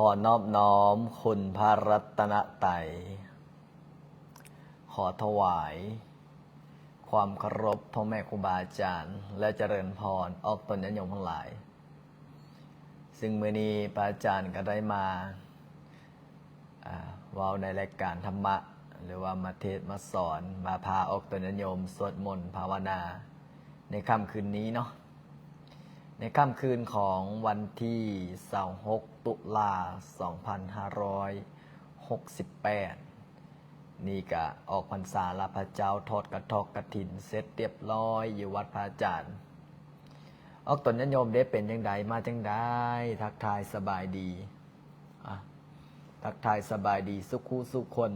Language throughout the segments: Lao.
ຂໍນອບນ້ອມຄຸນພະລັດຕະນະໄຕ, ຂໍຖວາຍຄວາມເຄົາລົບພໍ່ແມ່ຄູບາອາຈານ ແລະ ຈະເລີນພອນອອກຕົນຍາດໂຍມທັງຫຼາຍ. ຊຶ່ງມື້ນີ້ພະອາຈານກໍໄດ້ມາ ອ່າ ເວົ້າໃນລາຍການທຳມະ ຫຼືວ່າມາເທດມາສອນ ມາພາອອກຕົນຍາດໂຍມສວດມົນພາວະນາໃນຄ່ຳຄືນນີ້ເນາະ, ໃນຄ່ຳຄືນຂອງວັນທີຊາວຫົກ ຕຸລາ ສອງພັນຫ້າຮ້ອຍຫົກສິບແປດ ນີ້ກະອອກພັນສາລະພະເຈົ້າ, ທອດກະຖອກກະຖິນເສັດຮຽບຮ້ອຍຢູ່ວັດພະອາຈານ. ອອກຕົນຍາດໂຍມເດ້ ເປັນຈັ່ງໃດ ມາຈັ່ງໃດ, ທັກທາຍສະບາຍດີ. ອ່ະ ທັກທາຍສະບາຍດີສຸຂູສຸຄົນ.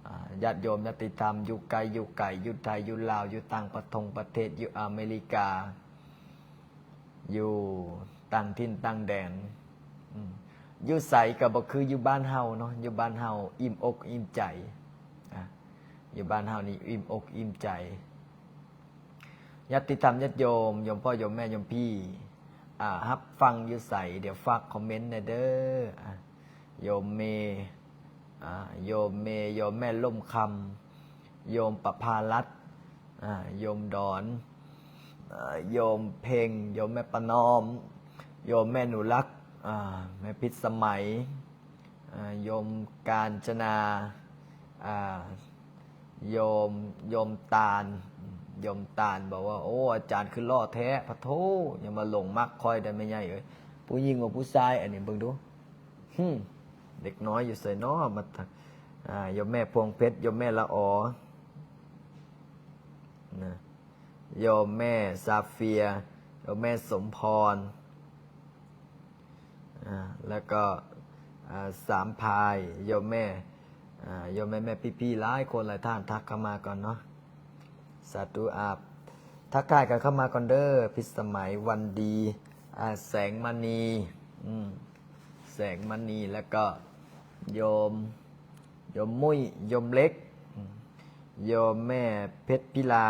ອ່າ ຍາດໂຍມຍາດຕິທຳ ຢູ່ໄກຢູ່ໄກ, ຢູ່ໄທ ຢູ່ລາວ, ຢູ່ຕ່າງປະທົງປະເທດ, ຢູ່ອາເມລິກາ, ຢູ່ຕ່າງຖິ່ນຕ່າງແດນ. ອືມ ຢູ່ໃສກໍບໍ່ຄືຢູ່ບ້ານເຮົາເນາະ, ຢູ່ບ້ານເຮົາອີ່ມອົກອີ່ມໃຈ. ອ່າ ຢູ່ບ້ານເຮົານີ້ອີ່ມອົກອີ່ມໃຈ. ຍາດຕິທຳຍາດໂຍມ, ໂຍມພໍ່ໂຍມແມ່ໂຍມພີ່ ອ່າ ຮັບຟັງຢູ່ໃສ ດຽວຝາກຄອມເມັນແດ່ເດີ. ອ່າ ໂຍມເມ, ອ່າ ໂຍມເມ, ໂຍມແມ່ລົມຄຳ, ໂຍມປະພາລັດ, ອ່າ ໂຍມດອນ, ອ່າ ໂຍມເພັງ, ໂຍມແມ່ປະນອມ, ໂຍມແມ່ໜູລັກ, ອ່າ ແມ່ພິດສະໄໝ, ອ່າ ໂຍມການຈະນາ, ອ່າ ໂຍມ, ໂຍມຕານ, ໂຍມຕານບອກວ່າ ໂອ້ ອາຈານຄືຫຼໍ່ແທ້ ພະໂທ, ຢ່າມາຫຼົງມັກຂ້ອຍໄດ້ແມ່ໃຫຍ່ເອີຍ. ຜູ້ຍິງບໍ່ຜູ້ຊາຍ ອັນນີ້ເບິ່ງດູ. ຫຶ ເດັກນ້ອຍຢູ່ໃສເນາະ ມາ ອ່າ ໂຍມແມ່ພວງເພັດ, ໂຍມແມ່ລະອໍ ນະ, ໂຍມແມ່ຊາເຟຍ, ໂຍມແມ່ສົມພອນ ອ່າ ແລ້ວກໍ ອ່າ ສາມພາຍ, ໂຍມແມ່, ອ່າ ໂຍມແມ່ ແມ່ພີ່ໆ ຫຼາຍຄົນຫຼາຍທ່ານ ທັກເຂົ້າມາກ່ອນເນາະ. ສາທຸ. ອ່າ ທັກທາຍກັນເຂົ້າມາກ່ອນເດີ, ພິດສະໄໝ, ວັນດີ, ອ່າ ແສງມະນີ, ອືມ ແສງມະນີ, ແລ້ວກໍໂຍມ, ໂຍມມຸ້ຍ, ໂຍມເລັກ, ໂຍມແມ່ເພັດພິລາ,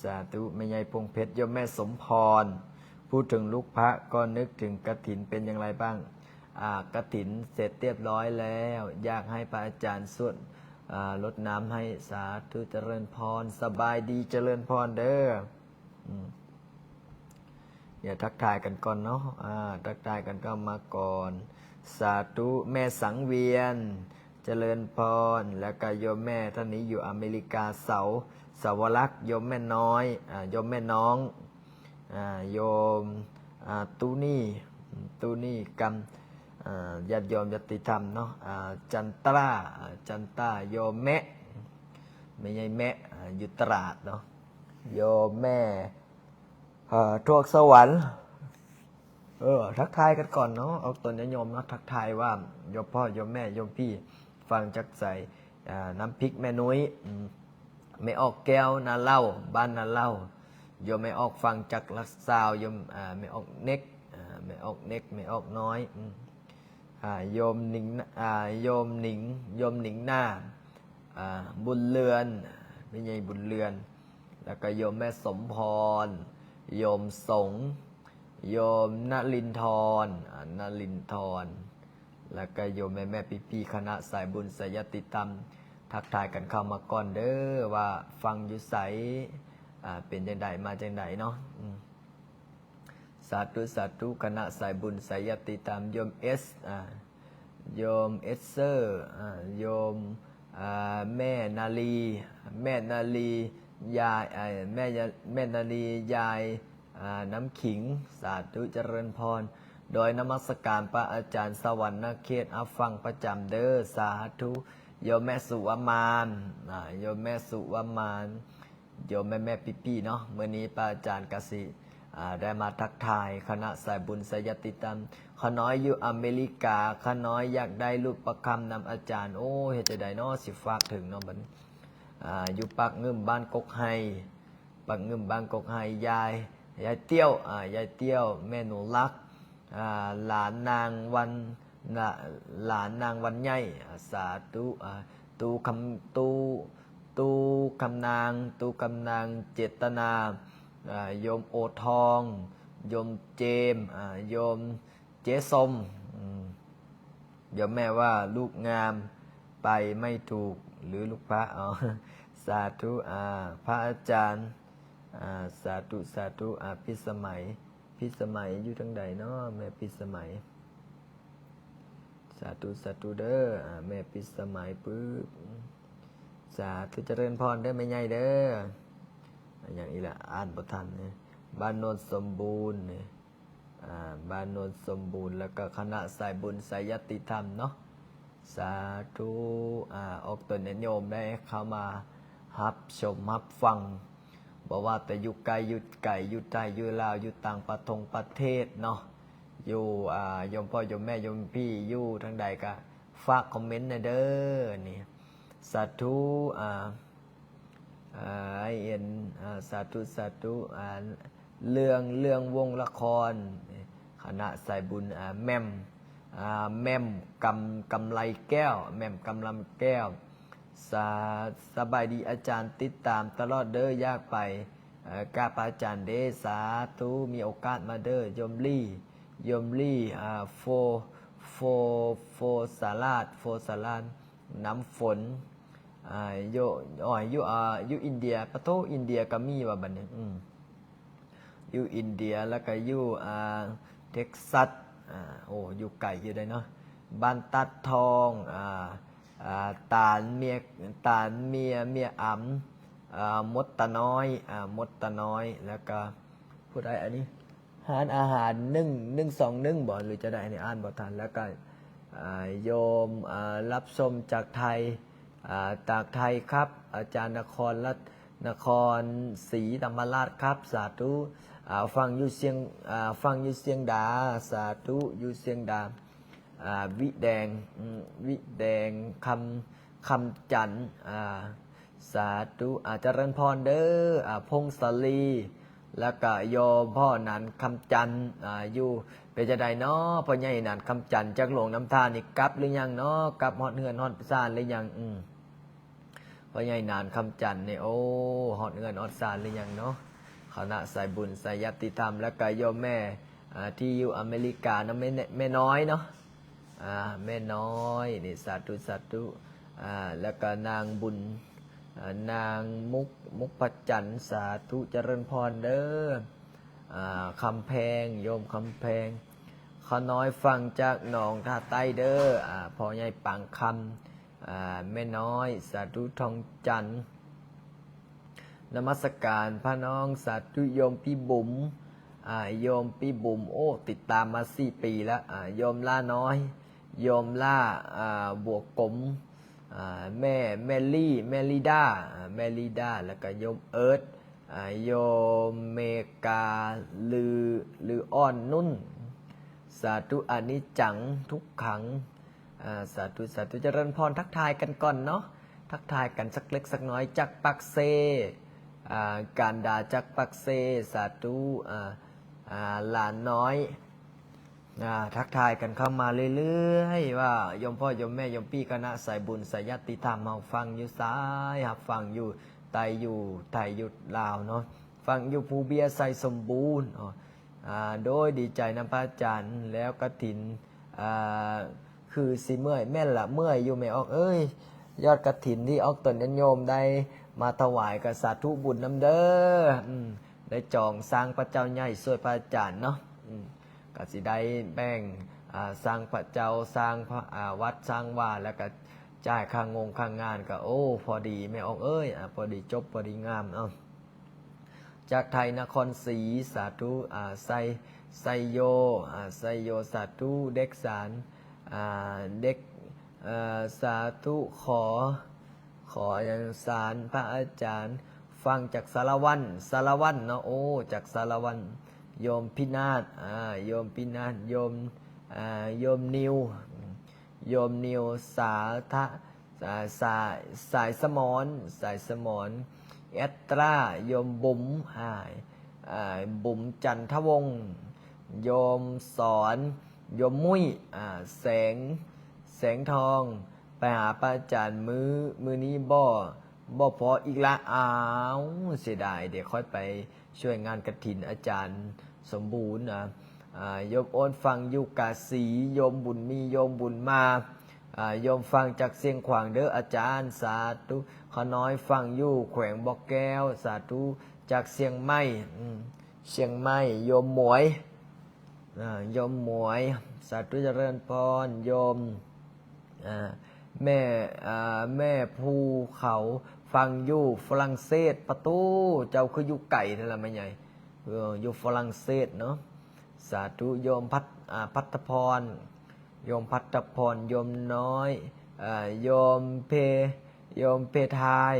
ສາທຸ. ແມ່ໃຫຍ່ພວງເພັດ, ໂຍມແມ່ສົມພອນ. ພູດເຖິງລູກພະກໍນຶກເຖິງກະຖິນ ເປັນຢ່າງໃດບ້າງ? ອ່າ ກະຖິນເສັດຮຽບຮ້ອຍແລ້ວ, ຢາກໃຫ້ພະອາຈານສວດ ອ່າ ລົດນ້ຳໃຫ້. ສາທຸ ຈະເລີນພອນ. ສະບາຍດີ ຈະເລີນພອນເດີ. ອືມ ດຽວທັກທາຍກັນກ່ອນເນາະ, ອ່າ ທັກທາຍກັນເຂົ້າມາກ່ອນ. ສາທຸ. ແມ່ສັງວຽນ ຈະເລີນພອນ, ແລ້ວກະໂຍມແມ່ທ່ານນີ້ຢູ່ອາເມລິກາ, ເສົາ ສາວະລັກ, ໂຍມແມ່ນ້ອຍ, ອ່າ ໂຍມແມ່ນ້ອງ, ອ່າ ໂຍມ, ອ່າ ຕູນີ, ຕູນີກຳ, ອ່າ ຍາດໂຍມຍາດຕິທຳເນາະ, ອ່າ ຈັນຕາ, ຈັນຕາ, ໂຍມແມະ, ແມ່ໃຫຍ່ແມະ, ອ່າ ຢູ່ຕະຫຼາດເນາະ, ໂຍມແມ່ ເອີ ທວກສະຫວັນ. ເອີ ທັກທາຍກັນກ່ອນເນາະ, ອອກຕົນຍາດໂຍມເນາະ, ທັກທາຍວ່າໂຍມພໍ່ໂຍມແມ່ໂຍມພີ່ ຟັງຈາກໃສ? ອ່າ ນ້ຳພິກແມ່ນຸ້ຍ, ອືມ ແມ່ອອກແກ້ວ ນາເຫຼົ່າ, ບ້ານນາເຫຼົ່າ, ໂຍມແມ່ອອກຟັງຈາກຫຼັກຊາວ, ໂຍມ, ອ່າ ແມ່ອອກເນັກ, ອ່າ ແມ່ອອກເນັກ, ແມ່ອອກນ້ອຍ, ອືມ ອ່າ ໂຍມໜິງ, ອ່າ ໂຍມໜິງ, ໂຍມໜິງໜ້າ, ອ່າ ບຸນເລື່ອນ, ແມ່ໃຫຍ່ບຸນເລື່ອນ, ແລ້ວກໍໂຍມແມ່ສົມພອນ, ໂຍມສົງ, ໂຍມນະລິນທອນ, ອ່າ ນະລິນທອນ, ແລ້ວກໍໂຍມແມ່ໆ ພີ່ໆ ຄະນະສາຍບຸນສາຍຍາດຕິທຳ, ທັກທາຍກັນເຂົ້າມາກ່ອນເດີ ວ່າຟັງຢູ່ໃສ, ອ່າ ເປັນຈັ່ງໃດ ມາຈັ່ງໃດເນາະ. ອືມ ສາທຸ ສາທຸ ຄະນະສາຍບຸນສາຍຍາດຕິທຳ, ໂຍມເອສ, ອ່າ ໂຍມເອສເຊີ, ອ່າ ໂຍມ, ອ່າ ແມ່ນາລີ, ແມ່ນາລີ ຍາຍ, ເອີ ແມ່ຍາ, ແມ່ນາລີ ຍາຍ, ອ່າ ນ້ຳຂິງ. ສາທຸ ຈະເລີນພອນ. ໂດຍນະມັດສະການພະອາຈານສະຫວັນນະເຂດ ຮັບຟັງປະຈຳເດີ. ສາທຸ. ໂຍມແມ່ສຸວະມານ, ອ່າ ໂຍມແມ່ສຸວະມານ. ໂຍມແມ່ໆ ພີ່ໆ ເນາະ, ມື້ນີ້ພະອາຈານກະຊິ ອ່າ ໄດ້ມາທັກທາຍຄະນະສາຍບຸນສາຍຍາດຕິທຳ. ຂ້ານ້ອຍຢູ່ອາເມລິກາ, ຂ້ານ້ອຍຢາກໄດ້ຮູບປະຄຳນຳອາຈານ. ໂອ້ ເຮັດຈັ່ງໃດເນາະ ຊິຝາກເຖິງເນາະ ບັດນີ້. ອ່າ ຢູ່ປາກງື່ມ ບ້ານກົກໄຮ່, ປາກງື່ມ ບ້ານກົກໄຮ່. ຍາຍ, ຍາຍຕ້ຽວ, ອ່າ ຍາຍຕ້ຽວ ແມ່ໜູລັກ, ອ່າ ຫຼານນາງວັນນະ, ຫຼານນາງວັນໃຫຍ່. ສາທຸ. ອ່າ ຕູຄຳ, ຕູ, ຕູຄຳນາງ, ຕູຄຳນາງເຈດຕະນາ, ອ່າ ໂຍມໂອທອງ, ໂຍມເຈມ, ອ່າ ໂຍມເຈສົມ, ໂຍມແມ່ວ່າລູກງາມໄປໄມ່ຖືກ ຫຼືລູກພະ ອໍ ສາທຸ ອາ ພະອາຈານ ອາ ສາທຸ ສາທຸ ອາ ພິດສະໄໝ ພິດສະໄໝຢູ່ທາງໃດເນາະ ແມ່ພິດສະໄໝ? ສາທຸ ສາທຸເດີ ອາ ແມ່ພິດສະໄໝປຶບ ສາທຸ ຈະເລີນພອນເດີແມ່ໃຫຍ່ເດີ. ອາ ຫຍັງອີກລະ ອ່ານບໍ່ທັນເນາະ ບ້ານໂນນສົມບູນເນາະ ອາ ບ້ານໂນນສົມບູນ ແລ້ວກໍຄະນະສາຍບຸນສາຍຍາດຕິທຳເນາະ ສາທຸ ອາ ອອກຕົນຍາດໂຍມໄດ້ເຂົ້າມາຮັບຊົມຮັບຟັງ ບໍ່ວ່າແຕ່ຢູ່ໃກ້ຢູ່ໄກ ຢູ່ໃຕ້ຢູ່ລາວ ຢູ່ຕ່າງປະທົງປະເທດເນາະ ຢູ່ ອາ ໂຍມພໍ່ໂຍມແມ່ໂຍມພີ່ຢູ່ທາງໃດກະຝາກຄອມເມັນແດ່ເດີນີ້ ສາທຸ ອາ ອາ ອ້າຍເອັນ ອາ ສາທຸ ສາທຸ ອາ ເລື່ອງ ເລື່ອງວົງລະຄອນ ຄະນະສາຍບຸນ ອາ ແໝ່ມ ອາ ແໝ່ມ ກຳ ກຳໄລແກ້ວ ແໝ່ມ ກຳລຳແກ້ວ ສາ ສະບາຍດີອາຈານ ຕິດຕາມຕະຫຼອດເດີ ຢາກໄປ ເອີ ກາບພະອາຈານເດ ສາທຸ ມີໂອກາດມາເດີ ໂຍມລີ ໂຍມລີ ອາ ໂຟ ໂຟ ໂຟສາລາດ ໂຟສາລາດ ນ້ຳຝົນ ອາ ຢູ່ ອາ ຢູ່ ອາ ຢູ່ອິນເດຍ ປະໂທ ອິນເດຍກໍມີວ່າບັດນີ້ ອືມ ຢູ່ອິນເດຍ ແລ້ວກໍຢູ່ ອາ ເທັກຊັດ ອາ ໂອ້ ຢູ່ໄກຢູ່ເດ້ເນາະ ບ້ານຕາດທອງ ອາ ອາ ຕານເມຍ ຕານເມຍ ເມຍອຳ ອາ ມົດຕານ້ອຍ ອາ ມົດຕານ້ອຍ ແລ້ວກໍຜູ້ໃດອັນນີ້ ຮ້ານອາຫານໜຶ່ງ ໜຶ່ງສອງໜຶ່ງບໍ ຫຼືຈະໄດ້ ອັນນີ້ອ່ານບໍ່ທັນ ແລ້ວກໍ ອາ ໂຍມ ອາ ຮັບຊົມຈາກໄທ ອາ ຈາກໄທຄັບ ອາຈານນະຄອນລັດ ນະຄອນສີທຳມະລາດຄັບ ສາທຸ ອາ ຟັງຢູ່ຊຽງ ອາ ຟັງຢູ່ຊຽງດາ ສາທຸ ຢູ່ຊຽງດາ ອາ ວິແດງ ອາ ວິແດງ ຄຳ ຄຳຈັນ ອາ ສາທຸ ອາ ຈະເລີນພອນເດີ ອາ ພົງສາລີ ແລ້ວກະໂຍມພໍ່ນັນຄຳຈັນ ອາ ຢູ່ ເປັນຈັ່ງໃດເນາະ ພໍ່ໃຫຍ່ນັນຄຳຈັນ ຈາກຫຼວງນ້ຳທານີ້ກັບຫຼືຍັງເນາະ ກັບຮອດເຮືອນຮອດຊານຫຼືຍັງ? ອືມ ພໍ່ໃຫຍ່ນັນຄຳຈັນນີ້ ໂອ້ ຮອດເຮືອນຮອດຊານຫຼືຍັງເນາະ ຄະນະສາຍບຸນສາຍຍາດຕິທຳ ແລ້ວກະໂຍມແມ່ ອາ ທີ່ຢູ່ອາເມລິການຳ ແມ່ ແມ່ນ້ອຍເນາະ ອາ ແມ່ນ້ອຍນີ້ ສາທຸ ສາທຸ ອາ ແລ້ວກະນາງບຸນ ອາ ນາງມຸກ ມຸກພະຈັນ ສາທຸ ຈະເລີນພອນເດີ ອາ ຄຳແພງ ໂຍມຄຳແພງ ຂ້ານ້ອຍຟັງຈາກໜອງທ່າໃຕ້ເດີ ອາ ພໍ່ໃຫຍ່ປາງຄຳ ອາ ແມ່ນ້ອຍ ສາທຸ ທອງຈັນ ນະມັດສະການພະນ້ອງ ສາທຸ ໂຍມປີບຸມ ອາ ໂຍມປີບຸມ ໂອ້ ຕິດຕາມມາສີ່ປີລະ ອາ ໂຍມຫຼ້ານ້ອຍ ໂຍມຫຼ້າ ອາ ບົວກົມ ອາ ແມ່ ແມ່ລີ້ ແມ່ລີດາ ອາ ແມ່ລີດາ ແລ້ວກະໂຍມເອີດ ອາ ໂຍມເມກາ ຫຼື ຫຼືອ່ອນນຸ່ນ ສາທຸ ອະນິດຈັງ ທຸກຂັງ ອາ ສາທຸ ສາທຸ ຈະເລີນພອນ ທັກທາຍກັນກ່ອນເນາະ ທັກທາຍກັນສັກເລັກສັກນ້ອຍ ຈາກປາກເຊ ອາ ການດາ ຈາກປາກເຊ ສາທຸ ອາ ອາ ຫຼານນ້ອຍ ອາ ທັກທາຍກັນເຂົ້າມາເລື້ອຍໆ ວ່າໂຍມພໍ່ໂຍມແມ່ໂຍມພີ່ຄະນະສາຍບຸນສາຍຍາດຕິທຳ ເຮົາຟັງຢູ່ໃສ ຮັບຟັງຢູ່ໃຕ້ ຢູ່ໄທ ຢູ່ລາວເນາະ ຟັງຢູ່ພູເບ້ຍ ໄຊສົມບູນ ອາ ໂດຍດີໃຈນຳພະອາຈານ ແລ້ວກະຖິນ ອາ ຄືຊິເມື່ອຍ ແມ່ນລະ ເມື່ອຍຢູ່ແມ່ອອກເອີຍ ຍອດກະຖິນທີ່ອອກຕົນຍາດໂຍມໄດ້ມາຖວາຍ ກະສາທຸບຸນນຳເດີ ອາ ໄດ້ຈອງສ້າງພະເຈົ້າໃຫຍ່ຊ່ວຍພະອາຈານເນາະ ອາ ກະຊິໄດ້ແບ່ງ ອາ ສ້າງພະເຈົ້າ ສ້າງພະ ອາ ວັດ ສ້າງວາ ແລ້ວກະຈ່າຍຄ່າງົງຄ່າງານ ກະ ໂອ້ ພໍດີແມ່ອອກເອີຍ ອາ ພໍດີຈົບ ພໍດີງາມ ເອົາ ຈາກໄທນະຄອນສີ ສາທຸ ອາ ໄຊ ໄຊໂຍ ອາ ໄຊໂຍ ສາທຸ ເດັກສານ ອາ ເດັກ ເອີ ສາທຸ ຂໍ ຂໍຫຍັງ ສານພະອາຈານ ຟັງຈາກສາລະວັນ ສາລະວັນເນາະ ໂອ້ ຈາກສາລະວັນ ໂຍມພິນາດ ອາ ໂຍມພິນາດ ໂຍມ ອາ ໂຍມນິວ ໂຍມນິວ ສາທະ ສາ ສາ ສາຍສະໝອນ ສາຍສະໝອນ ແອັດຕຣາ ໂຍມບຸມ ອາ ອາ ບຸມ ຈັນທະວົງ ໂຍມສອນ ໂຍມມຸ້ຍ ອາ ແສງ ແສງທອງ ໄປຫາພະອາຈານມື້ ມື້ນີ້ບໍ່ ບໍ່ພໍອີກລະ ອ້າວ ເສຍດາຍເດ ຂ້ອຍໄປຊ່ວຍງານກະຖິນອາຈານສົມບູນ ອາ ອາ ໂຍມໂອນຟັງຢູ່ກາສີ, ໂຍມບຸນມີ, ໂຍມບຸນມາ, ອາ ໂຍມຟັງຈາກຊຽງຂວາງເດີ້ອາຈານ, ສາທຸ. ຂ້ານ້ອຍຟັງຢູ່ແຂວງບໍ່ແກ້ວ, ສາທຸ. ຈາກຊຽງໃໝ່, ອືມ ຊຽງໃໝ່, ໂຍມໝວຍ, ອາ ໂຍມໝວຍ, ສາທຸຈະເລີນພອນ. ໂຍມ ອາ ແມ່ ອາ ແມ່ພູເຂົາຟັງຢູ່ຝຣັ່ງເສດ. ປະຕູ ເຈົ້າຄືຢູ່ໄກແທ້ລະແມ່ໃຫຍ່. ເອີ ຢູ່ຝຣັ່ງເສດເນາະ. ສາທຸ. ໂຍມພັດ ອາ ພັດທະພອນ, ໂຍມພັດທະພອນ, ໂຍມນ້ອຍ, ອາ ໂຍມເພ ໂຍມເພທາຍ.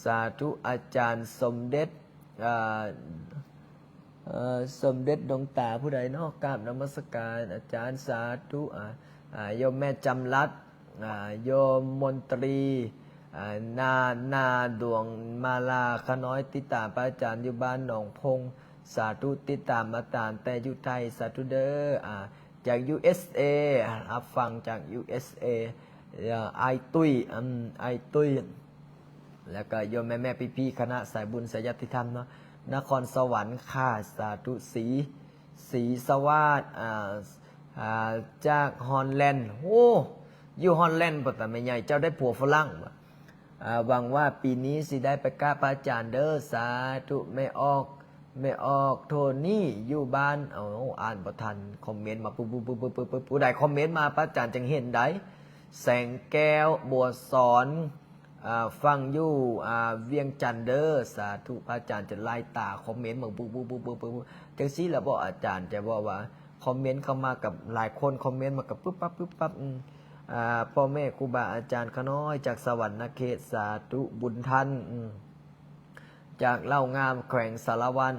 ສາທຸ. ອາຈານສົມເດັດ ອາ ເອີ ສົມເດັດດວງຕາຜູ້ໃດເນາະ? ກາບນະມັດສະການອາຈານ, ສາທຸ. ອາ ອາ ໂຍມແມ່ຈຳລັດ, ອາ ໂຍມມົນຕີ, ອາ ນາ ນາຫຼວງມາລາ. ຂ້ານ້ອຍຕິດຕາມພະອາຈານຢູ່ບ້ານໜອງພົງ, ສາທຸ. ຕິດຕາມອາຈານແຕ່ຢູ່ໄທ, ສາທຸເດີ້. ອາ ຈາກ ຢູເອສເອ ຮັບຟັງຈາກ ຢູເອສເອ, ເອີ ອ້າຍຕຸ້ຍ, ອາ ອ້າຍຕຸ້ຍ. ແລ້ວກໍໂຍມແມ່ໆ ພີ່ໆ ຄະນະສາຍບຸນສາຍຍາຕິທຳເນາະ, ນະຄອນສະຫວັນຄ່າ, ສາທຸ. ສີ ສີສະຫວາດ ອາ ອາ ຈາກຮອນແລນ. ໂອ້ ຢູ່ຮອນແລນພຸ້ນຕາແມ່ໃຫຍ່, ເຈົ້າໄດ້ຜົວຝຣັ່ງບໍ? ອາ ຫວັງວ່າປີນີ້ຊິໄດ້ໄປກາບພະອາຈານເດີ້, ສາທຸ. ແມ່ອອກ ແມ່ອອກໂທນີຢູ່ບ້ານ, ເອົາ ອ່ານບໍ່ທັນຄອມເມັນມາ ປຶບໆ ຜູ້ໃດຄອມເມັນມາ ພະອາຈານຈຶ່ງເຫັນໄດ. ແສງແກ້ວ ບົວສອນ ອາ ຟັງຢູ່ ອາ ວຽງຈັນເດີ້, ສາທຸ. ພະອາຈານຈະໄລ່ຕາຄອມເມັນມາ ປຸບໆໆໆ ຈັ່ງຊີ້ລະບໍ? ອາຈານຈະບອກວ່າຄອມເມັນເຂົ້າມາກັບຫຼາຍຄົນ, ຄອມເມັນມາກັບປຶບປັບ ປຶບປັບ. ອາ ພໍ່ແມ່ຄູບາອາຈານຂ້ານ້ອຍຈາກສະຫວັນນະເຂດ, ສາທຸ. ບຸນທັນ ຈາກເລົ່າງາມ ແຂວງສາລະວັນ,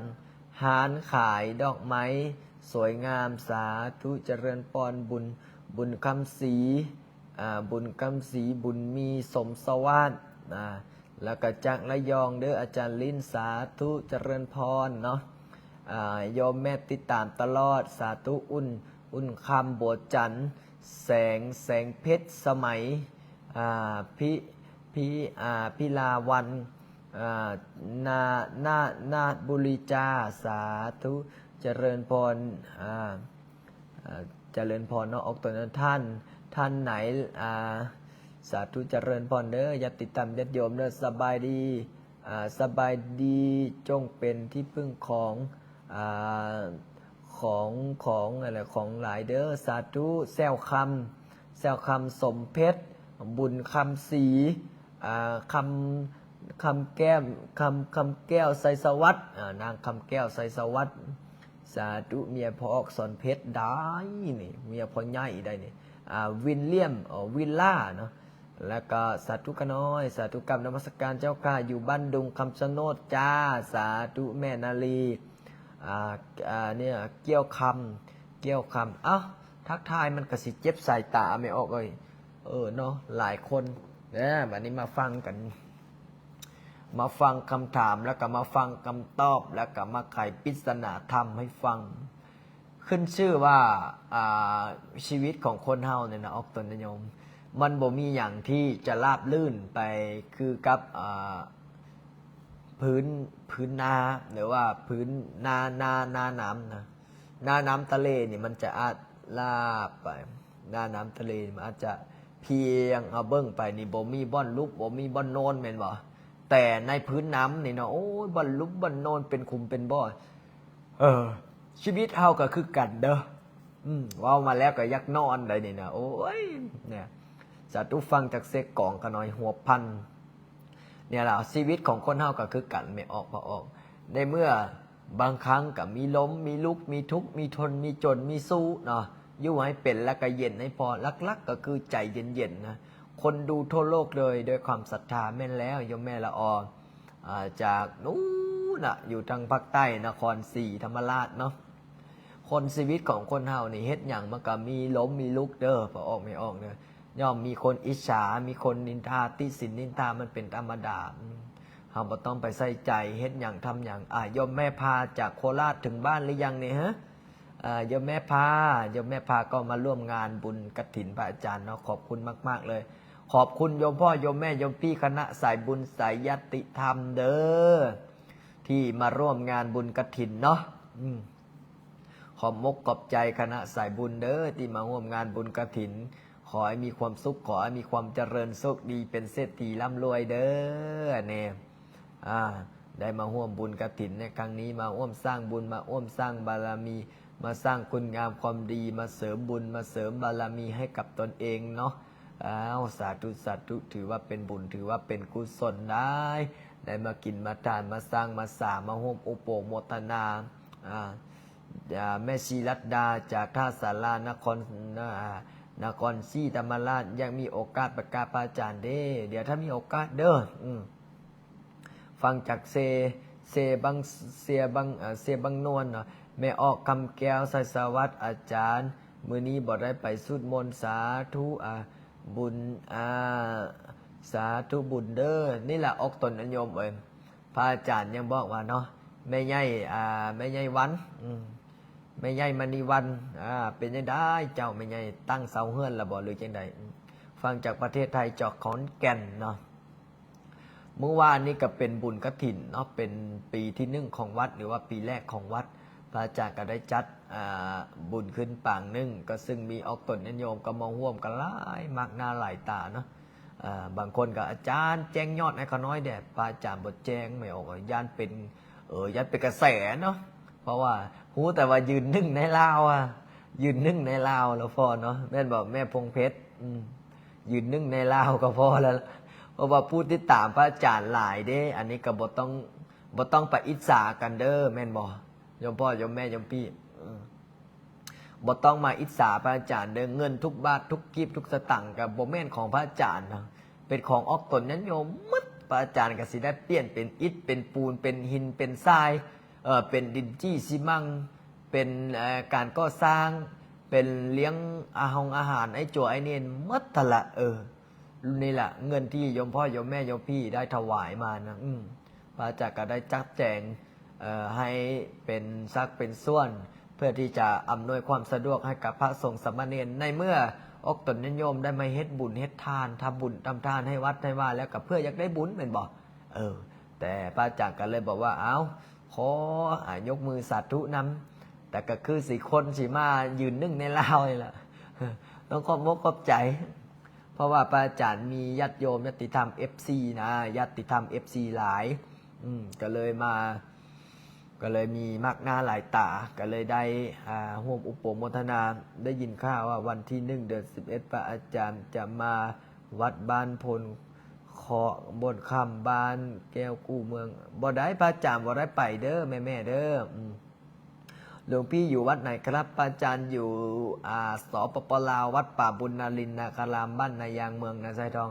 ຮ້ານຂາຍດອກໄມ້ສວຍງາມ, ສາທຸ. ຈະເລີນພອນ. ບຸນ ບຸນຄຳສີ ອາ ບຸນຄຳສີ ບຸນມີ ສົມສະຫວາດ ອາ ແລ້ວກໍຈາກລະຍອງເດີ້ອາຈານລິນ, ສາທຸ. ຈະເລີນພອນເນາະ. ອາ ໂຍມແມ່ຕິດຕາມຕະຫຼອດ, ສາທຸ. ອຸ່ນ ອຸ່ນຄຳ ບົວຈັນ, ແສງ ແສງເພັດ ສະໄໝ, ອາ ພິ ພິ ອາ ພິລາວັນ, ອາ ນາ ນາ ນາດບຸລີ ຈ້າ, ສາທຸ. ຈະເລີນພອນ ອາ ອາ ຈະເລີນພອນເນາະ. ອອກຕົນ ທ່ານ ທ່ານໄນ ອາ ສາທຸ. ຈະເລີນພອນເດີ້ ຍາດຕິທຳຍາດໂຍມເດີ້. ສະບາຍດີ ອາ ສະບາຍດີ ຈົ່ງເປັນທີ່ເພິ່ງຂອງ ອາ ຂອງ ຂອງ ອັນນະ ຂອງຫຼາຍເດີ້, ສາທຸ. ແຊວຄຳ ແຊວຄຳ ສົມເພັດ ບຸນຄຳສີ ອາ ຄຳ ຄຳແກ້ມ ຄຳ ຄຳແກ້ວ ໄຊສະຫວັດ, ອາ ນາງຄຳແກ້ວ ໄຊສະຫວັດ, ສາທຸ. ເມຍພໍ່ອອກສອນເພັດໄດ໋ນີ້, ເມຍພໍ່ໃຫຍ່ໄດ໋ນີ້, ອາ ວິນລຽມ ເອີ ວິນລາເນາະ. ແລ້ວກໍສາທຸຂ້ານ້ອຍ, ສາທຸ ກາບນະມັດສະການເຈົ້າຂ້າ, ຢູ່ບ້ານດຸງຄຳຊະໂນດຈ້າ, ສາທຸ. ແມ່ນາລີ ອາ ອາ ເນຍ ກ້ຽວຄຳ ກ້ຽວຄຳ. ເອົ້າ ທັກທາຍມັນກໍຊິເຈັບສາຍຕາແມ່ອອກເອີຍ. ເອີເນາະ ຫຼາຍຄົນນະ. ບັດນີ້ມາຟັງກັນ ມາຟັງຄຳຖາມ ແລ້ວກໍມາຟັງຄຳຕອບ ແລ້ວກໍມາໄຂປິດສະໜາທຳໃຫ້ຟັງ. ຂຶ້ນຊື່ວ່າ ອາ ຊີວິດຂອງຄົນເຮົານີ້ນະ ອອກຕົນນະໂຍມ, ມັນບໍ່ມີຫຍັງທີ່ຈະລາບລື່ນໄປຄືກັບ ອາ ພື້ນ ພື້ນນາ ຫຼືວ່າພື້ນນາ ນາ ນານ້ຳນະ. ນານ້ຳທະເລນີ້ມັນຈະອາດລາບໄປ, ນານ້ຳທະເລນີ້ມັນອາດຈະພຽງ. ເຮົາເບິ່ງໄປນີ້ບໍ່ມີບ່ອນຫຼຸບ ບໍ່ມີບ່ອນນອນແມ່ນບໍ່? ແຕ່ໃນພື້ນນ້ຳນີ້ເນາະ ໂອ້ຍ ບ່ອນຫຼຸບບ່ອນນອນເປັນຂຸມເປັນບໍ່. ເອີ ຊີວິດເຮົາກໍຄືກັນເດີ້. ອືມ ເວົ້າມາແລ້ວກໍຢາກນອນໄດ໋ນີ້ນະ. ໂອ້ຍ ເນຍ ສາທຸ. ຟັງຈາກເຊກອງຂະນ້ອຍຫົວພັນ. ນີ້ລະ ຊີວິດຂອງຄົນເຮົາກໍຄືກັນ ແມ່ອອກ ພໍ່ອອກ. ໃນເມື່ອບາງຄັ້ງກໍມີລົ້ມ ມີລຸກ ມີທຸກ ມີທົນ ມີຈົນ ມີສູ້ເນາະ. ຢູ່ໃຫ້ເປັນ ແລ້ວກໍເຢັນໃຫ້ພໍ. ຫຼັກໆກໍຄືໃຈເຢັນໆນະ. ຄົນດູທົ່ວໂລກເລີຍ ດ້ວຍຄວາມສັດທາ. ແມ່ນແລ້ວ ໂຍມແມ່ລະອອ ອາ ຈາກນູ້ນນະ ຢູ່ທາງພາກໃຕ້ ນະຄອນສີທຳມະລາດເນາະ. ຄົນ ຊີວິດຂອງຄົນເຮົານີ້ ເຮັດຫຍັງມັນກໍມີລົ້ມມີລຸກເດີ້ ພໍ່ອອກແມ່ອອກເດີ້. ຍ່ອມມີຄົນອິດສາ ມີຄົນນິນທາ ຕິສິນນິນທາ ມັນເປັນທຳມະດາ. ເຮົາບໍ່ຕ້ອງໄປໃສ່ໃຈ ເຮັດຫຍັງທຳຫຍັງ. ອາ ໂຍມແມ່ພາຈາກໂຄລາດເຖິງບ້ານຫຼືຍັງນີ້ຮະ? ອາ ໂຍມແມ່ພາ ໂຍມແມ່ພາກໍມາຮ່ວມງານບຸນກະຖິນພະອາຈານເນາະ. ຂອບຄຸນມາກໆເລີຍ. ຂອບຄຸນໂຍມພໍ່ ໂຍມແມ່ ໂຍມພີ່ ຄະນະສາຍບຸນສາຍຍາດຕິທຳເດີ້ ທີ່ມາຮ່ວມງານບຸນກະຖິນເນາະ. ອືມ. ຂ ຂອບອົກຂອບໃຈຄະນະສາຍບຸນເດີ້ ທີ່ມາຮ່ວມງານບຸນກະຖິນ. ຂໍໃຫ້ມີຄວາມສຸກ, ຂໍໃຫ້ມີຄວາມຈະເລີນໂຊກດີ, ເປັນເສດຖີລ່ຳລວຍເດີ້. ແນ່ ອາ ໄດ້ມາຮ່ວມບຸນກະຖິນໃນຄັ້ງນີ້, ມາຮ່ວມສ້າງບຸນ, ມາຮ່ວມສ້າງບາລະມີ, ມາສ້າງຄຸນງາມຄວາມດີ, ມາເສີມບຸນ, ມາເສີມບາລະມີໃຫ້ກັບຕົນເອງເນາະ. ອ້າວ ສາທຸ ສາທຸ, ຖືວ່າເປັນບຸນ, ຖືວ່າເປັນກຸສົນໄດ໋. ໄດ້ມາກິນມາທານ, ມາສ້າງມາສາ, ມາຮ່ວມອຸໂປໂມທະນາ. ອາ ອາ ແມ່ຊີລັດດາຈາກທ່າສາລາ ນະຄອນ ນະ ນະຄອນສີທຳມະລາດ, ຢາກມີໂອກາດໄປກາບພະອາຈານເດ້. ດຽວຖ້າມີໂອກາດເດີ້. ອືມ ຟັງຈາກເຊ ເຊບັງ ເຊບັງ ເອີ ເຊບັງນວນເນາະ. ແມ່ອອກຄຳແກ້ວ ໄຊສະຫວັດ ອາຈານ ມື້ນີ້ບໍ່ໄດ້ໄປສູດມົນ. ສາທຸ ອາ ບຸນ ອາ ສາທຸບຸນເດີ້. ນີ້ລະອອກຕົນນະໂຍມເອີຍ. ພະອາຈານຍັງບອກວ່າເນາະ ແມ່ໃຫຍ່ ອາ ແມ່ໃຫຍ່ວັນ ອືມ ແມ່ໃຫຍ່ມະນີວັນ ອາ ເປັນຈັ່ງໃດເຈົ້າແມ່ໃຫຍ່ ຕັ້ງເສົາເຮືອນລະບໍ່ ຫຼືຈັ່ງໃດ? ອືມ ຟັງຈາກປະເທດໄທ ຈາກຂອນແກ່ນເນາະ. ມື້ວານນີ້ກໍເປັນບຸນກະຖິນເນາະ ເປັນປີທີໜຶ່ງຂອງວັດ ຫຼືວ່າປີແລກຂອງວັດ. ພະອາຈານກໍໄດ້ຈັດ ອາ ບຸນຂຶ້ນປາງໜຶ່ງ ກໍຊຶ່ງມີອອກຕົນຍາດໂຍມກໍມາຮ່ວມກັນຫຼາຍ ມາກໜ້າຫຼາຍຕາເນາະ. ເອີ ບາງຄົນກໍ ອາຈານແຈ້ງຍອດໃຫ້ຂ້ານ້ອຍແດ່. ພະອາຈານບໍ່ແຈ້ງ ແມ່ອອກ ຢ້ານເປັນ ເອີ ຢ້ານເປັນກະແສເນາະ. ເພາະວ່າຮູ້ແຕ່ວ່າຢືນໜຶ່ງໃນລາວອະ ຢືນໜຶ່ງໃນລາວແລ້ວພໍເນາະ ແມ່ນບໍ່ແມ່ພົງເພັດ? ອືມ ຢືນໜຶ່ງໃນລາວກໍພໍແລ້ວ ເພາະວ່າຜູ້ຕິດຕາມພະອາຈານຫຼາຍເດ້. ອັນນີ້ກໍບໍ່ຕ້ອງ ບໍ່ຕ້ອງໄປອິດສາກັນເດີ້ ແມ່ນບໍ່ ໂຍມພໍ່ໂຍມແມ່ໂຍມພີ່? ອືມ ບໍ່ຕ້ອງມາອິດສາພະອາຈານເດີ້. ເງິນທຸກບາດທຸກກີບທຸກສະຕັງກໍບໍ່ແມ່ນຂອງພະອາຈານນະ ເປັນຂອງອອກຕົນຍາດໂຍມໝົດ. ພະອາຈານກໍຊິໄດ້ປ່ຽນເປັນອິດເປັນປູນ ເປັນຫີນເປັນຊາຍ ເອີ ເປັນດິນຈີ່ຊີມັງ ເປັນ ເອີ ການກໍ່ສ້າງ ເປັນລ້ຽງອາຫົງອາຫານໄອ້ຈົວໄອ້ເນນໝົດຫັ້ນລະ. ເອີ ນີ້ລະເງິນທີ່ໂຍມພໍ່ໂຍມແມ່ໂຍມພີ່ໄດ້ຖວາຍມານະ ອືມ ພະອາຈານກໍໄດ້ຈັດແຈງ ເອີ ໃຫ້ເປັນສັດເປັນສ່ວນ ເພື່ອທີ່ຈະອຳນວຍຄວາມສະດວກໃຫ້ກັບພະສົງສາມະເນນ. ໃນເມື່ອອອກຕົນຍາດໂຍມໄດ້ມາເຮັດບຸນເຮັດທານ ທຳບຸນທຳທານໃຫ້ວັດໃຫ້ວາແລ້ວ ກໍເພື່ອຢາກໄດ້ບຸນແມ່ນບໍ່? ເອີ ແຕ່ພະອາຈານກໍເລີຍບອກວ່າ ເອົ້າ ຂໍ ອາ ຍົກມືສາທຸນຳ ແຕ່ກໍຄືຊິຄົນຊິມາຢືນໜຶ່ງໃນລາວນີ້ລະ ຕ້ອງຂອບອົກຂອບໃຈ ເພາະວ່າພະອາຈານມີຍາດໂຍມຍາດຕິທຳ ເອັຟຊີ ນະ ຍາດຕິທຳ ເອັຟຊີ ຫຼາຍ ອືມ ກໍເລີຍມາ ກໍເລີຍມີມາກໜ້າຫຼາຍຕາ ກໍເລີຍໄດ້ ອາ ຮ່ວມອຸປະໂມທະນາ. ໄດ້ຍິນຂ່າວວ່າວັນທີໜຶ່ງ ເດືອນສິບເອັດ ພະອາຈານຈະມາວັດບ້ານໂພນເຄາະ ໂບນຄຳ ບ້ານແກ້ວກູ່ເມືອງ. ບໍ່ໄດ້ ພະອາຈານບໍ່ໄດ້ໄປເດີ້ ແມ່ໆເດີ້. ອືມ ຫຼວງພີ່ຢູ່ວັດໃດຄັບ? ພະອາຈານຢູ່ ອາ ສປປ ລາວ ວັດປ່າບຸນນາລິນນາຄາລາມ ບ້ານນາຍາງ ເມືອງນາຊາຍທອງ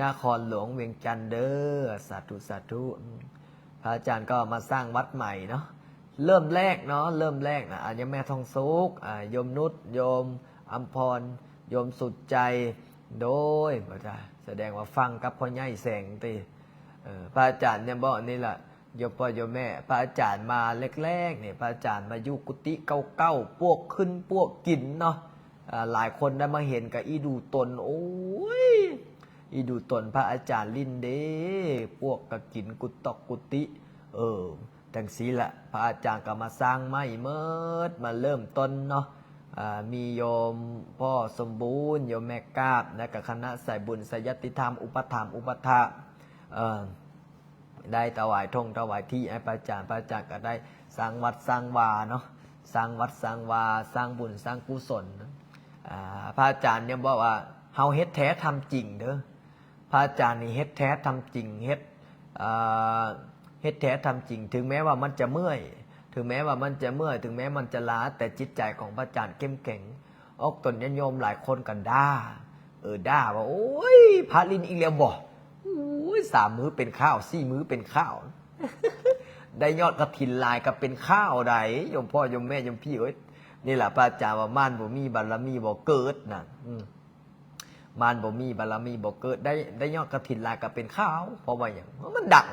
ນະຄອນຫຼວງວຽງຈັນເດີ້. ສາທຸ ສາທຸ. ພະອາຈານກໍມາສ້າງວັດໃໝ່ເນາະ ເລີ່ມແລກເນາະ ເລີ່ມແລກນະ ອາ ຍາແມ່ທອງສຸກ ອາ ໂຍມນຸດ ໂຍມອຳພອນ ໂຍມສຸດໃຈ ໂດຍ ສະແດງວ່າຟັງກັບພໍ່ໃຫຍ່ແສງຕິ. ເອີ ພະອາຈານຍັງບອກນີ້ລະ ໂຍມພໍ່ໂຍມແມ່ ພະອາຈານມາແລກໆນີ້ ພະອາຈານມາຢູ່ກຸຕິເກົ່າໆ ປວກຂຶ້ນປວກກິນເນາະ. ອາ ຫຼາຍຄົນໄດ້ມາເຫັນກະອີດູຕົນ ໂອ້ຍ ອີດູຕົນພະອາຈານຫຼິ້ນເດ້ ປວກກະກິນກຸຕອກກຸຕິ. ເອີ ຈັ່ງຊີ້ລະ ພະອາຈານກະມາສ້າງໃໝ່ໝົດ ມາເລີ່ມຕົ້ນເນາະ. ອາ ມີໂຍມພໍ່ສົມບູນ ໂຍມແມ່ກາບ ແລະກະຄະນະສາຍບຸນ ສາຍຍາດຕິທຳ ອຸປະຖຳ ອຸປະຖາກ ເອີ ໄດ້ຖວາຍຖົງຖວາຍທີ່ໃຫ້ພະອາຈານ ພະອາຈານກໍໄດ້ສ້າງວັດສ້າງວາເນາະ ສ້າງວັດສ້າງວາ ສ້າງບຸນສ້າງກຸສົນ. ອາ ພະອາຈານຍັງບອກວ່າ ເຮົາເຮັດແທ້ທຳຈິງເດີ້ ພະອາຈານນີ້ເຮັດແທ້ທຳຈິງ ເຮັດ ເອີ ເຮັດແທ້ທຳຈິງ ເຖິງແມ້ວ່າມັນຈະເມື່ອຍ ເຖິງແມ້ວ່າມັນຈະເມື່ອຍ ເຖິງແມ້ມັນຈະລ້າ ແຕ່ຈິດໃຈຂອງພະອາຈານເຂັ້ມແຂງ. ອອກຕົນຍາດໂຍມຫຼາຍຄົນກໍດ່າ ເອີ ດ່າວ່າ ໂອ້ຍ ພະຫຼິ້ນອີກແລ້ວບໍ່? ໂອ້ຍ ສາມມື້ເປັນຄາວ ສີ່ມື້ເປັນຄາວ ໄດ້ຍອດກະຖິນຫຼາຍກໍເປັນຄາວໃດ໋ ໂຍມພໍ່ໂຍມແມ່ໂຍມພີ່ເອີຍ. ນີ້ລະພະອາຈານວ່າ ມານບໍ່ມີບາລະມີບໍ່ເກີດນະ ອືມ ມານບໍ່ມີບາລະມີບໍ່ເກີດ ໄດ້ ໄດ້ຍອດກະຖິນຫຼາຍກໍເປັນຄາວ. ເພາະວ່າຫຍັງ? ມັນດັງ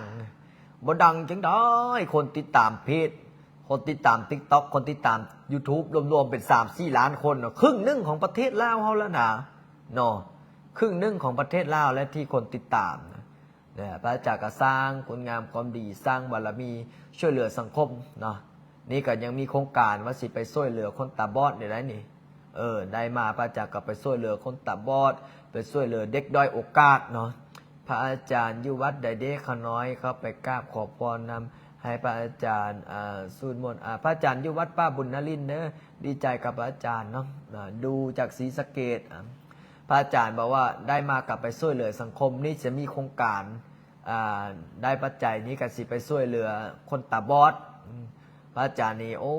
ບໍ່ດັງຈັ່ງໃດ ຄົນຕິດຕາມເພຈ ຄົນຕິດຕາມຕິກຕັອກ ຄົນຕິດຕາມຢູທູບ ລວມໆເປັນສາມສີ່ລ້ານຄົນເນາະ ຄຶ່ງໜຶ່ງຂອງປະເທດລາວເຮົາແລ້ວນະເນາະ ຄຶ່ງໜຶ່ງຂອງປະເທດລາວແລ້ວທີ່ຄົນຕິດຕາມນະ. ພະອາຈານກໍສ້າງຄຸນງາມຄວາມດີ ສ້າງບາລະມີ ຊ່ວຍເຫຼືອສັງຄົມເນາະ. ນີ້ກໍຍັງມີໂຄງການວ່າຊິໄປຊ່ວຍເຫຼືອຄົນຕາບອດນີ້ໄດ໋ນີ້. ເອີ ໄດ້ມາພະອາຈານກໍໄປຊ່ວຍເຫຼືອຄົນຕາບອດ, ໄປຊ່ວຍເຫຼືອເດັກດ້ອຍໂອກາດເນາະ. ພະອາຈານຢູ່ວັດໃດເດ? ຂ້ານ້ອຍເຂົ້າໄປກາບຂໍພອນນຳ ໃຫ້ພະອາຈານ ອ່າ ສູດມົນ. ອ່າ ພະອາຈານຢູ່ວັດປ່າບຸນນະລິນເດີ. ດີໃຈກັບພະອາຈານເນາະ. ອ່າ ດູຈາກສີສະເກດ. ອ່າ ພະອາຈານບອກວ່າໄດ້ມາກໍໄປຊ່ວຍເຫຼືອສັງຄົມ. ນີ້ຈະມີໂຄງການ ອ່າ ໄດ້ປັດໄຈນີ້ກໍຊິໄປຊ່ວຍເຫຼືອຄົນຕາບອດ. ອືມ ພະອາຈານນີ້ ໂອ້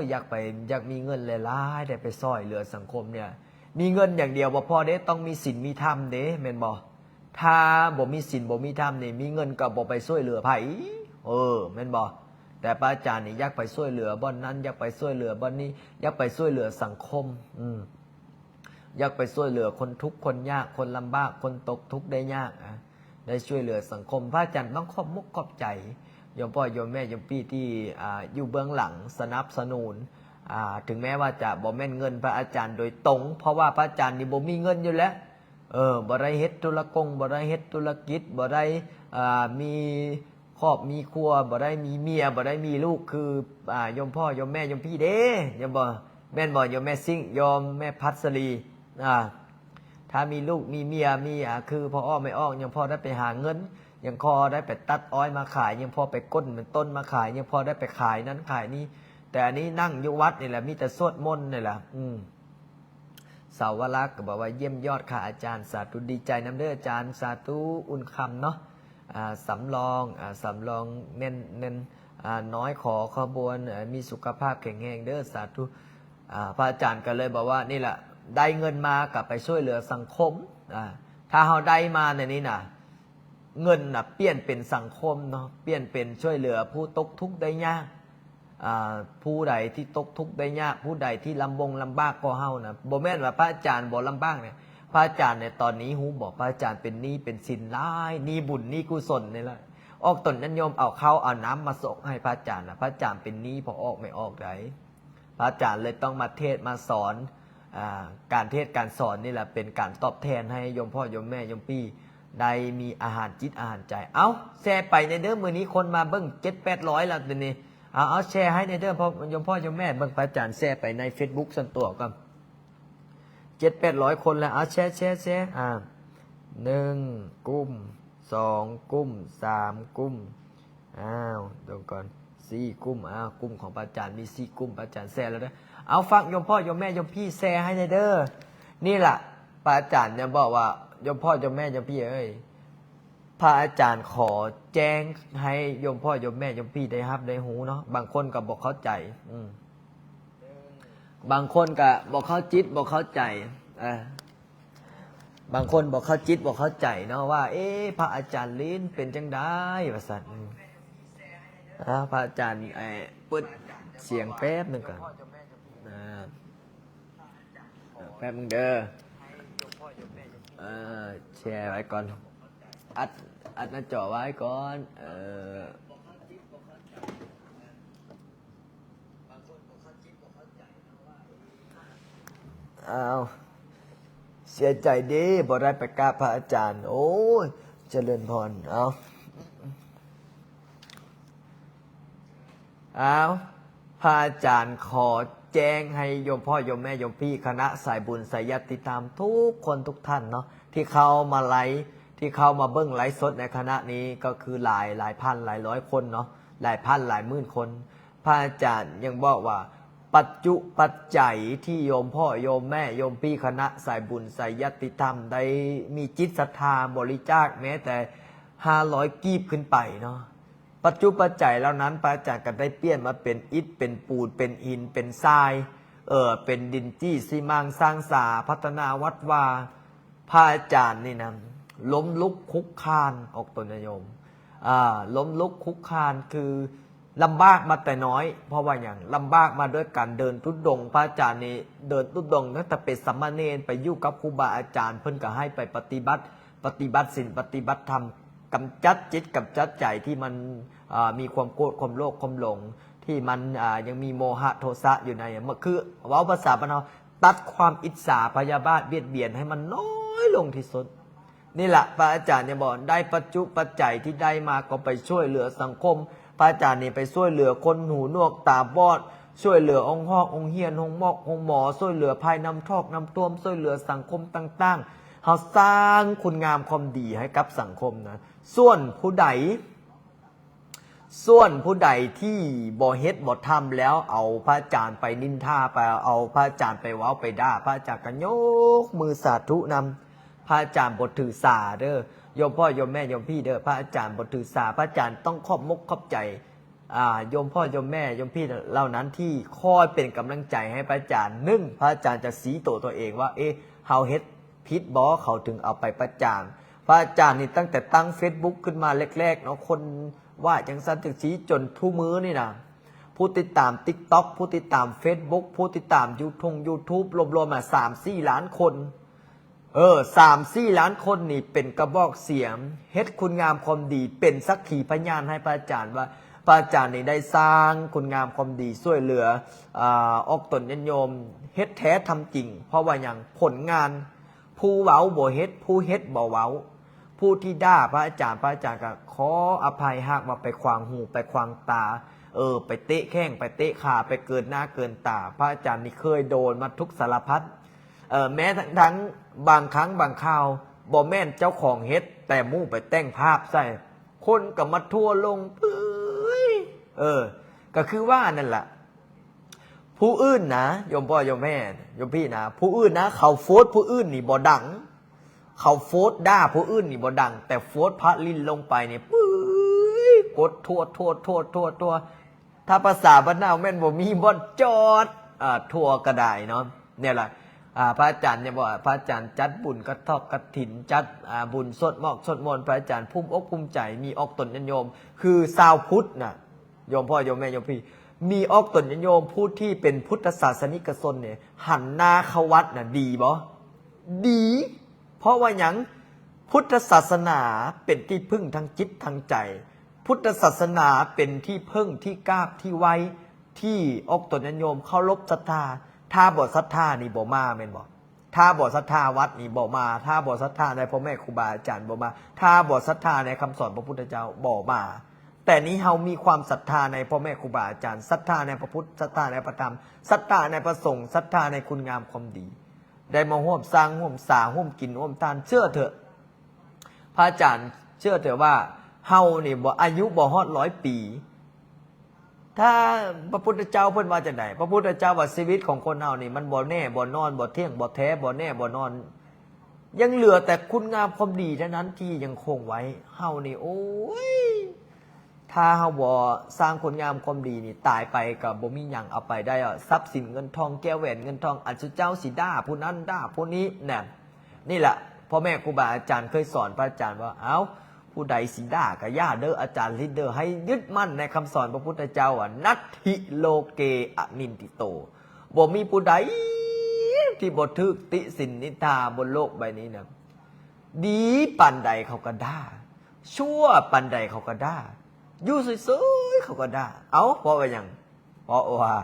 ຍ ຢາກໄປ ຢາກມີເງິນຫຼາຍໆ ໄດ້ໄປຊ່ອຍເຫຼືອສັງຄົມນີ້. ມີເງິນຢ່າງດຽວບໍ່ພໍເດ້ ຕ້ອງມີສິນມີທຳເດ້ ແມ່ນບໍ່? ຖ້າບໍ່ມີສິນບໍ່ມີທຳນີ້ ມີເງິນກໍບໍ່ໄປຊ່ວຍເຫຼືອໃຜ. ເອີ ແມ່ນບໍ່? ແຕ່ພະອາຈານນີ້ຢາກໄປຊ່ວຍເຫຼືອບ່ອນນັ້ນ ຢາກໄປຊ່ວຍເຫຼືອບ່ອນນີ້ ຢາກໄປຊ່ວຍເຫຼືອສັງຄົມ. ອືມ ຢາກໄປຊ່ວຍເຫຼືອຄົນທຸກຄົນຍາກ ຄົນລຳບາກ ຄົນຕົກທຸກໄດ້ຍາກ. ອາ ໄດ້ຊ່ວຍເຫຼືອສັງຄົມ. ພະອາຈານຕ້ອງຂອບມຸກຂອບໃຈໂຍມພໍ່ໂຍມແມ່ໂຍມພີ່ທີ່ ອ່າ ຢູ່ເບື້ອງຫຼັງສະໜັບສະໜູນ. ອ່າ ເຖິງແມ້ວ່າຈະບໍ່ແມ່ນເງິນພະອາຈານໂດຍຕົງ ເພາະວ່າພະອາຈານນີ້ບໍ່ມີເງິນຢູ່ແລ້ວ. ເອີ ບໍ່ໄດ້ເຮັດທຸລະກົງ ບໍ່ໄດ້ເຮັດທຸລະກິດ ບໍ່ໄດ້ ອ່າ ມີຄອບມີຄົວ ບໍ່ໄດ້ມີເມຍ ບໍ່ໄດ້ມີລູກ ຄື ອ່າ ໂຍມພໍ່ໂຍມແມ່ໂຍມພີ່ເດ້. ແມ່ນບໍ່? ແມ່ນບໍ່ ໂຍມແມ່ຊິງ ໂຍມແມ່ພັດສະລີ? ອ່າ ຖ້າມີລູກມີເມຍ ມີ ອ່າ ຄືພໍ່ອອກແມ່ອອກ ຍັງພໍໄດ້ໄປຫາເງິນ ຍັງພໍໄດ້ໄປຕັດອ້ອຍມາຂາຍ ຍັງພໍໄປກົ້ນມັນຕົ້ນມາຂາຍ ຍັງພໍໄດ້ໄປຂາຍນັ້ນຂາຍນີ້. ແຕ່ອັນນີ້ນັ່ງຢູ່ວັດນີ້ແຫຼະ ມີແຕ່ສວດມົນນີ້ແຫຼະ. ອືມ ສາວວະລາກໍບອກວ່າ ຢ້ຽມຍອດຄ່ະອາຈານ. ສາທຸ ດີໃຈນຳເດີອາຈານ. ສາທຸ. ອຸ່ນຄຳເນາະ ອ່າ ສຳລອງ ອ່າ ສຳລອງແໜ້ນ ແໜ້ນ ອ່າ ນ້ອຍ ຂໍຂະບວນ ເອີ ມີສຸຂະພາບແຂງແຮງເດີ. ສາທຸ. ອ່າ ພະອາຈານກໍເລີຍບອກວ່າ ນີ້ລະ ໄດ້ເງິນມາກໍໄປຊ່ວຍເຫຼືອສັງຄົມ. ອ່າ ຖ້າເຮົາໄດ້ມາໃນນີ້ນະ ເງິນນະປ່ຽນເປັນສັງຄົມເນາະ ປ່ຽນເປັນຊ່ວຍເຫຼືອຜູ້ຕົກທຸກໄດ້ຍາກ. ອ່າ ຜູ້ໃດທີ່ຕົກທຸກໄດ້ຍາກ ຜູ້ໃດທີ່ລຳບົງລຳບາກກວ່າເຮົານະ ບໍ່ແມ່ນວ່າພະອາຈານບໍ່ລຳບາກເດ. ພະອາຈານໃນຕອນນີ້ຮູ້ບໍ່? ພະອາຈານເປັນໜີ້ເປັນສິນຫຼາຍ ໜີ້ບຸນໜີ້ກຸສົນນີ້ລະ. ອອກຕົນຍາດໂຍມເອົາເຂົ້າເອົານ້ຳມາສົ່ງໃຫ້ພະອາຈານນະ ພະອາຈານເປັນໜີ້ພໍ່ອອກແມ່ອອກໃດ. ພະອາຈານເລີຍຕ້ອງມາເທດມາສອນ. ອ່າ ການເທດການສອນນີ້ລະເປັນການຕອບແທນໃຫ້ໂຍມພໍ່ໂຍມແມ່ໂຍມພີ່ໄດ້ມີອາຫານຈິດອາຫານໃຈ. ເອົ້າ ແຊໄປແດ່ເດີ ມື້ນີ້ຄົນມາເບິ່ງເຈັດແປດຮ້ອຍແລ້ວດຽວນີ້. ເອົາ ເອົາ ແຊໃຫ້ແດ່ເດີ ພໍ່ ໂຍມພໍ່ໂຍມແມ່ເບິ່ງ. ພະອາຈານແຊໄປໃນເຟສບຸກສ່ວນຕົວກ່ອນ ເຈັດແປດຮ້ອຍຄົນແລ້ວ. ເອົາ ແຊ ແຊ ແຊ ອ່າ ໜຶ່ງກຸ່ມ ສອງກຸ່ມ ສາມກຸ່ມ ອ້າວ ເບິ່ງກ່ອນ ສີ່ກຸ່ມ. ອ້າວ ກຸ່ມຂອງພະອາຈານມີສີ່ກຸ່ມ ພະອາຈານແຊແລ້ວເດີ. ເອົາ ຝາກໂຍມພໍ່ໂຍມແມ່ໂຍມພີ່ແຊໃຫ້ແດ່ເດີ. ນີ້ລະ ພະອາຈານຍັງບອກວ່າ ໂຍມພໍ່ໂຍມແມ່ໂຍມພີ່ເອີຍ ພະອາຈານຂໍແຈ້ງໃຫ້ໂຍມພໍ່ໂຍມແມ່ໂຍມພີ່ໄດ້ຮັບໄດ້ຮູ້ເນາະ. ບາງຄົນກໍບໍ່ເຂົ້າໃຈ ອືມ ບາງຄົນກໍບໍ່ເຂົ້າຈິດບໍ່ເຂົ້າໃຈ ເອີ ບາງຄົນບໍ່ເຂົ້າຈິດບໍ່ເຂົ້າໃຈເນາະວ່າ ເອ ພະອາຈານລີນເປັນຈັ່ງໃດ ວ່າຊັ້ນ. ອືມ ອ່າ ພະອາຈານ ເອີ ເປີດສຽງແປັບໜຶ່ງກ່ອນ ອ່າ ແປັບໜຶ່ງເດີ ເອີ ແຊໄວ້ກ່ອນ ອັດ ອັດໜ້າຈໍໄວ້ກ່ອນ ເອີ. ອ້າວ ເສຍໃຈເດ້ ບໍ່ໄດ້ໄປກາບພະອາຈານ. ໂອ້ຍ ຈະເລີນພອນ. ເອົາ ອ້າວ ພະອາຈານຂໍແຈ້ງໃຫ້ໂຍມພໍ່ໂຍມແມ່ໂຍມພີ່ຄະນະສາຍບຸນສາຍຍາດຕິທຳທຸກຄົນທຸກທ່ານເນາະ ທີ່ເຂົ້າມາໄລ ທີ່ເຂົ້າມາເບິ່ງໄລຟ໌ສົດໃນຂະນະນີ້ ກໍຄືຫຼາຍ ຫຼາຍພັນຫຼາຍຮ້ອຍຄົນເນາະ ຫຼາຍພັນຫຼາຍໝື່ນຄົນ. ພະອາຈານຍັງບອກວ່າ ປັດຈຸປັດໄຈທີ່ໂຍມພໍ່ໂຍມແມ່ໂຍມພີ່ຄະນະສາຍບຸນສາຍຍາດຕິທຳໄດ້ມີຈິດສັດທາບໍລິຈາກແມ້ແຕ່ຫ້າຮ້ອຍກີບຂຶ້ນໄປເນາະ ປັດຈຸປັດໄຈເຫຼົ່ານັ້ນ ພະອາຈານກໍໄດ້ປ່ຽນມາເປັນອິດ ເປັນປູນ ເປັນຫີນ ເປັນຊາຍ ເອີ ເປັນດິນຈີ່ ຊີມັງ ສ້າງສາ ພັດທະນາວັດວາ. ພະອາຈານນີ້ນະ ລົ້ມລຸກຄຸກຄານ ອອກຕົນຍາດໂຍມ ອ່າ ລົ້ມລຸກຄຸກຄານ ຄືລຳບາກມາແຕ່ນ້ອຍ. ເພາະວ່າຫຍັງ? ລຳບາກມາດ້ວຍການເດີນທຸດົງ. ພະອາຈານນີ້ເດີນທຸດົງຕັ້ງແຕ່ເປັນສາມະເນນ ໄປຢູ່ກັບຄູບາອາຈານ ເພິ່ນກໍໃຫ້ໄປປະຕິບັດ ປະຕິບັດສິນ ປະຕິບັດທຳ ກຳຈັດຈິດ ກຳຈັດໃຈທີ່ມັນ ອ່າ ມີຄວາມໂກດ ຄວາມໂລບ ຄວາມຫຼົງ ທີ່ມັນ ອ່າ ຍັງມີໂມຫະໂທສະຢູ່ໃນ ຄືເວົ້າພາສາບ້ານເຮົາ ຕັດຄວາມອິດສາພະຍາບາດບຽດບຽນໃຫ້ມັນນ້ອຍລົງທີ່ສຸດ. ນີ້ລະ ພະອາຈານຍັງບອກ ໄດ້ປັດຈຸປັດໄຈທີ່ໄດ້ມາກໍໄປຊ່ວຍເຫຼືອສັງຄົມ. ພະອາຈານນີ້ໄປຊ່ວຍເຫຼືອຄົນຫູໜວກຕາບອດ, ຊ່ວຍເຫຼືອໂຮງຮອກໂຮງຮຽນ, ໂຮງໝໍ, ໂຮງໝໍ, ຊ່ວຍເຫຼືອໄພນ້ຳຖ້ອກນ້ຳຖ້ວມ, ຊ່ວຍເຫຼືອສັງຄົມຕ່າງໆ. ເຮົາສ້າງຄຸນງາມຄວາມດີໃຫ້ກັບສັງຄົມນະ. ສ່ວນຜູ້ໃດ ສ່ວນຜູ້ໃດທີ່ບໍ່ເຮັດບໍ່ທຳແລ້ວ ເອົາພະອາຈານໄປນິນທາ, ໄປເອົາພະອາຈານໄປເວົ້າໄປດ່າ, ພະອາຈານກໍຍົກມືສາທຸນຳ. ພະອາຈານບໍ່ຖືສາເດີ້ ໂຍມພໍ່ໂຍມແມ່ໂຍມພີ່ເດີ້, ພະອາຈານບໍ່ຖືສາ, ພະອາຈານຕ້ອງຂອບມົກຂອບໃຈ ອ່າ ໂຍມພໍ່ໂຍມແມ່ໂຍມພີ່ເຫຼົ່ານັ້ນທີ່ຄອຍເປັນກຳລັງໃຈໃຫ້ພະອາຈານ. ໜຶ່ງ ພະອາຈານຈະຊີ້ໂຕໂຕເອງວ່າ ເອ ເຮົາເຮັດຜິດບໍ່ ເຂົາເຖິງເອົາໄປປະຈານ. ພະອາຈານນີ້ຕັ້ງແຕ່ຕັ້ງເຟສບຸກຂຶ້ນມາແລກໆເນາະ, ຄົນວ່າຈັ່ງຊັ້ນຈັ່ງຊີ້ ຈົນທຸກມື້ນີ້ນະ ຜູ້ຕິດຕາມຕິກຕັອກ, ຜູ້ຕິດຕາມເຟສບຸກ, ຜູ້ຕິດຕາມຢູທົງຢູທູບ ລວມໆມາສາມສີ່ລ້ານຄົນ. ເອີ ສາມສີ່ລ້ານຄົນນີ້ເປັນກະບອກສຽງ ເຮັດຄຸນງາມຄວາມດີ ເປັນສັກຂີພະຍານໃຫ້ພະອາຈານວ່າ ພະອາຈານນີ້ໄດ້ສ້າງຄຸນງາມຄວາມດີ ຊ່ວຍເຫຼືອ ອາ ອອກຕົນຍາດໂຍມ ເຮັດແທ້ທຳຈິງ. ເພາະວ່າຫຍັງ? ຜົນງານ ຜູ້ເວົ້າບໍ່ເຮັດ ຜູ້ເຮັດບໍ່ເວົ້າ. ຜູ້ທີ່ດ່າພະອາຈານ ພະອາຈານກໍຂໍອະໄພ ຫາກວ່າໄປຂວາງຫູ ໄປຂວາງຕາ ເອີ ໄປເຕະແຂ້ງ ໄປເຕະຂາ ໄປເກີນໜ້າເກີນຕາ. ພະອາຈານນີ້ເຄີຍໂດນມາທຸກສາລະພັດ. ເອີ ແມ້ກະທັ່ງບາງຄັ້ງບາງຄາວ ບໍ່ແມ່ນເຈົ້າຂອງເຮັດ ແຕ່ໝູ່ໄປແຕ່ງພາບໃສ່ ຄົນກໍມາທົວລົງປຶ້ຍ. ເອີ ກໍຄືວ່ານັ້ນລະ ຜູ້ອື່ນນະ ໂຍມພໍ່ໂຍມແມ່ໂຍມພີ່ນະ ຜູ້ອື່ນນະ ເຂົາໂຟດຜູ້ອື່ນນີ້ບໍ່ດັງ, ເຂົາໂຟດດ່າຜູ້ອື່ນນີ້ບໍ່ດັງ, ແຕ່ໂຟດພະລິນລົງໄປນີ້ ປຶ້ຍ ກົດທົ່ວໆໆໆ ຖ້າພາສາບ້ານເຮົາແມ່ນບໍ່ມີບ່ອນຈອດ ອ່າ ທົ່ວກະດາຍເນາະ. ແນວລະ ອ່າ ພະອາຈານຍັງບອກວ່າ ພະອາຈານຈັດບຸນກະຖອກກະຖິນ ຈັດ ອ່າ ບຸນສວດໝອກສວດມົນ ພະອາຈານພູມອົກພູມໃຈ ມີອອກຕົນຍາດໂຍມ ຄືຊາວພຸດນະ ໂຍມພໍ່ໂຍມແມ່ໂຍມພີ່ ມີອອກຕົນຍາດໂຍມຜູ້ທີ່ເປັນພຸດທະສາສະນິກະຊົນນີ້ ຫັນໜ້າເຂົ້າວັດນະ ດີບໍ່? ດີ. ເພາະວ່າຫຍັງ? ພຸດທະສາສະໜາເປັນທີ່ເພິ່ງທາງຈິດທາງໃຈ, ພຸດທະສາສະໜາເປັນທີ່ເພິ່ງທີ່ກາບທີ່ໄຫວ້ ທີ່ອອກຕົນຍາດໂຍມເຄົາລົບສັດທາ. ຖ້າບໍ່ສັດທານີ້ບໍ່ມາແມ່ນບໍ່? ຖ້າບໍ່ສັດທາວັດນີ້ບໍ່ມາ, ຖ້າບໍ່ສັດທາໃນພໍ່ແມ່ຄູບາອາຈານບໍ່ມາ, ຖ້າບໍ່ສັດທາໃນຄຳສອນພະພຸດທະເຈົ້າບໍ່ມາ. ແຕ່ນີ້ເຮົາມີຄວາມສັດທາໃນພໍ່ແມ່ຄູບາອາຈານ, ສັດທາໃນພະພຸດ, ສັດທາໃນພະທຳ, ສັດທາໃນພະສົງ, ສັດທາໃນຄຸນງາມຄວາມດີ, ໄດ້ມາຮ່ວມສ້າງຮ່ວມສາ, ຮ່ວມກິນຮ່ວມທານ. ເຊື່ອເຖາະ ພະອາຈານ, ເຊື່ອເຖາະວ່າເຮົານີ້ບໍ່, ອາຍຸບໍ່ຮອດຮ້ອຍປີ. ຖ້າພະພຸດທະເຈົ້າເພິ່ນວ່າຈັ່ງໃດ? ພະພຸດທະເຈົ້າວ່າຊີວິດຂອງຄົນເຮົານີ້ ມັນບໍ່ແນ່ບໍ່ນອນ, ບໍ່ທ່ຽງບໍ່ແທ້, ບໍ່ແນ່ບໍ່ນອນ. ຍັງເຫຼືອແຕ່ຄຸນງາມຄວາມດີເທົ່ານັ້ນທີ່ຍັງຄົງໄວ້. ເຮົານີ້ ໂອ້ຍ ຖ້າເຮົາບໍ່ສ້າງຄຸນງາມຄວາມດີນີ້ ຕາຍໄປກໍບໍ່ມີຫຍັງເອົາໄປໄດ້. ຊັບສິນເງິນທອງ, ແກ້ວແຫວນເງິນທອງ, ອັນຊຸເຈົ້າຊິດ່າຜູ້ນັ້ນດ່າຜູ້ນີ້ນະ. ນີ້ລະ ພໍ່ແມ່ຄູບາອາຈານເຄີຍສອນພະອາຈານວ່າ ເອົ້າ ຜູ້ໃດຊິດ່າກໍຢ່າເດີ້ ອາຈານລິດເດີ້, ໃຫ້ຍຶດໝັ້ນໃນຄຳສອນພະພຸດທະເຈົ້າ ອະ ນັດຖິໂລເກອະນິນທິໂຕ. ບໍ່ມີຜູ້ໃດທີ່ບໍ່ຖືກຕິສິນນິນທາບົນໂລກໃບນີ້ນະ. ດີປານໃດເຂົາກໍດ່າ, ຊົ່ວປານໃດເຂົາກໍດ່າ, ຢູ່ເສີຍໆເຂົາກໍດ່າ. ເອົ້າ ເພາະວ່າຫຍັງ? ເພາະວ່າ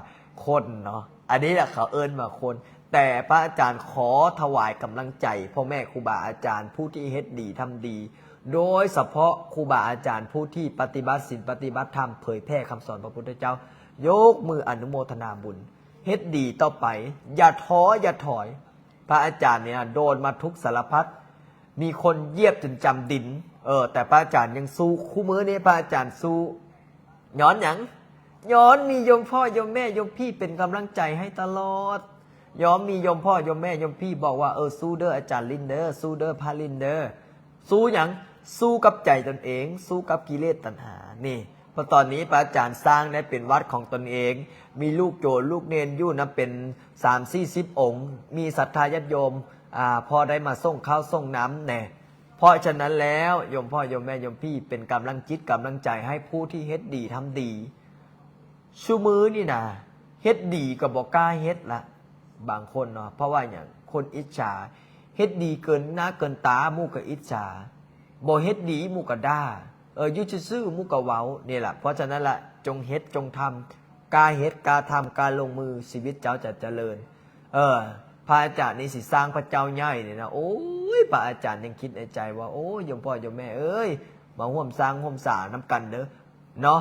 ຄົນເນາະ, ອັນນີ້ແຫຼະເຂົາເອີ້ນວ່າຄົນ. ແຕ່ພະອາຈານຂໍຖວາຍກຳລັງໃຈພໍ່ແມ່ຄູບາອາຈານຜູ້ທີ່ເຮັດດີທຳດີ, ໂດຍສະເພາະຄູບາອາຈານຜູ້ທີ່ປະຕິບັດສິນປະຕິບັດທຳ, ເຜີຍແຜ່ຄຳສອນພະພຸດທະເຈົ້າ, ຍົກມືອະນຸໂມທະນາບຸນ. ເຮັດດີຕໍ່ໄປ, ຢ່າທໍ ຢ່າຖອຍ. ພະອາຈານນີ້ໂດນມາທຸກສາລະພັດ, ມີຄົນຢຽບຈົນຈຳດິນ, ເອີ ແຕ່ພະອາຈານຍັງສູ້. ຄູ່ມື້ນີ້ພະອາຈານສູ້. ຍ້ອນຫຍັງ? ຍ້ອນມີໂຍມພໍ່ໂຍມແມ່ໂຍມພີ່ເປັນກຳລັງໃຈໃຫ້ຕະຫຼອດ. ຍ້ອນມີໂຍມພໍ່ໂຍມແມ່ໂຍມພີ່ບອກວ່າ ເອີ ສູ້ເດີ້ອາຈານລິນເດີ້, ສູ້ເດີ້ພະລິນເດີ້. ສູ້ຫຍັງ? ສູ້ກັບໃຈຕົນເອງ, ສູ້ກັບກິເລດຕັນຫາ. ນີ້ ເພາະຕອນນີ້ພະອາຈານສ້າງໄດ້ເປັນວັດຂອງຕົນເອງ, ມີລູກໂຍມລູກເນນຢູ່ນຳເປັນສາມສີ່ສິບອົງ, ມີສັດທາຍາດໂຍມ ອ່າ ພໍໄດ້ມາສົ່ງເຂົ້າສົ່ງນ້ຳແດ່. ເພາະສະນັ້ນແລ້ວ ໂຍມພໍ່ໂຍມແມ່ໂຍມພີ່ ເປັນກຳລັງຈິດກຳລັງໃຈໃຫ້ຜູ້ທີ່ເຮັດດີທຳດີ. ຊຸມື້ນີ້ນະ ເຮັດດີກໍບໍ່ກ້າເຮັດລະ ບາງຄົນເນາະ. ເພາະວ່າຫຍັງ? ຄົນອິດສາ, ເຮັດດີເກີນໜ້າເກີນຕາ ໝູ່ກໍອິດສາ, ບໍ່ເຮັດດີໝູ່ກໍດ່າ, ເອີ ຢູ່ຊື່ໆໝູ່ກໍເວົ້າ. ນີ້ລະ ເພາະສະນັ້ນລະ ຈົ່ງເຮັດ ຈົ່ງທຳ, ກ້າເຮັດ ກ້າທຳ ກ້າລົງມື, ຊີວິດເຈົ້າຈະຈະເລີນ. ເອີ ພະອາຈານນີ້ຊິສ້າງພະເຈົ້າໃຫຍ່ນີ້ນະ. ໂອ້ຍ ພະອາຈານຍັງຄິດໃນໃຈວ່າ ໂອ້ຍ ໂຍມພໍ່ໂຍມແມ່ເອີຍ ມາຮ່ວມສ້າງຮ່ວມສານຳກັນເດີ້ເນາະ.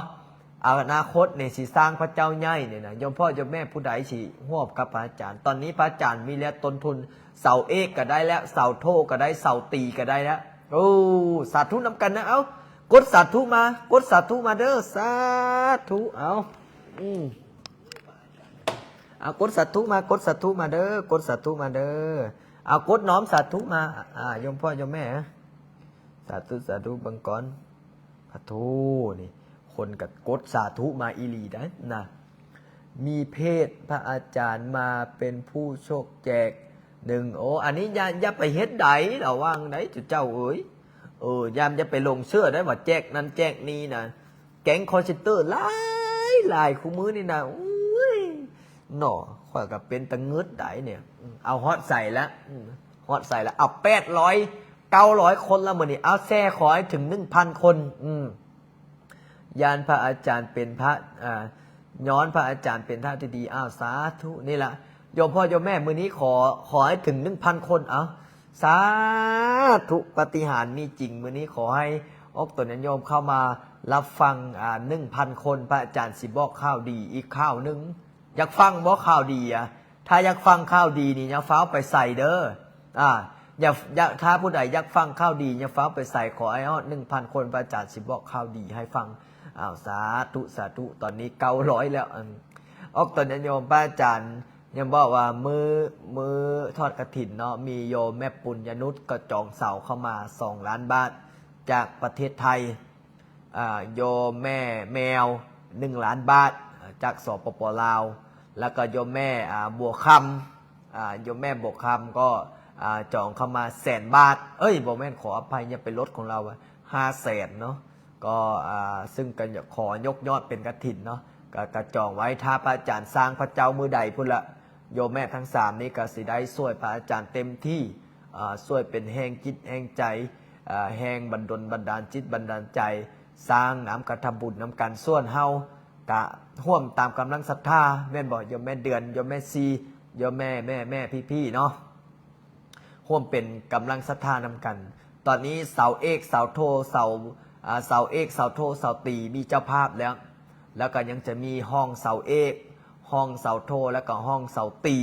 ອະນາຄົດນີ້ຊິສ້າງພະເຈົ້າໃຫຍ່ນີ້ນະ ໂຍມພໍ່ໂຍມແມ່ຜູ້ໃດຊິຮ່ວມກັບພະອາຈານ? ຕອນນີ້ພະອາຈານມີແລ້ວຕົ້ນທຶນ ເສົາເອກກໍໄດ້ແລ້ວ ເສົາໂທກໍໄດ້ ເສົາຕີກໍໄດ້ແລ້ວ. ໂອ້ ສາທຸນຳກັນນະ. ເອົາ ກົດສາທຸມາ ກົດສາທຸມາເດີ ສາທຸ. ເອົາ ອືມ ເອົາ ກົດສາທຸມາ ກົດສາທຸມາເດີ ກົດສາທຸມາເດີ. ເອົາ ກົດນ້ອມສາທຸມາ ອາ ໂຍມພໍ່ໂຍມແມ່ ສາທຸ ສາທຸ. ເບິ່ງກ່ອນ ປະໂທ ນີ້ ຄົນກໍກົດສາທຸມາອີ່ຫຼີໄດ໋ນະ. ມີເພດພະອາຈານມາເປັນຜູ້ໂຊກແຈກໜຶ່ງ. ໂອ້ ອັນນີ້ຢ່າ ຢ່າໄປເຮັດໃດ ລະວັງໃດ໋ ເຈົ້າເອີຍ. ເອີ ຢ່າ ຢ່າໄປຫຼົງເຊື່ອໄດ໋ວ່າແຈກນັ້ນແຈກນີ້ນະ. ແກ້ງຄອລເຊັນເຕີຫຼາຍ ຫຼາຍຄູ່ມື້ນີ້ນະ. ໂອ້ຍ ເນາະ ຂ້ອຍກໍເປັນຕາງຶດໃດ໋ນີ້. ເອົາ ຮອດໃສລະ? ຮອດໃສລະ? ເອົາ ແປດຮ້ອຍ ເກົ້າຮ້ອຍຄົນລະມື້ນີ້. ເອົາ ແຊຂໍໃຫ້ເຖິງໜຶ່ງພັນຄົນ. ອືມ ຢ້ານພະອາຈານເປັນພະ ອ່າ ຍ້ອນພະອາຈານເປັນພະທີ່ດີ. ອ້າວ ສາທຸ. ນີ້ລະ ໂຍມພໍ່ໂຍມແມ່ ມື້ນີ້ຂໍ ຂໍໃຫ້ເຖິງໜຶ່ງພັນຄົນ. ເອົາ ສາທຸ. ປາຕິຫານມີຈິງ. ມື້ນີ້ຂໍໃຫ້ອອກຕົນຍາດໂຍມເຂົ້າມາຮັບຟັງ ອ່າ ໜຶ່ງພັນຄົນ ພະອາຈານຊິບອກຂ່າວດີອີກຂ່າວໜຶ່ງ. ຢາກຟັງບໍ່ຂ່າວດີອະ? ຖ້າຢາກຟັງຂ່າວດີນີ້ ຢ່າຟ້າວໄປໃສເດີ. ອາ ຢ່າ ຢ່າ ຖ້າຜູ້ໃດຢາກຟັງຂ່າວດີ ຢ່າຟ້າວໄປໃສ. ຂໍໃຫ້ຮອດໜຶ່ງພັນຄົນ ພະອາຈານຊິບອກຂ່າວດີໃຫ້ຟັງ. ອ້າວ ສາທຸ ສາທຸ. ຕອນນີ້ເກົ້າຮ້ອຍແລ້ວ. ອັນ ອອກຕົນຍາດໂຍມ ພະອາຈານຍັງບອກວ່າ ມື້ ມື້ທອດກະຖິນເນາະ ມີໂຍມແມ່ປຸນຍະນຸດກໍຈອງເສົາເຂົ້າມາສອງລ້ານບາດ ຈາກປະເທດໄທ. ອາ ໂຍມແມ່ແມວ ໜຶ່ງລ້ານບາດ ອາ ຈາກ ສປປ ລາວ. ແລ້ວກໍໂຍມແມ່ ອາ ບົວຄຳ ອາ ໂຍມແມ່ບົວຄຳກໍ ອາ ຈອງເຂົ້າມາແສນບາດ. ເອີຍ ບໍ່ແມ່ນ ຂໍອະໄພ ຢ່າໄປລົດຂອງລາວ ຫ້າແສນເນາະ. ກໍ ອາ ຊຶ່ງກໍຂໍຍົກຍອດເປັນກະຖິນເນາະ ກໍ ກໍຈອງໄວ້ ຖ້າພະອາຈານສ້າງພະເຈົ້າມື້ໃດພຸ້ນລະ ໂຍມແມ່ທັງສາມນີ້ກໍຊິໄດ້ຊ່ວຍພະອາຈານເຕັມທີ່ ອາ ຊ່ວຍເປັນແຮງຈິດແຮງໃຈ ອາ ແຮງບັນດົນບັນດານຈິດບັນດານໃຈ ສ້າງນຳ ກະທຳບຸນນຳກັນ. ສ່ວນເຮົາກະຮ່ວມຕາມກຳລັງສັດທາ ແມ່ນບໍ່ ໂຍມແມ່ເດືອນ ໂຍມແມ່ຊີ ໂຍມແມ່ ແມ່ ແມ່ ພີ່ໆ ເນາະ ຮ່ວມເປັນກຳລັງສັດທານຳກັນ. ຕອນນີ້ເສົາເອກ ເສົາໂທ ເສົາ ອາ ເສົາເອກ ເສົາໂທ ເສົາຕີ ມີເຈົ້າພາບແລ້ວ ແລ້ວກໍຍັງຈະມີຫ້ອງເສົາເອກ ຫ້ອງເສົາໂທ ແລ້ວກໍຫ້ອງເສົາຕີ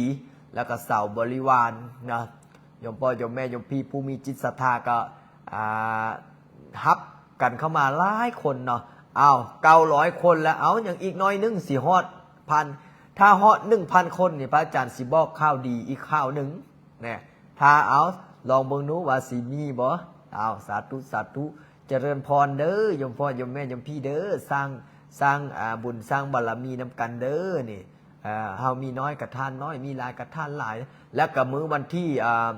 ແລ້ວກໍເສົາບໍລິວານນະ. ໂຍມພໍ່ໂຍມແມ່ໂຍມພີ່ຜູ້ມີຈິດສັດທາກໍ ອາ ຮັບກັນເຂົ້າມາຫຼາຍຄົນເນາະ. ອ້າວ ເກົ້າຮ້ອຍຄົນແລ້ວ ເອົາ ຍັງອີກໜ້ອຍໜຶ່ງຊິຮອດພັນ. ຖ້າຮອດໜຶ່ງພັນຄົນນີ້ ພະອາຈານຊິບອກຂ່າວດີອີກຂ່າວໜຶ່ງ. ແນ່ ຖ້າ ເອົາ ລອງເບິ່ງດູວ່າຊິມີບໍ່? ເອົາ ສາທຸ ສາທຸ ຈະເລີນພອນເດີ ໂຍມພໍ່ໂຍມແມ່ໂຍມພີ່ເດີ ສ້າງ ສ້າງ ອາ ບຸນສ້າງບາລະມີນຳກັນເດີ. ນີ້ ເຮົາມີນ້ອຍກະທານນ້ອຍ ມີຫຼາຍກະທານຫຼາຍ. ແລ້ວກະມື້ວັນທີ ອາ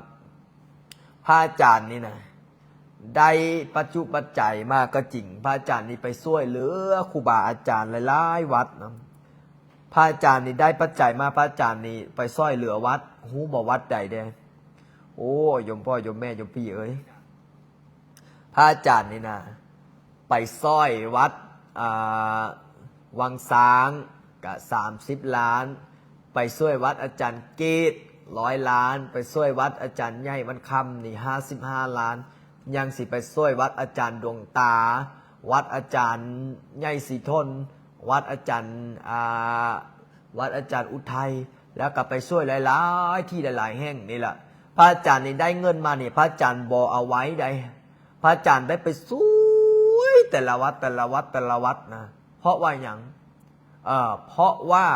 ພະອາຈານນີ້ນະ ໄດ້ປັດຈຸປັດໄຈມາກໍຈິງ ພະອາຈານນີ້ໄປຊ່ວຍເຫຼືອຄູບາອາຈານຫຼາຍໆວັດນະ. ພະອາຈານນີ້ໄດ້ປັດໄຈມາ ພະອາຈານນີ້ໄປຊ່ວຍເຫຼືອວັດ ຮູ້ບໍ່ວັດໃດແດ່? ໂອ້ ໂຍມພໍ່ໂຍມແມ່ໂຍມພີ່ເອີຍ ພະອາຈານນີ້ນະ ໄປຊ່ວຍວັດ ອ່າ ວັງຊ້າງກະສາມສິບລ້ານ, ໄປຊ່ວຍວັດອາຈານເກດຮ້ອຍລ້ານ, ໄປຊ່ວຍວັດອາຈານໃຫຍ່ວັນຄຳນີ້ຫ້າສິບຫ້າລ້ານ, ຍັງຊິໄປຊ່ວຍວັດອາຈານດວງຕາ, ວັດອາຈານໃຫຍ່ສີທົນ, ວັດອາຈານ ອ່າ ວັດອາຈານອຸໄທ, ແລ້ວກໍໄປຊ່ວຍຫຼາຍໆທີ່ຫຼາຍໆແຫ່ງນີ້ລະ. ພະອາຈານນີ້ໄດ້ເງິນມານີ້ ພະອາຈານບໍ່ເອົາໄວ້ໃດ໋, ພະອາຈານໄດ້ໄປຊ່ວຍແຕ່ລະວັດ ແຕ່ລະວັດ ແຕ່ລະວັດນະ. ເພາະວ່າຫຍັງ? ເອີ ເພາະວ່າ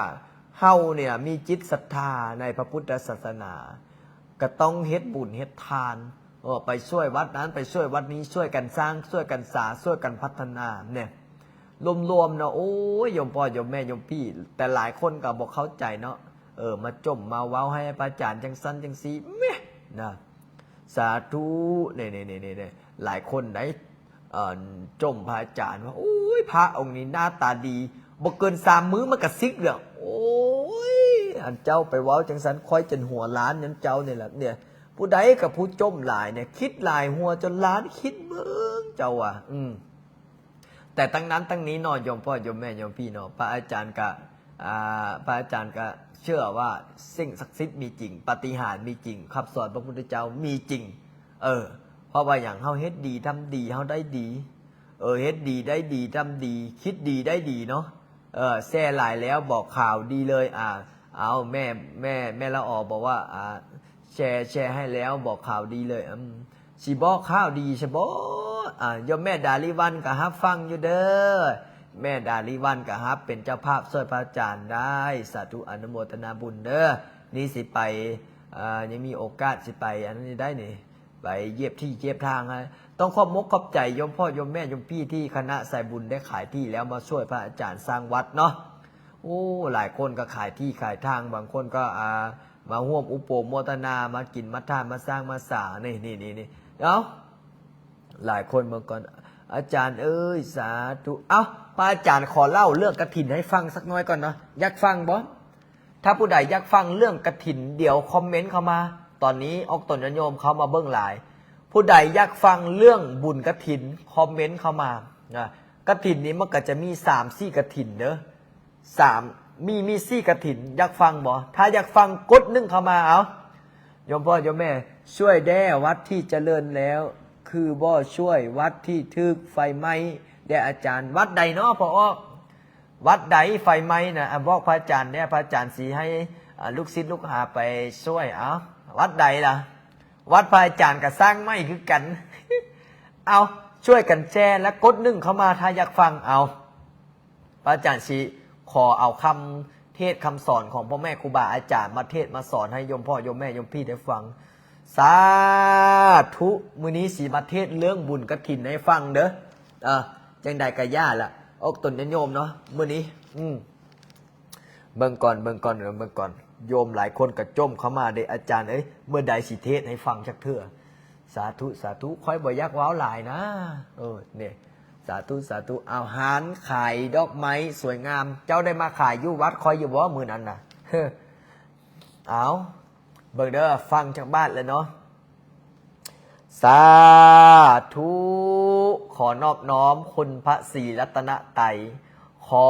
ເຮົານີ້ມີຈິດສັດທາໃນພະພຸດທະສາສະໜາ ກໍຕ້ອງເຮັດບຸນເຮັດທານ ເອີ ໄປຊ່ວຍວັດນັ້ນ ໄປຊ່ວຍວັດນີ້ ຊ່ວຍກັນສ້າງ ຊ່ວຍກັນສາ ຊ່ວຍກັນພັດທະນາແນ່. ລວມໆເນາະ ໂອ້ຍ ໂຍມພໍ່ໂຍມແມ່ໂຍມພີ່ ແຕ່ຫຼາຍຄົນກໍບໍ່ເຂົ້າໃຈເນາະ ເອີ ມາຈົ່ມມາເວົ້າໃຫ້ພະອາຈານຈັ່ງຊັ້ນຈັ່ງຊີ້ ແມະ ນະ. ສາທຸ ນີ້ໆໆໆ ຫຼາຍຄົນໄດ໋ ຈົ່ມພະອາຈານວ່າ ໂອ້ຍ ພະອົງນີ້ໜ້າຕາດີ ບໍ່ເກີນສາມມື້ມັນກະສິກແລ້ວ. ໂອ້ຍ ອັນເຈົ້າໄປເວົ້າຈັ່ງຊັ້ນ ຂ້ອຍຈົນຫົວລ້ານນຳເຈົ້ານີ້ລະເນຍ. ຜູ້ໃດກໍຜູ້ຈົ່ມຫຼາຍເນຍ ຄິດຫຼາຍຫົວຈົນລ້ານ ຄິດເບິ່ງເຈົ້າວ່າ ອືມ. ແຕ່ທັງນັ້ນທັງນີ້ເນາະ ໂຍມພໍ່ໂຍມແມ່ໂຍມພີ່ເນາະ ພະອາຈານກະ ອ່າ ພະອາຈານກະເຊື່ອວ່າສິ່ງສັກສິດມີຈິງ ປາຕິຫານມີຈິງ ຄຳສອນພະພຸດທະເຈົ້າມີຈິງ. ເອີ ເພາະວ່າຫຍັງ? ເຮົາເຮັດດີທຳດີ ເຮົາໄດ້ດີ. ເອີ ເຮັດດີໄດ້ດີ ທຳດີ ຄິດດີໄດ້ດີເນາະ. ເອີ ແຊຫຼາຍແລ້ວບອກຂ່າວດີເລີຍ. ອ່າ ເອົາ ແມ່ ແມ່ ແມ່ລະອໍບອກວ່າ ອ່າ ແຊ ແຊໃຫ້ແລ້ວບອກຂ່າວດີເລີຍ. ອືມ ຊິບອກຂ່າວດີຊະບໍ? ອ່າ ໂຍມແມ່ດາລິວັນກໍຮັບຟັງຢູ່ເດີ. ແມ່ດາລິວັນກໍຮັບເປັນເຈົ້າພາບຊ່ວຍພະອາຈານໄດ້. ສາທຸ ອະນຸໂມທະນາບຸນເດີ. ນີ້ຊິໄປ ອ່າ ຍັງມີໂອກາດຊິໄປອັນນີ້ໄດ້ນີ້. ໄປຢຽບທີ່ຢຽບທາງໃຫ້. ຕ້ອງຂອບມົກຂອບໃຈໂຍມພໍ່ໂຍມແມ່ໂຍມພີ່ທີ່ຄະນະສາຍບຸນໄດ້ຂາຍທີ່ແລ້ວມາຊ່ວຍພະອາຈານສ້າງວັດເນາະ. ໂອ້ ຫຼາຍຄົນກໍຂາຍທີ່ຂາຍທາງ, ບາງຄົນກໍ ອ່າ ມາຮ່ວມອະນຸໂມທະນາ, ມາກິນມາທານ ມາສ້າງມາສາ. ນີ້ ນີ້ ນີ້ ນີ້ ເອົ້າ ຫຼາຍຄົນເບິ່ງກ່ອນ. ອາຈານເອີຍ ສາທຸ. ເອົ້າ ພະອາຈານຂໍເລົ່າເລື່ອງກະຖິນໃຫ້ຟັງສັກໜ້ອຍກ່ອນເນາະ. ຢາກຟັງບໍ່? ຖ້າຜູ້ໃດຢາກຟັງເລື່ອງກະຖິນ ດຽວຄອມເມັນເຂົ້າມາ. ຕອນນີ້ອອກຕົນຍາດໂຍມເຂົ້າມາເບິ່ງຫຼາຍ. ຜູ້ໃດຢາກຟັງເລື່ອງບຸນກະຖິນ ຄອມເມັນເຂົ້າມານະ. ກະຖິນນີ້ມັນກໍຈະມີສາມສີ່ກະຖິນເດີ. ສາມ ມີ ມີສີ່ກະຖິນ. ຢາກຟັງບໍ່? ຖ້າຢາກຟັງກົດໜຶ່ງເຂົ້າມາເອົາ. ໂຍມພໍ່ໂຍມແມ່ ຊ່ວຍແດ່ ວັດທີ່ຈະເລີນແລ້ວ ຄືບໍ່ຊ່ວຍວັດທີ່ຖືກໄຟໄໝ້ແດ່ອາຈານ. ວັດໃດເນາະພໍ່ອອກ? ວັດໃດໄຟໄໝ້ນະ? ອາ ບອກພະອາຈານແດ່ ພະອາຈານຊິໃຫ້ ອາ ລູກສິດລູກຫາໄປຊ່ວຍ. ເອົາ ວັດໃດລະ? ວັດພະອາຈານກໍສ້າງໃໝ່ຄືກັນ. ເອົາ ຊ່ວຍກັນແຊແລະກົດໜຶ່ງເຂົ້າມາ ຖ້າຢາກຟັງ. ເອົາ ພະອາຈານຊິຂໍເອົາຄຳເທດຄຳສອນຂອງພໍ່ແມ່ຄູບາອາຈານມາເທດມາສອນໃຫ້ໂຍມພໍ່ໂຍມແມ່ໂຍມພີ່ໄດ້ຟັງ. ສາທຸ. ມື້ນີ້ຊິມາເທດເລື່ອງບຸນກະຖິນໃຫ້ຟັງເດີ. ເອີ ຈັ່ງໃດກະຢ່າລະ ອອກຕົນຍາດໂຍມເນາະມື້ນີ້. ອືມ ເບິ່ງກ່ອນ ເບິ່ງກ່ອນ ເບິ່ງກ່ອນ. ໂຍມຫຼາຍຄົນກະຈົ່ມເຂົ້າມາເດ້ ອາຈານເອີຍ ເມື່ອໃດຊິເທດໃຫ້ຟັງຈັກເທື່ອ? ສາທຸ ສາທຸ. ຂ້ອຍບໍ່ຢາກເວົ້າຫຼາຍນະ. ເອີ ນີ້ ສາທຸ ສາທຸ. ເອົາ ຮ້ານຂາຍດອກໄມ້ສວຍງາມ ເຈົ້າໄດ້ມາຂາຍຢູ່ວັດຂ້ອຍຢູ່ບໍ່ມື້ນັ້ນນະ? ເອົາ ເບິ່ງເດີ ຟັງຈັກບາດແລ້ວເນາະ. ສາທຸ. ຂໍນອບນ້ອມຄຸນພະສີລັດຕະນະໄຕ, ຂໍ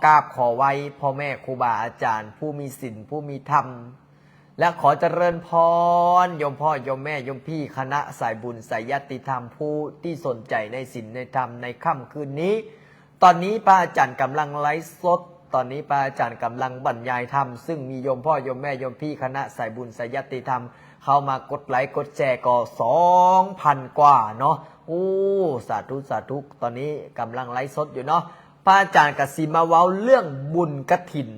ກາບຂໍໄຫວ້ພໍ່ແມ່ຄູບາອາຈານຜູ້ມີສິນຜູ້ມີທຳ ແລະ ຂໍຈະເລີນພອນໂຍມພໍ່ໂຍມແມ່ໂຍມພີ່ຄະນະສາຍບຸນສາຍຍາດຕິທຳ ຜູ້ທີ່ສົນໃຈໃນສິນໃນທຳໃນຄ່ຳຄືນນີ້. ຕອນນີ້ພະອາຈານກຳລັງໄລຟ໌ສົດ, ຕອນນີ້ພະອາຈານກຳລັງບັນຍາຍທຳ, ຊຶ່ງມີໂຍມພໍ່ໂຍມແມ່ໂຍມພີ່ຄະນະສາຍບຸນສາຍຍາດຕິທຳ ເຂົ້າມາກົດໄລກົດແຊກໍສອງພັນກວ່າເນາະ. ໂອ້ ສາທຸ ສາທຸ. ຕອນນີ້ກຳລັງໄລຟ໌ສົດຢູ່ເນາະ. ພະອາຈານກະຊິມາເວົ້າເລື່ອງບຸນກະຖິນ.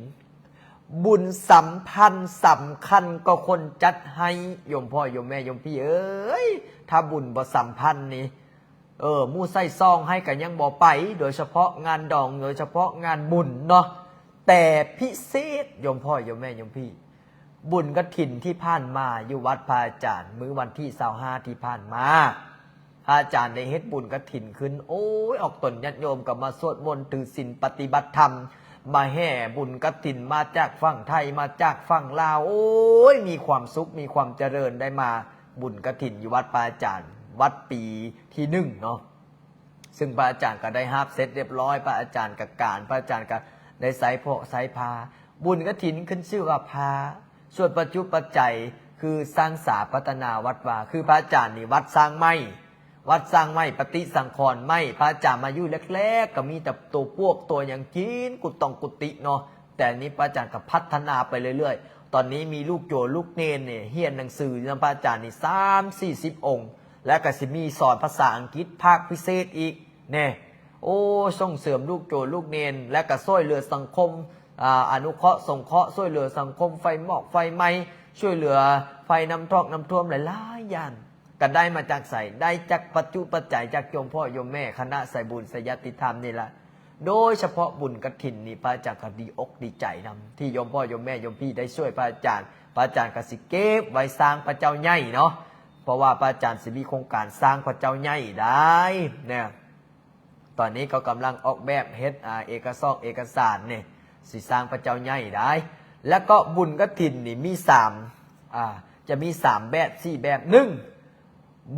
ບຸນສຳພັນສຳຄັນກວ່າຄົນຈັດໃຫ້ ໂຍມພໍ່ໂຍມແມ່ໂຍມພີ່ເອີຍ. ຖ້າບຸນບໍ່ສຳພັນນີ້ ເອີ ໝູ່ໃສ່ຊອງໃຫ້ກໍຍັງບໍ່ໄປ, ໂດຍສະເພາະງານດອງ ໂດຍສະເພາະງານບຸນເນາະ. ແຕ່ພິເສດໂຍມພໍ່ໂຍມແມ່ໂຍມພີ່ ບຸນກະຖິນທີ່ຜ່ານມາຢູ່ວັດພະອາຈານ ມື້ວັນທີຊາວຫ້າທີ່ຜ່ານມາ ພະອາຈານໄດ້ເຮັດບຸນກະຖິນຂຶ້ນ. ໂອ້ຍ ອອກຕົນຍາດໂຍມກໍມາສວດມົນຖືສິນປະຕິບັດທຳ ມາແຫ່ບຸນກະຖິນ ມາຈາກຝັ່ງໄທ ມາຈາກຝັ່ງລາວ. ໂອ້ຍ ມີຄວາມສຸກ ມີຄວາມຈະເລີນ ໄດ້ມາບຸນກະຖິນຢູ່ວັດພະອາຈານ ວັດປີທີໜຶ່ງເນາະ. ຊຶ່ງພະອາຈານກໍໄດ້ຮັບເສັດຮຽບຮ້ອຍ, ພະອາຈານກໍການ, ພະອາຈານກໍໄດ້ໃຊ້ເພາະໃຊ້ພາ. ບຸນກະຖິນຂຶ້ນຊື່ວ່າພາ, ສ່ວນປັດຈຸປັດໄຈຄືສ້າງສາພັດທະນາວັດວາ, ຄືພະອາຈານນີ້ວັດສ້າງໃໝ່, ວັດສ້າງໃໝ່, ປະຕິສັງຂອນໃໝ່. ພະອາຈານມາຢູ່ແລກໆ ກໍມີແຕ່ຕົວປວກຕົວຫຍັງກິນກຸດຕ່ອງກຸດຕິເນາະ, ແຕ່ນີ້ພະອາຈານກໍພັດທະນາໄປເລື້ອຍໆ. ຕອນນີ້ມີລູກໂຍມລູກເນນນີ້ຮຽນໜັງສືນຳພະອາຈານນີ້ສາມສີ່ສິບອົງ. ແລ້ວກໍຊິມີສອນພາສາອັງກິດພາກພິເສດອີກແນ່. ໂອ້ ສົ່ງເສີມລູກໂຈລູກເນນ ແລ້ວກໍຊ່ວຍເຫຼືອສັງຄົມ, ອາ, ອະນຸເຄາະສົງເຄາະ, ຊ່ວຍເຫຼືອສັງຄົມໄຟໝອກໄຟໄໝ້, ຊ່ວຍເຫຼືອໄຟນ້ຳຖອກນ້ຳຖ້ວມຫຼາຍໆຢ່າງ. ກໍໄດ້ມາຈາກໃສ? ໄດ້ຈາກປັດຈຸປັດໄຈຈາກໂຍມພໍ່ໂຍມແມ່ຄະນະສາຍບຸນສາຍຍາດຕິທຳນີ້ລະ. ໂດຍສະເພາະບຸນກະຖິນນີ້ ພະອາຈານກໍດີອົກດີໃຈນຳ ທີ່ໂຍມພໍ່ໂຍມແມ່ໂຍມພີ່ໄດ້ຊ່ວຍພະອາຈານ. ພະອາຈານກໍຊິເກັບໄວ້ສ້າງພະເຈົ້າໃຫຍ່ເນາະ, ເພາະວ່າພະອາຈານຊິມີໂຄງການສ້າງພະເຈົ້າໃຫຍ່ໄດ້ນະ. ຕອນນີ້ກໍກຳລັງອອກແບບເຮັດ, ອາ, ເອກະສອກເອກະສານນີ້ ຊິສ້າງພະເຈົ້າໃຫຍ່ໄດ້. ແລ້ວກໍບຸນກະຖິນນີ້ມີສາມ, ອາ, ຈະມີສາມແບບ, ສີ່ແບບ. ໜຶ່ງ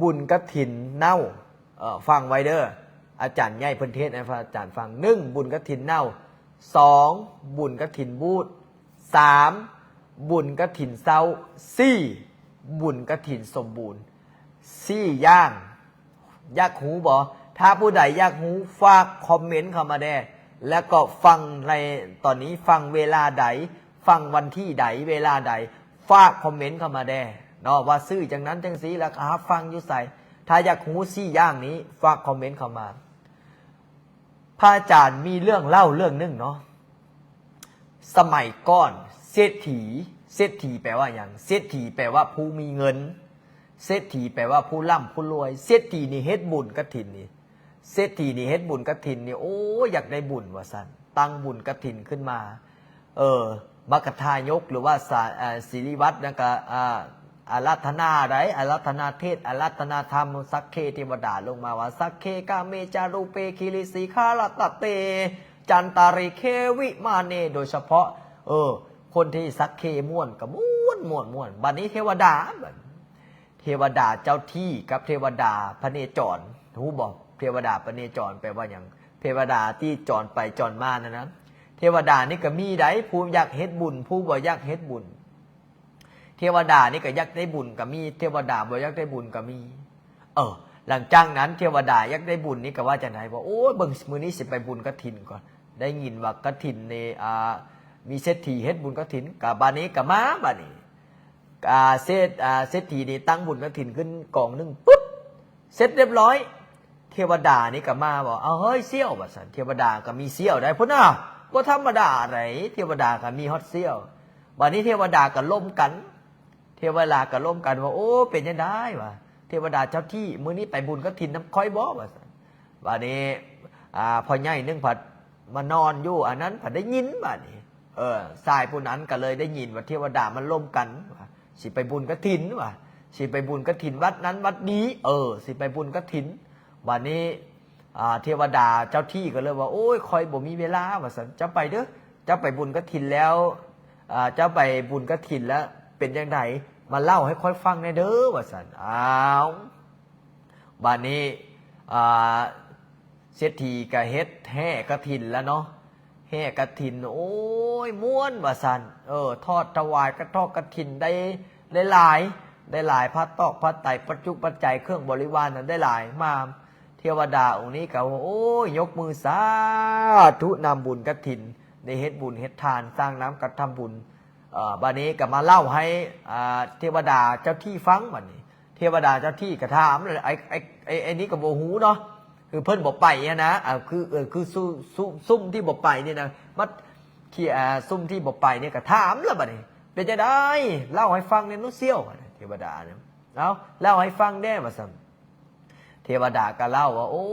ບຸນກະຖິນເນົ່າ. ເອີ ຟັງໄວ້ເດີ, ອາຈານໃຫຍ່ເພິ່ນເທດໃຫ້ພະອາຈານຟັງ. ໜຶ່ງ ບຸນກະຖິນເນົ່າ. ສອງ ບຸນກະຖິນບູດ. ສາມ ບຸນກະຖິນເຊົາ. ສີ່ ບຸນກະຖິນສົມບູນ. ສີ່ຢ່າງ. ຢາກຮູ້ບໍ່? ຖ້າຜູ້ໃດຢາກຮູ້ ຝາກຄອມເມັນເຂົ້າມາແດ່ ແລ້ວກໍຟັງໃນຕອນນີ້ ຟັງເວລາໃດ ຟັງວັນທີໃດ ເວລາໃດ ຝາກຄອມເມັນເຂົ້າມາແດ່ເນາະ ວ່າຊື່ຈັ່ງນັ້ນຈັ່ງຊີ້ ແລ້ວກໍຮັບຟັງຢູ່ໃສ. ຖ້າຢາກຮູ້ສີ່ຢ່າງນີ້ ຝາກຄອມເມັນເຂົ້າມາ. ພະອາຈານມີເລື່ອງເລົ່າເລື່ອງໜຶ່ງເນາະ. ສະໄໝກ່ອນເສດຖີ, ເສດຖີແປວ່າຫຍັງ? ເສດຖີແປວ່າຜູ້ມີເງິນ, ເສດຖີແປວ່າຜູ້ລ່ຳຜູ້ລວຍ. ເສດຖີນີ້ເຮັດບຸນກະຖິນນີ້, ເສດຖີນີ້ເຮັດບຸນກະຖິນນີ້ ໂອ້ຍ ຢາກໄດ້ບຸນວ່າຊັ້ນ, ຕັ້ງບຸນກະຖິນຂຶ້ນມາ. ເອີ ມັກກະທາຍົກ ຫຼືວ່າສາ ເອີ ສິລິວັດນັ້ນກະ ອ່າ ອາລາທະນາໃດ ອາລາທະນາເທດ ອາລາທະນາທຳ ສັກເຄເທວະດາລົງມາວ່າ ສັກເຄກາເມຈາຣູເປ ກິລິສີຂາລະຕະເຕ ຈັນຕາຣິເຄວິມາເນ. ໂດຍສະເພາະ ເອີ ຄົນທີ່ສັກເຄມ່ວນກໍມ່ວນ ມ່ວນ ມ່ວນ. ບັດນີ້ເທວະດາ ບັດ ເທວະດາເຈົ້າທີ່ກັບເທວະດາພະເນຈອນ ຮູ້ບໍ່? ເທວະດາພະເນຈອນແປວ່າຫຍັງ? ເທວະດາທີ່ຈອນໄປຈອນມານັ້ນນະ. ເທວະດານີ້ກໍມີໃດ໋ ຜູ້ຢາກເຮັດບຸນ ຜູ້ບໍ່ຢາກເຮັດບຸນ. ເທວະດານີ້ກໍຢາກໄດ້ບຸນກໍມີ ເທວະດາບໍ່ຢາກໄດ້ບຸນກໍມີ. ເອີ ຫຼັງຈາກນັ້ນເທວະດາຢາກໄດ້ບຸນນີ້ກໍວ່າຈັ່ງໃດ ວ່າ ໂອ້ຍ ເບິ່ງ ມື້ນີ້ຊິໄປບຸນກະຖິນກ່ອນ ໄດ້ຍິນວ່າກະຖິນນີ້ ອ່າ ມີເສດຖີເຮັດບຸນກະຖິນ. ກໍບັດນີ້ກໍມາ ບັດນີ້ ອ່າ ເສດ ອ່າ ເສດຖີນີ້ຕັ້ງບຸນກະຖິນຂຶ້ນກອງໜຶ່ງປຶບ ເສັດຮຽບຮ້ອຍ ເທວະດານີ້ກໍມາບອກ ເອົາເຮີ້ຍ ສ່ຽວ ວ່າຊັ້ນ. ເທວະດາກໍມີສ່ຽວໄດ໋ ພຸ້ນນະ ບໍ່ທຳມະດາໃດ໋ ເທວະດາກໍມີຮອດສ່ຽວ. ບັດນີ້ເທວະດາກໍລົມກັນ ເທວະດາກໍລົມກັນວ່າ ໂອ້ ເປັນຈັ່ງໃດ ວ່າ ເທວະດາເຈົ້າທີ່ ມື້ນີ້ໄປບຸນກະຖິນນຳຂ້ອຍບໍ່ ວ່າຊັ້ນ. ບັດນີ້ ອ່າ ພໍ່ໃຫຍ່ໜຶ່ງພັດມານອນຢູ່ອັນນັ້ນ ພັດໄດ້ຍິນ ບັດນີ້ ເອີ ຊາຍຜູ້ນັ້ນກໍເລີຍໄດ້ຍິນວ່າເທວະດາມັນລົມກັນວ່າ ຊິໄປບຸນກະຖິນວ່າ ຊິໄປບຸນກະຖິນວັດນັ້ນວັດນີ້ ເອີ ຊິໄປບຸນກະຖິນ. ບັດນີ້ ອ່າ ເທວະດາເຈົ້າທີ່ກໍເລີຍວ່າ ໂອ້ຍ ຂ້ອຍບໍ່ມີເວລາ ວ່າຊັ້ນ. ເຈົ້າໄປເດີ ເຈົ້າໄປບຸນກະຖິນແລ້ວ ອ່າ ເຈົ້າໄປບຸນກະຖິນແລ້ວເປັນຈັ່ງໃດ ມາເລົ່າໃຫ້ຂ້ອຍຟັງແດ່ເດີ ວ່າຊັ້ນ. ອ້າວ ບາດນີ້ ອ່າ ເສດຖີກໍເຮັດແຫ່ກະຖິນລະເນາະ ແຫ່ກະຖິນ ໂອ້ຍ ມ່ວນວ່າຊັ້ນ. ເອີ ທອດຖວາຍກະ ທອດກະຖິນໄດ້ ໄດ້ຫຼາຍ ໄດ້ຫຼາຍ ຜ້າຕອກຜ້າໄຕ ປັດຈຸປັດໄຈ ເຄື່ອງບໍລິວານນັ້ນໄດ້ຫຼາຍມາ. ເທວະດາອົງນີ້ກໍ ໂອ້ຍ ຍົກມືສາທຸນຳບຸນກະຖິນ ໄດ້ເຮັດບຸນເຮັດທານ ສ້າງນ້ຳກະທຳບຸນ. ເອີ ບາດນີ້ກໍມາເລົ່າໃຫ້ ອ່າ ເທວະດາເຈົ້າທີ່ຟັງ. ບາດນີ້ເທວະດາເຈົ້າທີ່ກໍຖາມ ໄອ້ ໄອ້ ໄອ້ ໄອ້ນີ້ກໍບໍ່ຮູ້ເນາະ ຄືເພິ່ນບໍ່ໄປຫັ້ນນະ ອ່າ ຄື ເອີ ຄືຊຸ ຊຸ ຊຸມທີ່ບໍ່ໄປນີ້ນະ ມາ ທີ່ ອ່າ ຊຸມທີ່ບໍ່ໄປນີ້ກໍຖາມລະ. ບາດນີ້ເປັນຈັ່ງໃດ ເລົ່າໃຫ້ຟັງແດ່ໜູສ່ຽວ ເທວະດານະ ເອົາ ເລົ່າໃຫ້ຟັງແດ່ ວ່າຊັ້ນ. ເທວະດາກໍເລົ່າວ່າ ໂອ້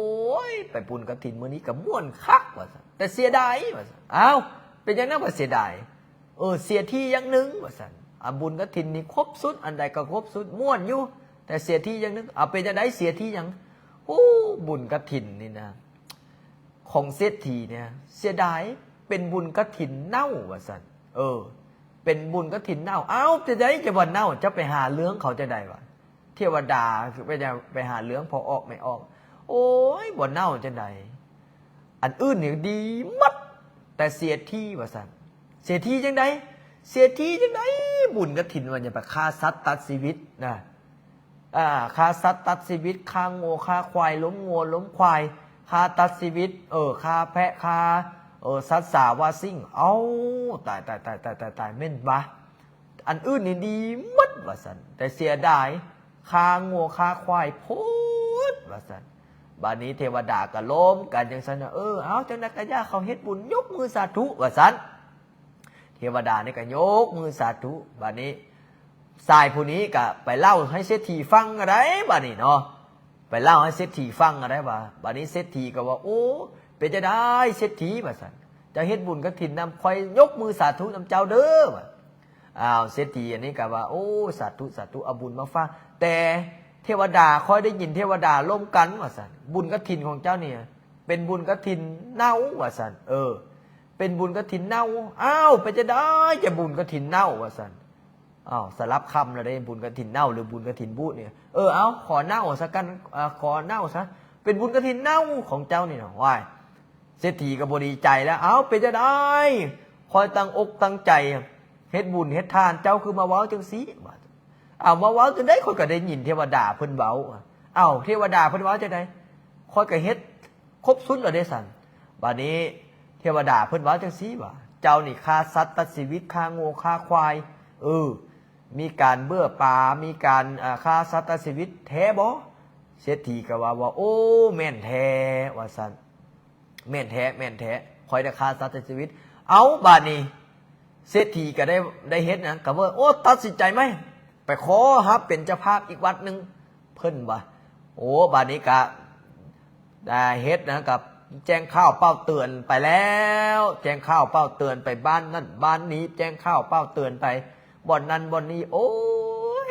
ຍ ໄປບຸນກະຖິນມື້ນີ້ກໍມ່ວນຄັກ ວ່າຊັ້ນ ແຕ່ເສຍດາຍ ວ່າຊັ້ນ. ອ້າວ ເປັນຫຍັງນະວ່າເສຍດາຍ? ເອີ ເສຍທີ່ຢ່າງໜຶ່ງ ວ່າຊັ້ນ ອາ ບຸນກະຖິນນີ້ຄົບຊຸດ ອັນໃດກໍຄົບຊຸດ ມ່ວນຢູ່ ແຕ່ເສຍທີ່ຢ່າງໜຶ່ງ. ເອົາ ເປັນຈັ່ງໃດ ເສຍທີ່ຫຍັງ? ໂອ້ ບຸນກະຖິນນີ້ນະ ຂອງເສດຖີເນຍ ເສຍດາຍ ເປັນບຸນກະຖິນເນົ່າ ວ່າຊັ້ນ. ເອີ ເປັນບຸນກະຖິນເນົ່າ. ອ້າວ ຈັ່ງໃດຈະວ່າເນົ່າ? ເຈົ້າໄປຫາເລື່ອງເຂົາຈັ່ງໃດວະ? ເທວະດາໄປ ໄປຫາເລື່ອງພໍ່ອອກແມ່ອອກ. ໂອ້ຍ ບໍ່ເນົ່າຈັ່ງໃດ ອັນອື່ນນີ້ດີໝົດ ແຕ່ເສຍທີ່ ວ່າຊັ້ນ. ເສຍທີ່ຈັ່ງໃດ? ເສຍທີ່ຈັ່ງໃດ? ບຸນກະຖິນວ່າຢ່າໄປຂ້າສັດຕັດຊີວິດນະ ອ່າ ຂ້າສັດຕັດຊີວິດ ຂ້າງົວຂ້າຄວາຍ ລົ້ມງົວລົ້ມຄວາຍ ຂ້າຕັດຊີວິດ ເອີ ຂ້າແພະ ຂ້າ ເອີ ສັດສາວາສິ່ງ. ເອົາ ຕາຍ ຕາຍ ຕາຍ ຕາຍ ຕາຍ ແມ່ນຫວາ? ອັນອື່ນນີ້ດີໝົດ ວ່າຊັ້ນ ແຕ່ເສຍດາຍ ຂ້າງົວຂ້າຄວາຍໂພດ ວ່າຊັ້ນ. ບາດນີ້ເທວະດາກໍລົມກັນຈັ່ງຊັ້ນນະ ເອີ ເອົາ ຈັ່ງໃດກໍຢ່າ ເຂົາເຮັດບຸນ ຍົກມືສາທຸ ວ່າຊັ້ນ. ເທວະດານີ້ກໍຍົກມືສາທຸ. ບາດນີ້ຊາຍຜູ້ນີ້ກໍໄປເລົ່າໃຫ້ເສດຖີຟັງກໍໄດ້ ບາດນີ້ເນາະ ໄປເລົ່າໃຫ້ເສດຖີຟັງກໍໄດ້ວ່າ ບາດນີ້ເສດຖີກໍວ່າ ໂອ້ ເປັນຈັ່ງໃດເສດຖີ ວ່າຊັ້ນ ເຈົ້າເຮັດບຸນກະຖິນນຳຂ້ອຍ ຍົກມືສາທຸນຳເຈົ້າເດີ ວ່າ. ອ້າວ ເສດຖີອັນນີ້ກໍວ່າ ໂອ້ ສາທຸ ສາທຸ ເອົາບຸນມາຝາກ ແຕ່ເທວະດາ ຂ້ອຍໄດ້ຍິນເທວະດາລົມກັນ ວ່າຊັ້ນ ບຸນກະຖິນຂອງເຈົ້ານີ້ເປັນບຸນກະຖິນເນົ່າ ວ່າຊັ້ນ. ເອີ ເປັນບຸນກະຖິນເນົ່າ. ອ້າວ ເປັນຈັ່ງໃດຈະບຸນກະຖິນເນົ່າ ວ່າຊັ້ນ. ອ້າວ ສະຫຼັບຄຳແລ້ວເດ້ ບຸນກະຖິນເນົ່າ ຫຼື ບຸນກະຖິນບູດນີ້. ເອີ ເອົາ ຂໍເນົ່າຊະກັນ ອ່າ ຂໍເນົ່າຊະ ເປັນບຸນກະຖິນເນົ່າຂອງເຈົ້ານີ້ນະ. ວ້າຍ ເສດຖີກໍບໍ່ດີໃຈແລ້ວ. ເອົາ ເປັນຈັ່ງໃດ ຂ້ອຍຕັ້ງອົກຕັ້ງໃຈເຮັດບຸນເຮັດທານ ເຈົ້າຄືມາເວົ້າຈັ່ງຊີ້ ວ່າ. ເອົາ ມາເວົ້າຈັ່ງໃດ ຂ້ອຍກໍໄດ້ຍິນເທວະດາເພິ່ນເວົ້າ. ເອົາ ເທວະດາເພິ່ນເວົ້າຈັ່ງໃດ? ຂ້ ຂ້ອຍກໍເຮັດຄົບສຸດແລ້ວເດ້ຊັ້ນ. ບາດນີ້ເທວະດາເພິ່ນເວົ້າຈັ່ງຊີ້ວ່າ ເຈົ້ານີ້ຂ້າສັດຕັດຊີວິດ ຂ້າງົວຂ້າຄວາຍ ເອີ ມີການເບື່ອປາ ມີການ ເອີ ຂ້າສັດຕັດຊີວິດແທ້ບໍ່? ເສດຖີກໍວ່າ ວ່າ ໂອ້ ແມ່ນແທ້ ວ່າຊັ້ນ. ແມ່ນແທ້ ແມ່ນແທ້ ຂ້ອຍໄດ້ຂ້າສັດຕັດຊີວິດ. ເອົ້າ ບາດນີ້ເສດຖີກໍໄດ້ ໄດ້ເຮັດຫຍັງ? ກໍເວີ້ ໂອ້ ຕັດສິນໃຈໃໝ່ ໄປຂໍຮັບເປັນເຈົ້າພາບອີກວັດໜຶ່ງ ເພິ່ນວ່າ. ໂອ້ ບາດນີ້ກະ ອ່າ ເຮັດຫຍັງ ກະແຈ້ງຂ່າວເປົ່າເຕືອນໄປແລ້ວ ແຈ້ງຂ່າວເປົ່າເຕືອນໄປບ້ານນັ້ນບ້ານນີ້ ແຈ້ງຂ່າວເປົ່າເຕືອນໄປບ່ອນນັ້ນບ່ອນນີ້. ໂອ້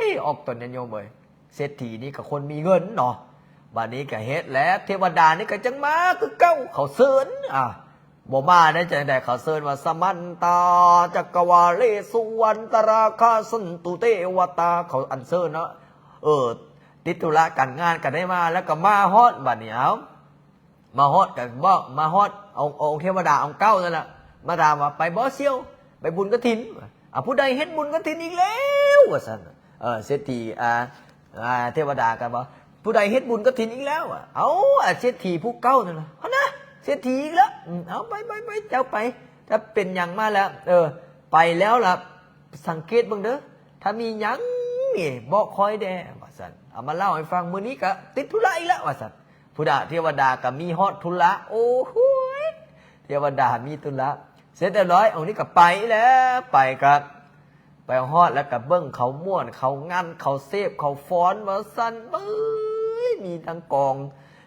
ຍ ອອກຕົນຍາດໂຍມເອີຍ ເສດຖີນີ້ກໍຄົນມີເງິນເນາະ. ບາດນີ້ກໍເຮັດແລ້ວ ເທວະດານີ້ກໍຈັ່ງມາຄືເກົ່າ ເຂົາເຊີນ ອ່າ ບໍ່ມາໄດ້ຈັ່ງໃດ ເຂົາເຊີນວ່າ ສະມັນຕາຈັກກະວາເລສຸ ອັນຕະລາຄາສັນຕຸເທວະຕາ ເຂົາອັນເຊີນເນາະ. ເອີ ຕິດທຸລະການງານກໍໄດ້ມາ ແລ້ວກໍມາຮອດ ບາດນີ້ ເອົາ ມາຮອດກໍບອກ ມາຮອດອົງ ອົງເທວະດາອົງເກົ່ານັ້ນລະ ມາຖາມວ່າ ໄປບໍ່ສ່ຽວ ໄປບຸນກະຖິນ? ອາ ຜູ້ໃດເຮັດບຸນກະຖິນອີກແລ້ວ ວ່າຊັ້ນ. ເອີ ເສດຖີ ອ່າ ອ່າ ເທວະດາກໍບອກ ຜູ້ໃດເຮັດບຸນກະຖິນອີກແລ້ວ? ອາ ເອົາ ອາ ເສດຖີຜູ້ເກົ່ານັ້ນລະ ຫັ້ນນະ ເສດຖີອີກແລ້ວ. ອືມ ເອົາ ໄປ ໄປ ໄປ ເຈົ້າໄປ ຖ້າເປັນຫຍັງມາແລ້ວ ເອີ ໄປແລ້ວລະ ສັງເກດເບິ່ງເດີ ຖ້າມີຫຍັງນີ້ບອກຂ້ອຍແດ່ ວ່າຊັ້ນ. ເອົາມາເລົ່າໃຫ້ຟັງ ມື້ນີ້ກະຕິດທຸລະອີກແລ້ວ ວ່າຊັ້ນ. ພຸດທະເທວະດາກໍມີຮອດທຸລະ ໂອ້ໂຫຍ ເທວະດາມີທຸລະ. ເສັດຮຽບຮ້ອຍ ອົງນີ້ກໍໄປແລ້ວ ໄປກໍໄປຮອດແລ້ວກໍເບິ່ງເຂົາມ່ວນ ເຂົາງັນ ເຂົາເສບ ເຂົາຟ້ອນ ວ່າຊັ້ນ. ເອີຍ ມີທັງກອງ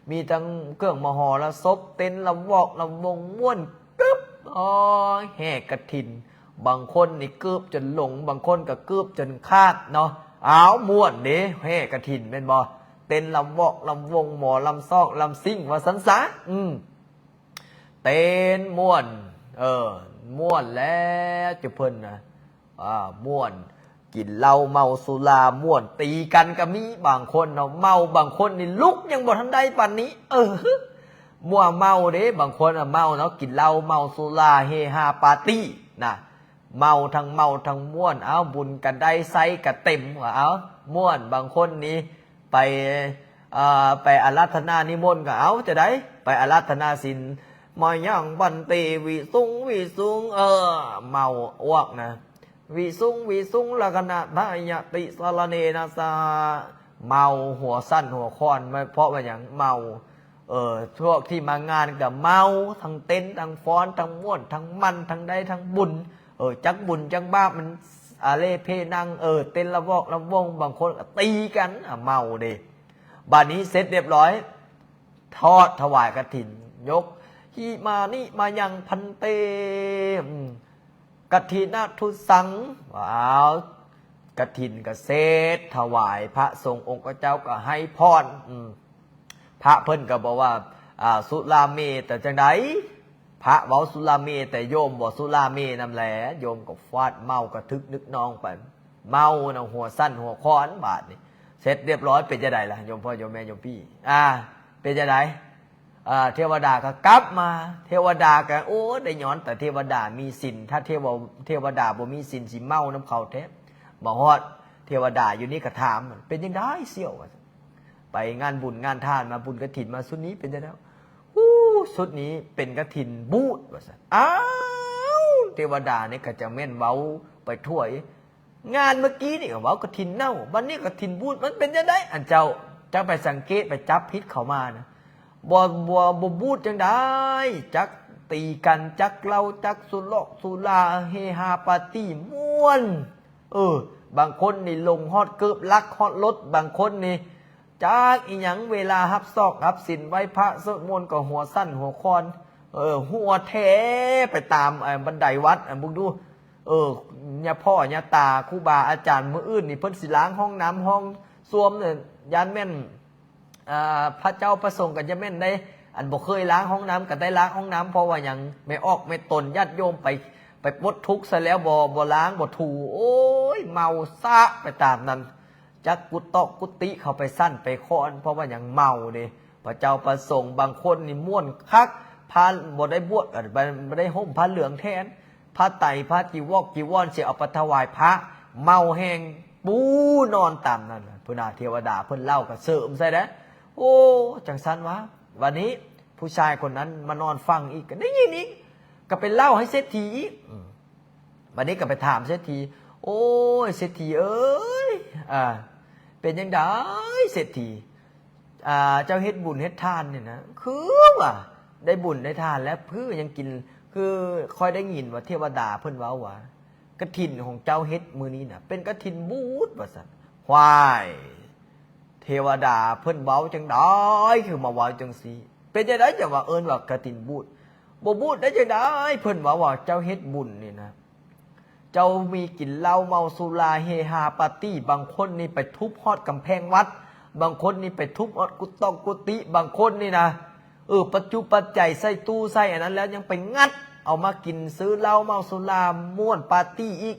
ມີທັງເຄື່ອງມະຫໍລະສົບ ເຕັ້ນລຳວອກລຳວົງ ມ່ວນ ກຶບ ອໍ ແຫ່ກະຖິນ ບາງຄົນນີ້ກືບຈົນຫຼົງ ບາງຄົນກໍກືບຈົນຂາດເນາະ. ອ້າວ ມ່ວນເດ້ ແຫ່ກະຖິນແມ່ນບໍ່? ເຕັ້ນລຳວອກລຳວົງ ໝໍລຳຊອກລຳຊິງ ວ່າຊັ້ນຊະ. ອືມ ເຕັ້ນມ່ວນ ເອີ ມ່ວນແລ້ວ ຈຸເພິ່ນນະ ອ່າ ມ່ວນ ກິນເຫຼົ້າເມົາສຸລາ ມ່ວນ ຕີກັນກໍມີ. ບາງຄົນເນາະ ເມົາ ບາງຄົນນີ້ລຸກຍັງບໍ່ທັນໄດ້ປານນີ້. ເອີ ມົວເມົາເດ້ ບາງຄົນນະເມົາເນາະ ກິນເຫຼົ້າເມົາສຸລາ ເຮຮາປາຕີ້ນະ ເມົາ ທັງເມົາທັງມ່ວນ. ເອົ້າ ບຸນກໍໄດ້ ໄຊກໍເຕັມ ວ່າ ເອົ້າ ມ່ວນ. ບາງຄົນນີ້ໄປ ເອີ ໄປອາລາທະນານິມົນກໍ ເອົ້າ ຈະໄດ້ໄປອາລາທະນາສິນ ມາຍັງພັນເຕ ວິສຸງ ວິສຸງ ເອີ ເມົາອວກນະ ວິສຸງ ວິສຸງ ລັກຂະນະທາຍະຕິສາລະເນນະສາ ເມົາຫົວສັ້ນຫົວຄອນ. ເພາະວ່າຫຍັງ? ເມົາ ເອີ ພວກທີ່ມາງານກໍເມົາ ທັງເຕັ້ນ ທັງຟ້ອນ ທັງມ່ວນ ທັງມັນ ທັງໄດ້ ທັງບຸນ ເອີ ຈັກບຸນຈັກບາບ ມັນອາເລເພນັງ ເອີ ເຕັ້ນລະວອກລະວົງ ບາງຄົນກໍຕີກັນ ອາ ເມົາເດ້. ບາດນີ້ເສັດຮຽບຮ້ອຍ ທອດຖວາຍກະຖິນ ຍົກ ຫິມານິມາຍັງພັນເຕ ອືມ ກະຖິນະທຸສັງ ວ້າວ ກະຖິນກະເສັດ ຖວາຍພະສົງ ອົງຂະເຈົ້າກໍໃຫ້ພອນ ອືມ ພະເພິ່ນກໍບອກວ່າ ອ່າ ສຸລາເມ ແຕ່ຈັ່ງໃດ ພະເວົ້າສຸລາເມ ແຕ່ໂຍມບໍ່ສຸລາເມນຳແຫຼະ ໂຍມກໍຟາດເມົາກະທຶກນຶກນອງໄປ ເມົານະຫົວສັ່ນຫົວຄອນ. ບາດນີ້ເສັດຮຽບຮ້ອຍ ເປັນຈັ່ງໃດລະໂຍມພໍ່ໂຍມແມ່ໂຍມພີ່ ອ່າ ເປັນຈັ່ງໃດ? ອ່າ ເທວະດາກໍກັບມາ ເທວະດາກໍ ໂອ້ ໄດ້ຍ້ອນແຕ່ເທວະດາມີສິນ ຖ້າເທວະ ເທວະດາບໍ່ມີສິນ ຊິເມົານຳເຂົາແທ້. ມາຮອດ ເທວະດາຢູ່ນີ້ກໍຖາມ ເປັນຈັ່ງໃດສ່ຽວ ວ່າ ໄປງານບຸນງານທານມາ ບຸນກະຖິນມາຊຸດນີ້ເປັນຈັ່ງໃດ? ໂອ້ ຊຸດນີ້ເປັນກະຖິນບູດ ວ່າຊັ້ນ. ອ້າວ ເທວະດານີ້ກໍຈະແມ່ນເວົ້າໄປທົ່ວ ງານເມື່ອກີ້ນີ້ກໍເວົ້າກະຖິນເນົ່າ ບັດນີ້ກະຖິນບູດ ມັນເປັນຈັ່ງໃດ? ອັນເຈົ້າ ເຈົ້າໄປສັງເກດ ໄປຈັບຜິດເຂົາມານະ ບໍ່ ບໍ່ ບໍ່ບູດຈັ່ງໃດ ຈັກຕີກັນ ຈັກເຫຼົ້າ ຈັກສຸລອກສຸລາ ເຮຮາປາຕີ້ມ່ວນ. ເອີ ບາງຄົນນີ້ຫຼົງຮອດເກີບ ລັກຮອດລົດ ບາງຄົນນີ້ ຈັກອີ່ຫຍັງ ເວລາຮັບຊອກຮັບສິນ ໄຫວ້ພະສວດມົນກໍຫົວສັ່ນຫົວຄອນ ເອີ ຫົວແທ້ໄປຕາມ ເອີ ບັນໄດວັດ ເບິ່ງດູ ເອີ ຍາພໍ່ຍາຕາ ຄູບາອາຈານ ມື້ອື່ນນີ້ເພິ່ນຊິລ້າງຫ້ອງນ້ຳຫ້ອງສ້ວມ ຢ້ານແມ່ນ ອ່າ ພະເຈົ້າພະສົງກໍຈະແມ່ນໄດ້ ອັນບໍ່ເຄີຍລ້າງຫ້ອງນ້ຳກໍໄດ້ລ້າງຫ້ອງນ້ຳ ເພາະວ່າຫຍັງ ແມ່ອອກແມ່ຕົນ ຍາດໂຍມໄປ ໄປປົດທຸກຊະແລ້ວ ບໍ່ ບໍ່ລ້າງບໍ່ຖູ ໂອ້ຍ ເມົາຊະໄປຕາມນັ້ນ ຈັກກຸຕອກກຸຕິເຂົ້າໄປສັ່ນໄປຄອນ ເພາະວ່າຫຍັງ ເມົາເດ້. ພະເຈົ້າພະສົງບາງຄົນນີ້ມ່ວນຄັກ ພະບໍ່ໄດ້ບວດກໍໄດ້ ບໍ່ໄດ້ຫົ່ມຜ້າເຫຼືອງແທນ ຜ້າໄຕ ຜ້າຈີວອກຈີວອນ ຊິເອົາໄປຖວາຍພະ ເມົາແຮງປູນອນຕາມນັ້ນ. ພຸ້ນນະ ເທວະດາເພິ່ນເລົ່າກໍເສີມໃສ່ເດ້ ໂອ້ ຈັ່ງຊັ້ນຫວາ ບັດນີ້ຜູ້ຊາຍຄົນນັ້ນມານອນຟັງອີກ ກໍໄດ້ຍິນອີກ ກໍໄປເລົ່າໃຫ້ເສດຖີອີກ. ອືມ ບັດນີ້ກໍໄປຖາມເສດຖີ ໂອ້ຍ ເສດຖີເອີຍ ອ່າ ເປັນຈັ່ງໃດເສດຖີ ອ່າ ເຈົ້າເຮັດບຸນເຮັດທານນີ້ນະ ຄືວ່າໄດ້ບຸນໄດ້ທານແລ້ວ ຄືຍັງກິນ ຄືຂ້ອຍໄດ້ຍິນວ່າເທວະດາເພິ່ນເວົ້າວ່າ ກະຖິນຂອງເຈົ້າເຮັດມື້ນີ້ນະ ເປັນກະຖິນບູດ ວ່າຊັ້ນ. ຫວ້າຍ ເທວະດາເພິ່ນເວົ້າຈັ່ງໃດ ຄືມາເວົ້າຈັ່ງຊີ້? ເປັນຈັ່ງໃດຈັ່ງວ່າເອີ້ນວ່າກະຖິນບູດ? ບໍ່ບູດໄດ້ຈັ່ງໃດ? ເພິ່ນເວົ້າວ່າເຈົ້າເຮັດບຸນນີ້ນະ ເຈົ້າມີກິນເຫຼົ້າເມົາສຸລາເຮຮາປາຕີ້ ບາງຄົນນີ້ໄປທຸບຮອດກຳແພງວັດ ບາງຄົນນີ້ໄປທຸບຮອດກຸຕອກກຸຕິ ບາງຄົນນີ້ນະ ເອີ ປັດຈຸປັດໄຈໃສ່ຕູ້ໃສ່ອັນນັ້ນ ແລ້ວຍັງໄປງັດເອົາມາກິນ ຊື້ເຫຼົ້າເມົາສຸລາ ມ່ວນປາຕີ້ອີກ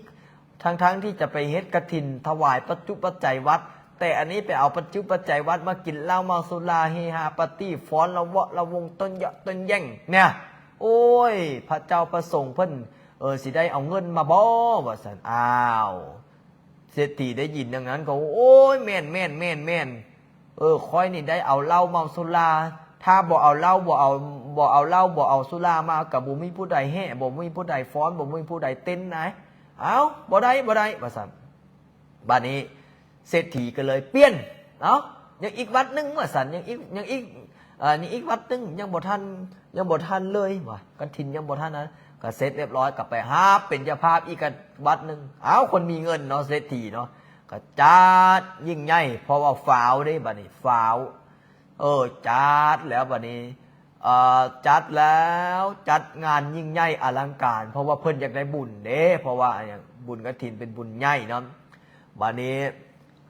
ທັງໆທີ່ຈະໄປເຮັດກະຖິນຖວາຍປັດຈຸປັດໄຈວັດ ແຕ່ອັນນີ້ໄປເອົາປັດຈຸປັດໄຈວັດມາກິນເຫຼົ້າເມົາສຸລາເຮຮາປາຕີ້ ຟ້ອນລະເວາະລະວົງ ຕົ້ນເຍາະຕົ້ນແຍ່ງ ເນ່ຍ ໂອ້ຍ ພະເຈົ້າພະສົງເພິ່ນ ເອີ ຊິໄດ້ເອົາເງິນມາບໍ່ ວ່າຊັ້ນ. ອ້າວ ເສດຖີໄດ້ຍິນດັ່ງນັ້ນກໍ ໂອ້ຍ ແມ່ນໆໆໆ ເອີ ຂ້ອຍນີ້ໄດ້ເອົາເຫຼົ້າເມົາສຸລາ ຖ້າບໍ່ເອົາເຫຼົ້າ ບໍ່ເອົາ ບໍ່ເອົາເຫຼົ້າ ບໍ່ເອົາສຸລາມາ ກໍບໍ່ມີຜູ້ໃດແຫ່ ບໍ່ມີຜູ້ໃດຟ້ອນ ບໍ່ມີຜູ້ໃດເຕັ້ນນະ. ເອົ້າ ບໍ່ໄດ້ ບໍ່ໄດ້ ວ່າຊັ້ນ. ບາດນີ້ເສດຖີກໍເລີຍປ່ຽນ ເອົ້າ ຍັງອີກວັດໜຶ່ງ ວ່າຊັ້ນ ຍັງອີກ ຍັງອີກ ເອີ ຍັງອີກວັດໜຶ່ງ ຍັງບໍ່ທັນ ຍັງບໍ່ທັນເລີຍວ່າ ກະຖິນຍັງບໍ່ທັນນັ້ນ ກໍເສັດລຽບຮ້ອຍ ກໍໄປຫາເປັນເຈົ້າພາບອີກ ກະວັດໜຶ່ງ. ເອົ້າ ຄົນມີເງິນເນາະ ເສດຖີເນາະ ກໍຈັດຍິ່ງໃຫຍ່ ເພາະວ່າຟ້າວເດ້ ບາດນີ້ຟ້າວ ເອີ ຈັດແລ້ວບາດນີ້ ເອີ ຈັດແລ້ວ ຈັດງານຍິ່ງໃຫຍ່ອະລັງການ ເພາະວ່າເພິ່ນຢາກໄດ້ບຸນເດ້ ເພາະວ່າຫຍັງ ບຸນກະຖິນເປັນບຸນໃຫຍ່ເນາະ. ບາດນີ້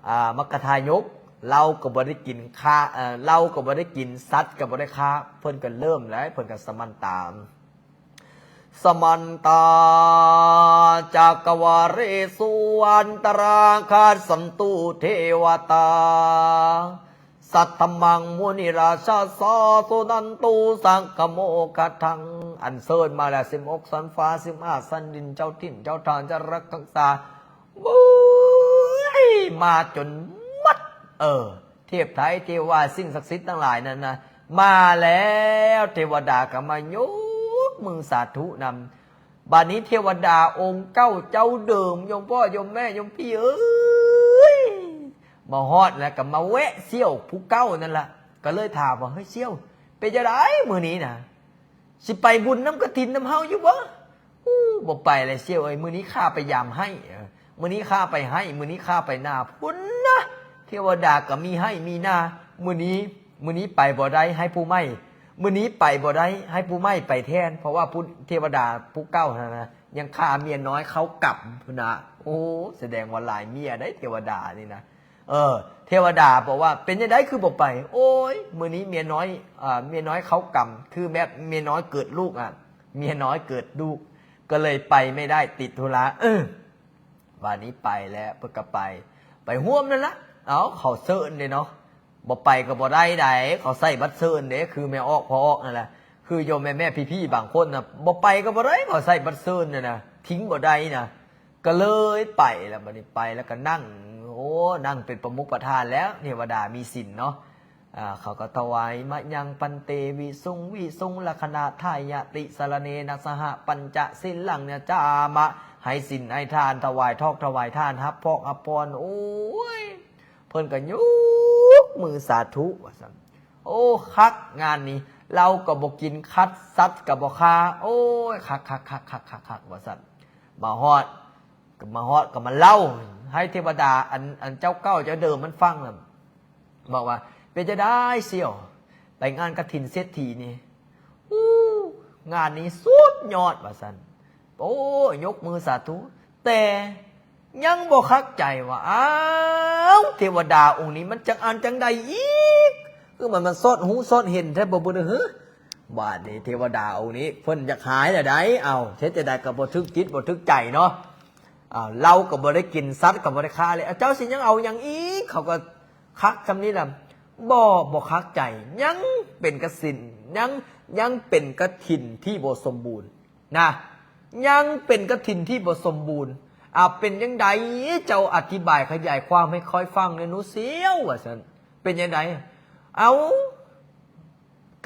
ອ່າ ມັກກະທາຍົກ ເຫຼົ້າກໍບໍ່ໄດ້ກິນ ຂ້າ ເອີ ເຫຼົ້າກໍບໍ່ໄດ້ກິນ ສັດກໍບໍ່ໄດ້ຂ້າ ເພິ່ນກໍເລີ່ມແລ້ວ ເພິ່ນກໍສະມັນຕາ ສະມັນຕາ ຈັກກະວາເລສຸ ອັນຕະຣາຄັດສັນຕຸ ເທວະຕາ ສັດທຳມັງ ມຸນີຣາຊາສາ ສຸນັນຕຸ ສັກກະໂມຄະທັງ. ອັນເຊີນມາແລ້ວ ສິບຫົກຊັ້ນຟ້າ ສິບຫ້າຊັ້ນດິນ ເຈົ້າຖິ່ນເຈົ້າຖານ ຈະລັກຮັກສາ ໂອ້ຍ ມາຈົນໝົດ ເອີ ເທບໄທ ເທວາ ສິ່ງສັກສິດທັງຫຼາຍນັ້ນນະ ມາແລ້ວ ເທວະດາກໍມາຍົກມືສາທຸນຳ. ບາດນີ້ເທວະດາອົງເກົ່າເຈົ້າເດີມ ໂຍມພໍ່ໂຍມແມ່ໂຍມພີ່ເອີຍ ມາຮອດແລ້ວກໍມາແວະສ່ຽວຜູ້ເກົ່ານັ້ນລະ ກໍເລີຍຖາມວ່າ ເຮີ້ຍ ສ່ຽວ ເປັນຈັ່ງໃດມື້ນີ້ນະ ຊິໄປບຸນນຳກະຖິນນຳເຮົາຢູ່ບໍ່? ອູ້ ບໍ່ໄປແລ້ວສ່ຽວເອີຍ ມື້ນີ້ຂ້າໄປຢາມໄຮ່ ເອີ ມື້ນີ້ຂ້າໄປໄຮ່ ມື້ນີ້ຂ້າໄປນາພຸ້ນນະ ເທວະດາກໍມີໄຮ່ມີນາ ມື້ນີ້ ມື້ນີ້ໄປບໍ່ໄດ້ ໃຫ້ຜູ້ໃໝ່ ມື້ນີ້ໄປບໍ່ໄດ້ ໃຫ້ຜູ້ໃໝ່ໄປແທນ ເພາະວ່າຜູ້ ເທວະດາຜູ້ເກົ່າຫັ້ນນະ ຍັງຄາເມຍນ້ອຍເຂົ້າກຳພຸ້ນນະ. ໂອ້ ສະແດງວ່າຫຼາຍເມຍໄດ໋ ເທວະດານີ້ນະ. ເອີ ເທວະດາບອກວ່າ ເປັນຈັ່ງໃດຄືບໍ່ໄປ? ໂອ້ຍ ມື້ນີ້ເມຍນ້ອຍ ເອີ ເມຍນ້ອຍເຂົ້າກຳ ຄືແບບເມຍນ້ອຍເກີດລູກອະ ເມຍນ້ອຍເກີດລູກ ກໍເລີຍໄປໄມ່ໄດ້ ຕິດທຸລະ. ເອີ ບາດນີ້ໄປແລ້ວ ເພິ່ນກໍໄປ ໄປຮ່ວມນັ້ນລະ ເອົ້າ ເຂົາເຊີນເດ້ເນາະ ບໍ່ໄປກໍບໍ່ໄດ້ໃດ໋ ເຂົາໃສ່ບັດເຊີນເດ້ ຄືແມ່ອອກພໍ່ອອກນັ້ນແຫຼະ ຄືໂຍມແມ່ໆ ພີ່ໆ ບາງຄົນນະ ບໍ່ໄປກໍບໍ່ໄດ້ ເຂົາໃສ່ບັດເຊີນນັ້ນນະ ຖິ້ມບໍ່ໄດ້ນະ. ກໍເລີຍໄປແລ້ວ ບາດນີ້ໄປແລ້ວກໍນັ່ງ ໂອ້ ນັ່ງເປັນປະມຸກປະທານແລ້ວ ເທວະດາມີສິນເນາະ. ອ່າ ເຂົາກໍຖວາຍ ມະຍັງພັນເຕ ວິສຸງ ວິສຸງ ລັກຂະນາທາຍະຕິ ສະລະເນນະສະຫະ ປັນຈະສິນລັງ ຍະຈາມະ ໃຫ້ສິນໃຫ້ທານ ຖວາຍທອກຖວາຍທານ ຮັບພອກຮັບພອນ. ໂອ້ຍ ເພິ່ນກໍຍົກມືສາທຸວ່າຊັ້ນ. ໂອ້ ຄັກງານນີ້ ເຫຼົ້າກໍບໍ່ກິນ ສັດກໍບໍ່ຂ້າ ໂອ້ຍ ຄັກໆໆໆໆ ວ່າຊັ້ນ. ມາຮອດ ກໍມາຮອດກໍມາເລົ່າໃຫ້ເທວະດາ ອັນ ອັນເຈົ້າເກົ່າເຈົ້າເດີມມັນຟັງນະ ບອກວ່າ ເປັນຈັ່ງໃດສ່ຽວ ໄປງານກະຖິນເສດຖີນີ້? ອູ້ ງານນີ້ສຸດຍອດວ່າຊັ້ນ. ໂອ້ ຍົກມືສາທຸ ແຕ່ຍັງບໍ່ຄັກໃຈວ່າ ອ້າວ ເທວະດາອົງນີ້ມັນຈັກອັນຈັ່ງໃດອີກ ຄືມັນ ມັນຊອດຮູ້ຊອດເຫັນແທ້ບໍ່ບຸນເອີຍ. ບາດນີ້ເທວະດາອົງນີ້ເພິ່ນຢາກຫາຍແລ້ວໃດ໋ ເອົ້າ ເຮັດຈັ່ງໃດກໍບໍ່ຖືກຈິດບໍ່ຖືກໃຈເນາະ. ເອົ້າ ເຫຼົ້າກໍບໍ່ໄດ້ກິນ ສັດກໍບໍ່ໄດ້ຂ້າເລີຍ ເຈົ້າຊິຍັງເອົາຫຍັງອີກ? ເຂົາກໍຄັກຊ່ຳນີ້ລະ ບໍ່ ບໍ່ຄັກໃຈ ຍັງເປັນກະສິນ ຍັງ ຍັງເປັນກະຖິນທີ່ບໍ່ສົມບູນນະ ຍັງເປັນກະຖິນທີ່ບໍ່ສົມບູນ. ອາ ເປັນຈັ່ງໃດ ເຈົ້າອະທິບາຍຂະຫຍາຍຄວາມໃຫ້ຂ້ອຍຟັງແດ່ໜູສ່ຽວ ວ່າຊັ້ນ. ເປັນຈັ່ງໃດ? ເອົ້າ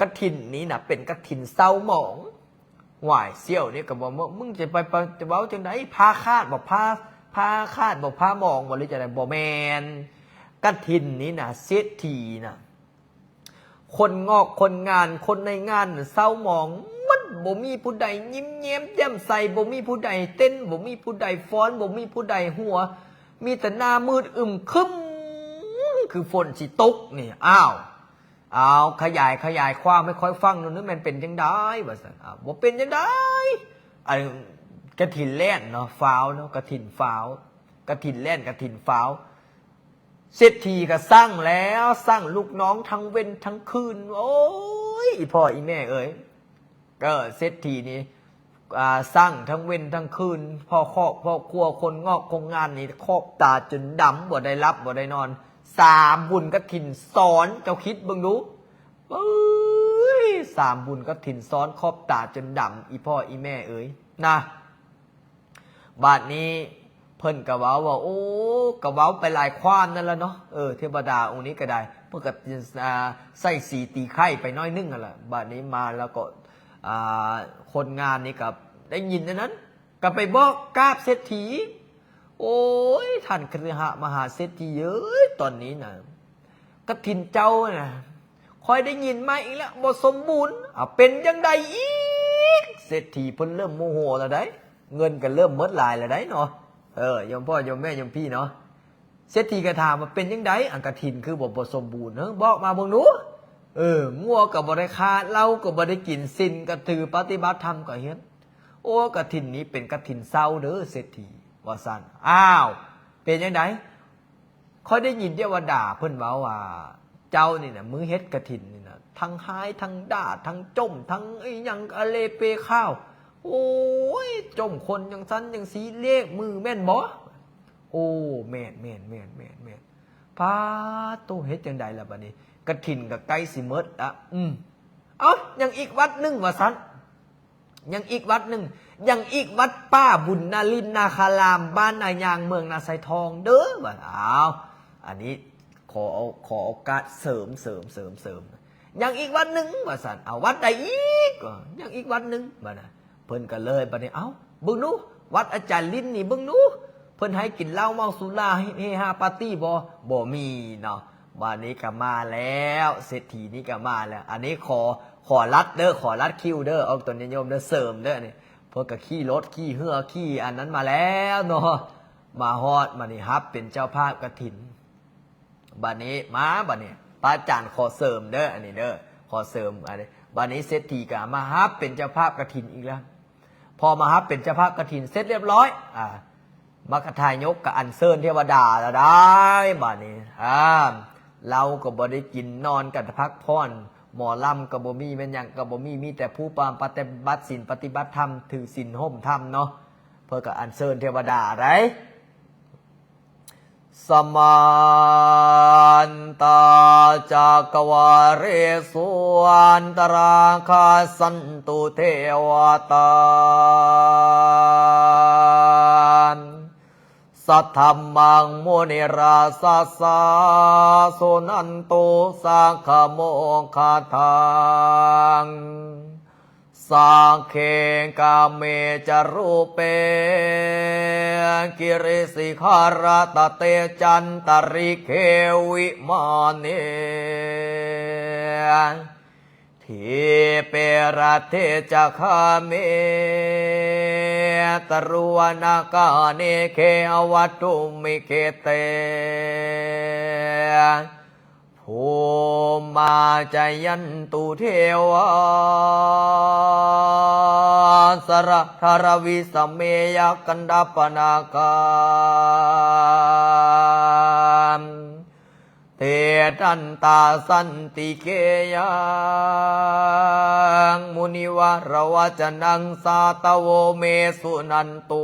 ກະຖິນນີ້ນະ ເປັນກະຖິນເຊົາໝອງ. ຫວາຍ ສ່ຽວນີ້ກໍບໍ່ ມຶງຈະໄປ ໄປ ຈະເວົ້າຈັ່ງໃດ? ຜ້າຂາດບໍ່? ຜ້າ ຜ້າຂາດບໍ່? ຜ້າໝອງບໍ່? ຫຼືຈັ່ງໃດ? ບໍ່ແມ່ນ. ກະຖິນນີ້ນະ ເສດຖີນະ ຄົນງອກຄົນງານ ຄົນໃນງານເຊົາໝອງໝົດ, ບໍ່ມີຜູ້ໃດຍິ້ມແຍ້ມແຈ່ມໃສ, ບໍ່ມີຜູ້ໃດເຕັ້ນ, ບໍ່ມີຜູ້ໃດຟ້ອນ, ບໍ່ມີຜູ້ໃດຫົວ, ມີແຕ່ໜ້າມືດອຶມຄຶມ ຄືຝົນຊິຕົກນີ້. ອ້າວ ເອົາ ຂະຫຍາຍ ຂະຫຍາຍຄວາມໃຫ້ຂ້ອຍຟັງໜ່ອຍ ແມ່ນເປັນຈັ່ງໃດ? ວ່າຊັ້ນ. ອ້າວ ບໍ່ເປັນຈັ່ງໃດ. ອັນ ກະຖິນແລ່ນເນາະ ຟ້າວເນາະ ກະຖິນຟ້າວ ກະຖິນແລ່ນ ກະຖິນຟ້າວ. ເສດຖີກໍສັ່ງແລ້ວ ສັ່ງລູກນ້ອງທັງເວັນທັງຄືນ. ໂອ້ຍ ອີ່ພໍ່ອີ່ແມ່ເອີຍ ເອີ ເສດຖີນີ້ ອ່າ ສັ່ງທັງເວັນທັງຄືນ ພໍ່ຄອບພໍ່ຄົວ ຄົນງອກຄົນງານນີ້ ຂອບຕາຈົນດຳ ບໍ່ໄດ້ຫຼັບບໍ່ໄດ້ນອນ. ສາມບຸນກະຖິນຊ້ອນ ເຈົ້າຄິດເບິ່ງດູ. ເອີຍ ສາມບຸນກະຖິນຊ້ອນ ຂອບຕາຈົນດຳ ອີ່ພໍ່ອີ່ແມ່ເອີຍນະ. ບາດນີ້ເພິ່ນກໍເວົ້າວ່າ ໂອ້ ກໍເວົ້າໄປຫຼາຍຄວາມນັ້ນລະເນາະ. ເອີ ເທວະດາອົງນີ້ກໍໄດ້ ເພິ່ນກໍ ອ່າ ໃສ່ສີຕີໄຂ່ໄປໜ້ອຍໜຶ່ງຫັ້ນລະ. ບາດນີ້ມາແລ້ວກໍ ອ່າ ຄົນງານນີ້ກໍໄດ້ຍິນອັນນັ້ນ ກໍໄປບອກກາບເສດຖີ. ໂອ້ຍ ທ່ານຄະລິຫະມະຫາເສດຖີເອີຍ ຕອນນີ້ນະ ກະຖິນເຈົ້ານະ ຂ້ອຍໄດ້ຍິນມາອີກແລ້ວ ບໍ່ສົມບູນ. ເອົາ ເປັນຈັ່ງໃດອີກ? ເສດຖີເພິ່ນເລີ່ມໂມໂຫແລ້ວໃດ໋ ເງິນກໍເລີ່ມໝົດຫຼາຍແລ້ວໃດ໋ເນາະ. ເອີ ໂຍມພໍ່ໂຍມແມ່ໂຍມພີ່ເນາະ ເສດຖີກໍຖາມວ່າ ເປັນຈັ່ງໃດ ອັນກະຖິນຄືບໍ່ ບໍ່ສົມບູນ? ເອີ ບອກມາເບິ່ງດູ. ເອີ ງົວກໍບໍ່ໄດ້ຂ້າ ເຫຼົ້າກໍບໍ່ໄດ້ກິນ ສິນກໍຖື ປະຕິບັດທຳກໍເຮັດ. ໂອ້ ກະຖິນນີ້ເປັນກະຖິນເຊົາເດີເສດຖີ ວ່າຊັ້ນ. ອ້າວ ເປັນຈັ່ງໃດ? ຂ້ອຍໄດ້ຍິນເທວະດາເພິ່ນເວົ້າວ່າ ເຈົ້ານີ້ນະ ມື້ເຮັດກະຖິນນີ້ນະ ທັງຮ້າຍ ທັງດ່າ ທັງຈົ່ມ ທັງອີ່ຫຍັງອະເລເປຂ່າວ. ໂອ້ຍ ຈົ່ມຄົນຈັ່ງຊັ້ນຈັ່ງຊີ້ ເລກມືແມ່ນບໍ່? ໂອ້ ແມ່ນໆໆໆ. ປາດໂທ້ ເຮັດຈັ່ງໃດລະບາດນີ້? ກະຖິນກໍໃກ້ຊິໝົດລະ. ອືມ ເອົ້າ ຍັງອີກວັດໜຶ່ງ ວ່າຊັ້ນ. ຍັງອີກວັດໜຶ່ງ ຍັງອີກວັດປ່າບຸນນາລິນນາຄາລາມ ບ້ານນາຍາງ ເມືອງນາຊາຍທອງເດີ ວ່າ. ອ້າວ ອັນນີ້ຂໍເອົາ ຂໍໂອກາດເສີມ ເສີມ ເສີມ ເສີມ ຍັງອີກວັດໜຶ່ງ ວ່າຊັ້ນ. ເອົາ ວັດໃດອີກ? ຍັງອີກວັດໜຶ່ງ ບາດນະ. ເພິ່ນກໍເລີຍ ບາດນີ້ ເອົ້າ ເບິ່ງດູ ວັດອາຈານລິນນີ້ ເບິ່ງດູ ເພິ່ນໃຫ້ກິນເຫຼົ້າເມົາສຸລາ ເຮ ເຮຮາປາຕີ້ບໍ່? ບໍ່ມີເນາະ. ບາດນີ້ກໍມາແລ້ວ ເສດຖີນີ້ກໍມາແລ້ວ. ອັນນີ້ຂໍ ຂໍລັດເດີ ຂໍລັດຄິວເດີ ອອກຕົນຍາດໂຍມເດີ ເສີມເດີ. ອັນນີ້ເພິ່ນກໍຂີ່ລົດຂີ່ເຮືອຂີ່ອັນນັ້ນມາແລ້ວເນາະ ມາຮອດ ບາດນີ້ຮັບເປັນເຈົ້າພາບກະຖິນ. ບາດນີ້ມາ ບາດນີ້ພະອາຈານຂໍເສີມເດີ ອັນນີ້ເດີ ຂໍເສີມ ອັນນີ້. ບາດນີ້ເສດຖີກໍມາຮັບເປັນເຈົ້າພາບກະຖິນອີກແລ້ວ. ພໍມາຮັບເປັນເຈົ້າພາບກະຖິນເສັດລຽບຮ້ອຍ ອາ ມັກຄະທາຍົກກໍອັນເຊີນເທວະດາລະໄດ້. ບາດນີ້ ອາ ເຫຼົ້າກໍບໍ່ໄດ້ກິນ ນອນກໍພັກຜ່ອນ ໝໍລຳກໍບໍ່ມີ ແມ່ນຫຍັງກໍບໍ່ມີ ມີແຕ່ຜູ້ປາມປະຕິບັດສິນ ປະຕິບັດທຳ ຖືສິນຫົ້ມທຳເນາະ. ເພິ່ນກໍອັນເຊີນເທວະດາໄດ໋. Samantā cakkavāḷesu atrāgacchantu devatā. Saddhammaṃ munirājassa suṇantu saggamokkhadaṃ. Sagge kāme ca rūpe girisikharataṭe cantalikkhe vimāne, dīpe raṭṭhe ca gāme taruvanagahane gehavatthumhi khette, bhummā cāyantu devā jalathalavisame yakkhagandhabbanāgā, tiṭṭhantā santike yaṃ munivaravacanaṃ sādhavo me suṇantu.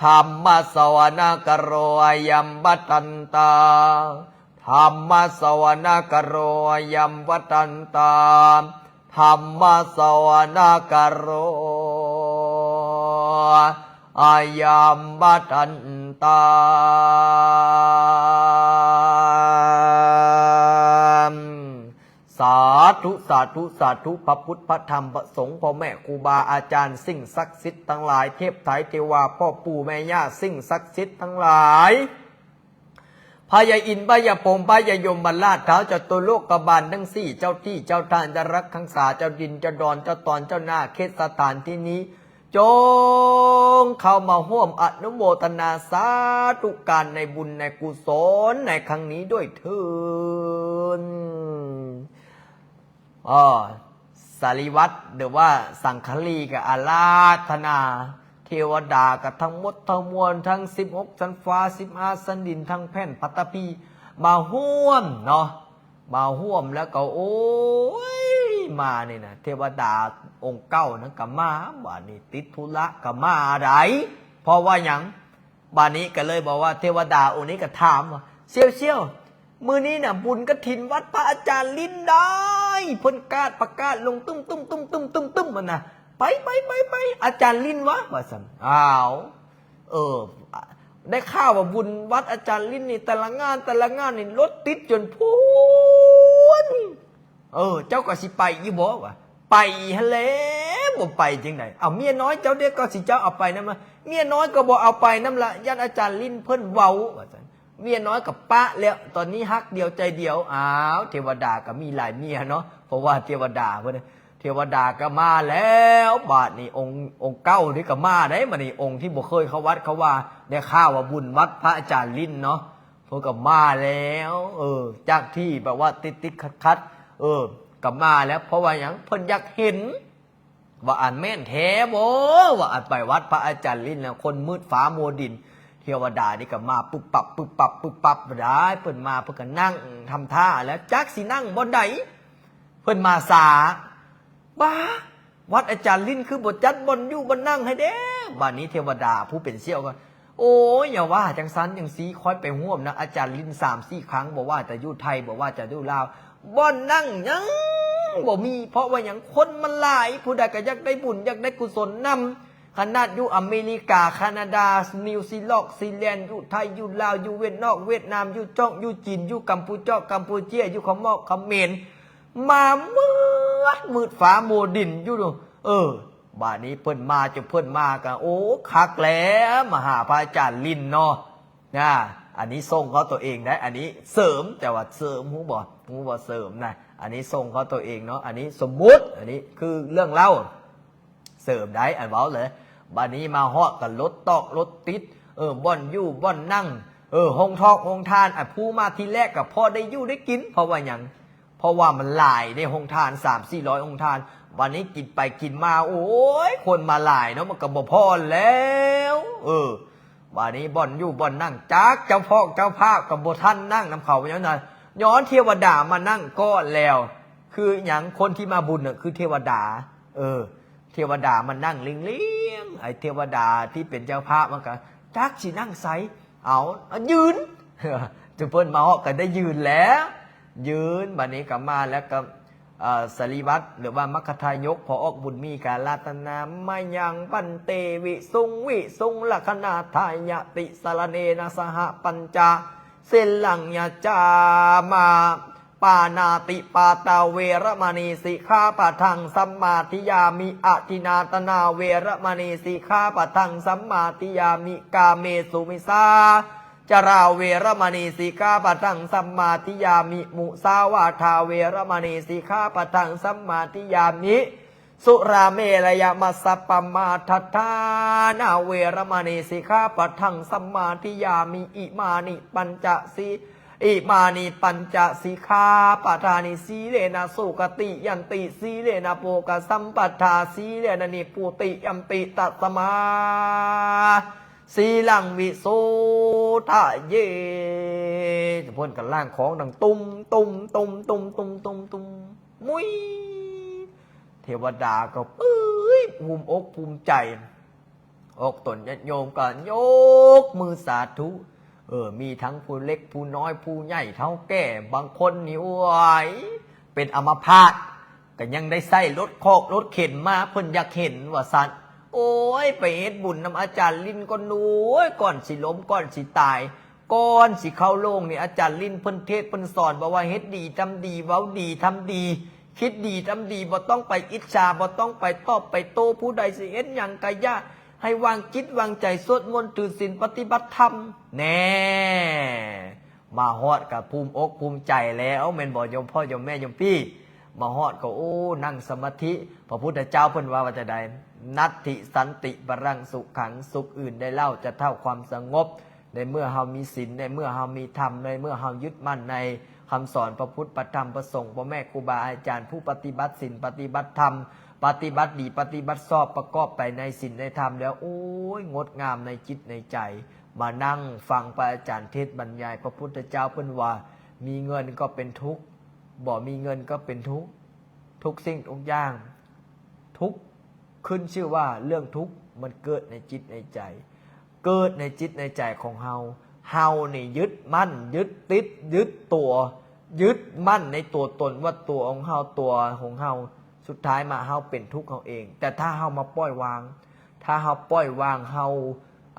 Dhammassavanakālo ayambhadantā. Dhammassavanakālo ayambhadantā. Dhammassavanakālo ayambhadantā. ສາທຸ ສາທຸ ສາທຸ ພະພຸດ ພະທຳ ພະສົງ ພໍ່ແມ່ຄູບາອາຈານ ສິ່ງສັກສິດທັງຫຼາຍ ເທບໄທ ເທວາ ພໍ່ປູ່ແມ່ຍ່າ ສິ່ງສັກສິດທັງຫຼາຍ ພະຍາອິນ ພະຍາພົມ ພະຍາຍົມມະລາດ ທ້າວຈະຕຸໂລກະບານທັງສີ່ ເຈົ້າທີ່ເຈົ້າທານ ຈະລັກຂັງສາ ເຈົ້າດິນເຈົ້າດອນ ເຈົ້າຕອນເຈົ້ານາ ເຂດສະຖານທີ່ນີ້ ຈົ່ງເຂົ້າມາຮ່ວມອະນຸໂມທະນາສາທຸການໃນບຸນໃນກຸສົນໃນຄັ້ງນີ້ດ້ວຍເທີ້ນ. ເອີ ສາລີວັດ ຫຼືວ່າສັງຄະລີກະອາລາທະນາ ເທວະດາກະທັງໝົດທັງມວນ ທັງສິບຫົກຊັ້ນຟ້າ ສິບຫ້າຊັ້ນດິນ ທັງແຜ່ນປະຖະພີ ມາຮ່ວມເນາະ ມາຮ່ວມແລ້ວກໍ ໂອ້ຍ ມານີ້ນະ ເທວະດາອົງເກົ່ານັ້ນກໍມາ ບາດນີ້ຕິດທຸລະກໍມາໃດ໋ ເພາະວ່າຫຍັງ? ບາດນີ້ກໍເລີຍບອກວ່າ ເທວະດາອົງນີ້ກໍຖາມວ່າ ສ່ຽວໆ ມື້ນີ້ນະບຸນກະຖິນວັດພະອາຈານລິນໄດ໋ ເພິ່ນກາດປະກາດລົງຕຶ້ມໆໆໆໆ ຫັ້ນນະ ໄປໆໆໆ ອາຈານລິນວະ ວ່າຊັ້ນ ອ້າວ ເອີ ໄດ້ຂ່າວວ່າບຸນວັດອາຈານລິນນີ້ ແຕ່ລະງານແຕ່ລະງານນີ້ລົດຕິດຈົນພຸ້ນ ເອີ ເຈົ້າກໍຊິໄປຢູ່ບໍ່ວະ? ໄປຫັ້ນແຫຼະ ບໍ່ໄປຈັ່ງໃດ? ເອົາ ເມຍນ້ອຍເຈົ້າເດ ກໍຊິເຈົ້າເອົາໄປນຳລະ? ເມຍນ້ອຍກໍບໍ່ເອົາໄປນຳລະ ຢ້ານອາຈານລິນເພິ່ນເວົ້າ ວ່າຊັ້ນ ເມຍນ້ອຍກໍປະແລ້ວ ຕອນນີ້ຮັກດຽວໃຈດຽວ. ອ້າວ ເທວະດາກໍມີຫຼາຍເມຍເນາະ ເພາະວ່າເທວະດາເພິ່ນ ເທວະດາກໍມາແລ້ວ ບາດນີ້ອົງ ອົງເກົ່ານີ້ກໍມາໄດ໋ ບາດນີ້ອົງທີ່ບໍ່ເຄີຍເຂົ້າວັດເຂົ້າວາ ໄດ້ຂ່າວວ່າບຸນວັດພະອາຈານລິນເນາະ ເພິ່ນກໍມາແລ້ວ ເອີ ຈາກທີ່ແບບວ່າຕິດໆຂັດໆ ເອີ ກໍມາແລ້ວ ເພາະວ່າຫຍັງ? ເພິ່ນຢາກເຫັນວ່າອັນແມ່ນແທ້ບໍ່ ວ່າອັນໄປວັດພະອາຈານລິນແລ້ວ ຄົນມືດຟ້າມົວດິນ ເທວະດານີ້ກໍມາປຶບປັບປຶບປັບປຶບປັບ ໄດ້ ເພິ່ນມາເພິ່ນກໍນັ່ງທຳທ່າແລ້ວ ຈັກຊິນັ່ງບ່ອນໃດ ເພິ່ນມາຊ້າ ບ້າ ວັດອາຈານລິນຄືບໍ່ຈັດບ່ອນຢູ່ບ່ອນນັ່ງໃຫ້ແດ່. ບາດນີ້ເທວະດາຜູ້ເປັນສ່ຽວກໍ ໂອ້ຍ ຢ່າວ່າຈັ່ງຊັ້ນຈັ່ງຊີ້ ຂ້ອຍໄປຮ່ວມນຳອາຈານລິນສາມສີ່ຄັ້ງ ບໍ່ວ່າຈະຢູ່ໄທ ບໍ່ວ່າຈະຢູ່ລາວ ບ່ອນນັ່ງຍັງບໍ່ມີ ເພາະວ່າຫຍັງ? ຄົນມັນຫຼາຍ ຜູ້ໃດກໍຢາກໄດ້ບຸນ ຢາກໄດ້ກຸສົນນຳ ຂະໜາດຢູ່ອາເມລິກາ ຄານາດາ ນິວຊີລັອກ ຊີແລນ ຢູ່ໄທ ຢູ່ລາວ ຢູ່ຫວຽດນອກ ຫວຽດນາມ ຢູ່ຈອກ ຢູ່ຈີນ ຢູ່ກຳປູຈອກ ກຳປູເຈຍ ຢູ່ຂະໝອກ ຂະເໝນ ມາໝົດ ມືດຟ້າມົວດິນຢູ່ ເອີ ບາດນີ້ເພິ່ນມາ ຈຸເພິ່ນມາກໍ ໂອ້ ຄັກແລ້ວ ມາຫາພະອາຈານລິນເນາະ ນະ ອັນນີ້ສົ່ງເຂົ້າຕົວເອງໄດ໋ ອັນນີ້ເສີມ ແຕ່ວ່າເສີມ ຮູ້ບໍ່ ຮູ້ບໍ່ເສີມນະ ອັນນີ້ສົ່ງເຂົ້າຕົວເອງເນາະ ອັນນີ້ສົມມຸດ ອັນນີ້ຄືເລື່ອງເລົ່າ ເສີມໄດ໋ ອັນເວົ້າເລີຍ ບາດນີ້ມາຮອດກໍລົດຕອກລົດຕິດ ເອີ ບ່ອນຢູ່ບ່ອນນັ່ງ ເອີ ໂຮງທອກໂຮງທານ ອາ ຜູ້ມາທີແລກກໍພໍໄດ້ຢູ່ໄດ້ກິນ ເພາະວ່າຫຍັງ? ເພາະວ່າມັນຫຼາຍເດ້ ໂຮງທານສາມສີ່ຮ້ອຍໂຮງທານ ບາດນີ້ກິນໄປກິນມາ ໂອ້ຍ ຄົນມາຫຼາຍເນາະ ມັນກໍບໍ່ພໍແລ້ວ ເອີ ບາດນີ້ບ່ອນຢູ່ບ່ອນນັ່ງ ຈັກເຈົ້າພອກເຈົ້າພາບກໍບໍ່ທັນນັ່ງນຳເຂົາ ຍ້ອນຫຍັງ? ຍ້ອນເທວະດາມານັ່ງກ່ອນແລ້ວ ຄືຫຍັງ? ຄົນທີ່ມາບຸນນະ ຄືເທວະດາ ເອີ ເທວະດາມານັ່ງລຽງໆ ໄອ້ເທວະດາທີ່ເປັນເຈົ້າພາບມັນກໍຈັກຊິນັ່ງໃສ ເອົາ ເອົາຢືນ ຈຸເພິ່ນມາຮອດກໍໄດ້ຢືນແລ້ວ ຢືນ ບາດນີ້ກໍມາແລ້ວກໍ ເອີ ສາລີວັດ ຫຼືວ່າມັກຄະທາຍົກ ພໍ່ອອກບຸນມີ ກາລາຕະນາ ມະຍັງ ພັນເຕ ວິສຸງ ວິສຸງ ລັກຂະນາທາຍະຕິ ສະລະເນນະ ສະຫະ ປັນຈະ ສິນລັງ ຍາຈາມາ ປານາຕິປາຕາ ເວລະມະນີ ສິກຂາປະທັງ ສະມາທິຍາມິ ອະທິນນາທານາ ເວລະມະນີ ສິກຂາປະທັງ ສະມາທິຍາມິ ກາເມສຸມິດສາຈາລາ ເວລະມະນີ ສິກຂາປະທັງ ສະມາທິຍາມິ ມຸສາວາທາ ເວລະມະນີ ສິກຂາປະທັງ ສະມາທິຍາມິ ສຸລາເມລະຍະມັດສະປະມາທັດຖານາ ເວລະມະນີ ສິກຂາປະທັງ ສະມາທິຍາມິ ອິມານິປັນຈະສິ ອິມານິປັນຈະສິກຂາປະທານິ ສີເລນະສຸຂະຕິຍັນຕິ ສີເລນະໂພກະສຳປະທາ ສີເລນະນິບພຸຕິຍັມປິ ຕັດສະມາ ສີລັງວິໂສທະເຍ ເພິ່ນກໍລ້າງຂອງດັງຕຸ້ມ ຕຸ້ມ ຕຸ້ມ ຕຸ້ມ ຕຸ້ມ ຕຸ້ມ ຕຸ້ມ ມຸ້ຍ ເທວະດາກໍ ເອີຍ ພູມອົກພູມໃຈ ອອກຕົນຍາດໂຍມກໍຍົກມືສາທຸ ເອີ ມີທັງຜູ້ເລັກຜູ້ນ້ອຍ ຜູ້ໃຫຍ່ເຖົ້າແກ່ ບາງຄົນນີ້ ໂອ້ຍ ເປັນອາມະພາດ ກໍຍັງໄດ້ໃຊ້ລົດຄອກລົດເຂັນມາ ເພິ່ນຢາກເຫັນວ່າຊັ້ນ ໂອ້ຍ ໄປເຮັດບຸນນຳອາຈານລິນກ່ອນ ໂອ້ຍ ກ່ອນຊິລົ້ມກ່ອນຊິຕາຍ ກ່ອນຊິເຂົ້າໂລງນີ້ ອາຈານລິນເພິ່ນເທດເພິ່ນສອນ ບອກວ່າເຮັດດີທຳດີ ເວົ້າດີທຳດີ ຄິດດີທຳດີ ບໍ່ຕ້ອງໄປອິດສາ ບໍ່ຕ້ອງໄປຕອບໄປໂຕ້ ຜູ້ໃດຊິເຮັດຫຍັງກະຢ່າ ໃຫ້ວາງຈິດວາງໃຈ ສວດມົນ ຖືສິນ ປະຕິບັດທຳ. ແນ່ ມາຮອດກະພູມອົກພູມໃຈແລ້ວ ແມ່ນບໍ່ໂຍມພໍ່ໂຍມແມ່ໂຍມພີ່? ມາຮອດກໍ ໂອ້ ນັ່ງສະມາທິ ພະພຸດທະເຈົ້າເພິ່ນວ່າ ວ່າຈັ່ງໃດ? ນັດຖິສັນຕິປະລັງສຸຂັງ ສຸກອື່ນໃດເລົ່າຈະເທົ່າຄວາມສະຫງົບ. ໃນເມື່ອເຮົາມີສິນ ໃນເມື່ອເຮົາມີທຳ ໃນເມື່ອເຮົາຍຶດໝັ້ນໃນຄຳສອນພະພຸດ ພະທຳ ພະສົງ ພໍ່ແມ່ຄູບາອາຈານ ຜູ້ປະຕິບັດສິນ ປະຕິບັດທຳ ປະຕິບັດດີ ປະຕິບັດຊອບ ປະກອບໄປໃນສິນໃນທຳແລ້ວ ໂອ້ຍ ງົດງາມໃນຈິດໃນໃຈ. ມານັ່ງຟັງພະອາຈານເທດບັນຍາຍ ພະພຸດທະເຈົ້າເພິ່ນວ່າ ມີເງິນກໍເປັນທຸກ ບໍ່ມີເງິນກໍເປັນທຸກ ທຸກສິ່ງທຸກຢ່າງ ທຸກ ຂຶ້ນຊື່ວ່າເລື່ອງທຸກມັນເກີດໃນຈິດໃນໃຈ ເກີດໃນຈິດໃນໃຈຂອງເຮົາ. ເຮົານີ້ຍຶດໝັ້ນ ຍຶດຕິດ ຍຶດຕົວ ຍຶດໝັ້ນໃນຕົວຕົນວ່າຕົວຂອງເຮົາ ຕົວຂອງເຮົາ ສຸດທ້າຍມາເຮົາເປັນທຸກເຮົາເອງ. ແຕ່ຖ້າເຮົາມາປ່ອຍວາງ ຖ້າເຮົາປ່ອຍວາງ ເຮົາ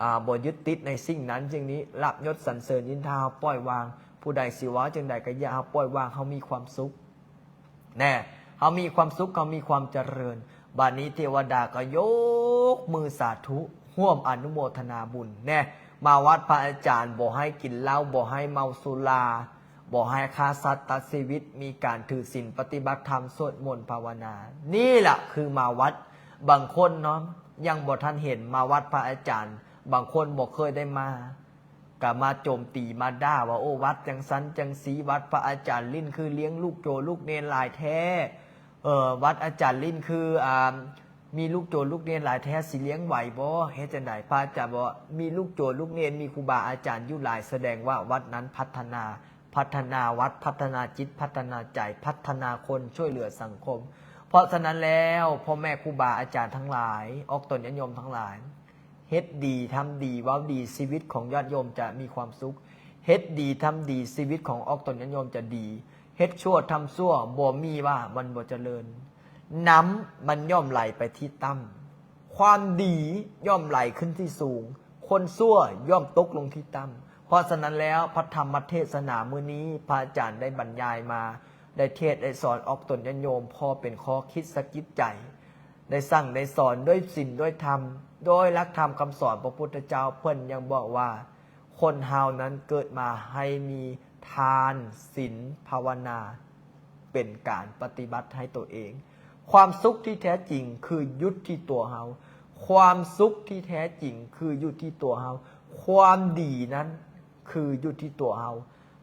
ອາ ບໍ່ຍຶດຕິດໃນສິ່ງນັ້ນສິ່ງນີ້ ລາບຍົດສັນເສີນນິນທາ ເຮົາປ່ອຍວາງ ຜູ້ໃດຊິເວົ້າຈັ່ງໃດກໍຢ່າ ເຮົາປ່ອຍວາງ ເຮົາມີຄວາມສຸກ ແນ່ ເຮົາມີຄວາມສຸກ ເຮົາມີຄວາມຈະເລີນ. ບາດນີ້ເທວະດາກໍຍົກມືສາທຸ ຮ່ວມອະນຸໂມທະນາບຸນແນ່. ມາວັດພະອາຈານ ບໍ່ໃຫ້ກິນເຫຼົ້າ ບໍ່ໃຫ້ເມົາສຸລາ ບໍ່ໃຫ້ຂ້າສັດຕັດຊີວິດ ມີການຖືສິນ ປະຕິບັດທຳ ສວດມົນ ພາວະນາ. ນີ້ລະຄືມາວັດ. ບາງຄົນເນາະ ຍັງບໍ່ທັນເຫັນມາວັດພະອາຈານ ບາງຄົນບໍ່ເຄີຍໄດ້ມາ ກະມາໂຈມຕີມາດ່າວ່າ ໂອ້ ວັດຈັ່ງຊັ້ນຈັ່ງຊີ້ ວັດພະອາຈານລິນຄືລ້ຽງລູກໂຈລູກເນນຫຼາຍແທ້ ເອີ ວັດອາຈານລິນຄື ອາ ມີລູກໂຈລູກເນນຫຼາຍແທ້ ຊິລ້ຽງໄຫວບໍ່? ເຮັດຈັ່ງໃດ? ພະອາຈານບອກວ່າ ມີລູກໂຈລູກເນນ ມີຄູບາອາຈານຢູ່ຫຼາຍ ສະແດງວ່າວັດນັ້ນພັດທະນາ ພັດທະນາວັດ ພັດທະນາຈິດ ພັດທະນາໃຈ ພັດທະນາຄົນ ຊ່ວຍເຫຼືອສັງຄົມ. ເພາະສະນັ້ນແລ້ວ ພໍ່ແມ່ຄູບາອາຈານທັງຫຼາຍ ອອກຕົນຍາດໂຍມທັງຫຼາຍ ເຮັດດີທຳດີ ເວົ້າດີ ຊີວິດຂອງຍາດໂຍມຈະມີຄວາມສຸກ. ເຮັດດີທຳດີ ຊີວິດຂອງອອກຕົນຍາດໂຍມຈະດີ. ເຮັດຊົ່ວທຳຊົ່ວ ບໍ່ມີວ່າມັນບໍ່ຈະເລີນ. ນ້ຳມັນຍ່ອມໄຫຼໄປທີ່ຕ່ຳ ຄວາມດີຍ່ອມໄຫຼຂຶ້ນທີ່ສູງ ຄົນຊົ່ວຍ່ອມຕົກລົງທີ່ຕ່ຳ. ເພາະສະນັ້ນແລ້ວ ພະທຳມະເທດສະໜາມື້ນີ້ ພະອາຈານໄດ້ບັນຍາຍມາ ໄດ້ເທດໄດ້ສອນອອກຕົນຍາດໂຍມ ພໍເປັນຂໍ້ຄິດສະກິດໃຈ ໄດ້ສັ່ງໄດ້ສອນດ້ວຍສິນດ້ວຍທຳ ດ້ວຍຫຼັກທຳຄຳສອນພະພຸດທະເຈົ້າ. ເພິ່ນຍັງບອກວ່າ ຄົນເຮົານັ້ນເກີດມາໃຫ້ມີທານ ສິນ ພາວະນາ ເປັນການປະຕິບັດໃຫ້ຕົວເອງ. ຄວາມສຸກທີ່ແທ້ຈິງຄືຢູ່ທີ່ຕົວເຮົາ ຄວາມສຸກທີ່ແທ້ຈິງຄືຢູ່ທີ່ຕົວເຮົາ ຄວາມດີນັ້ນຄືຢູ່ທີ່ຕົວເຮົາ.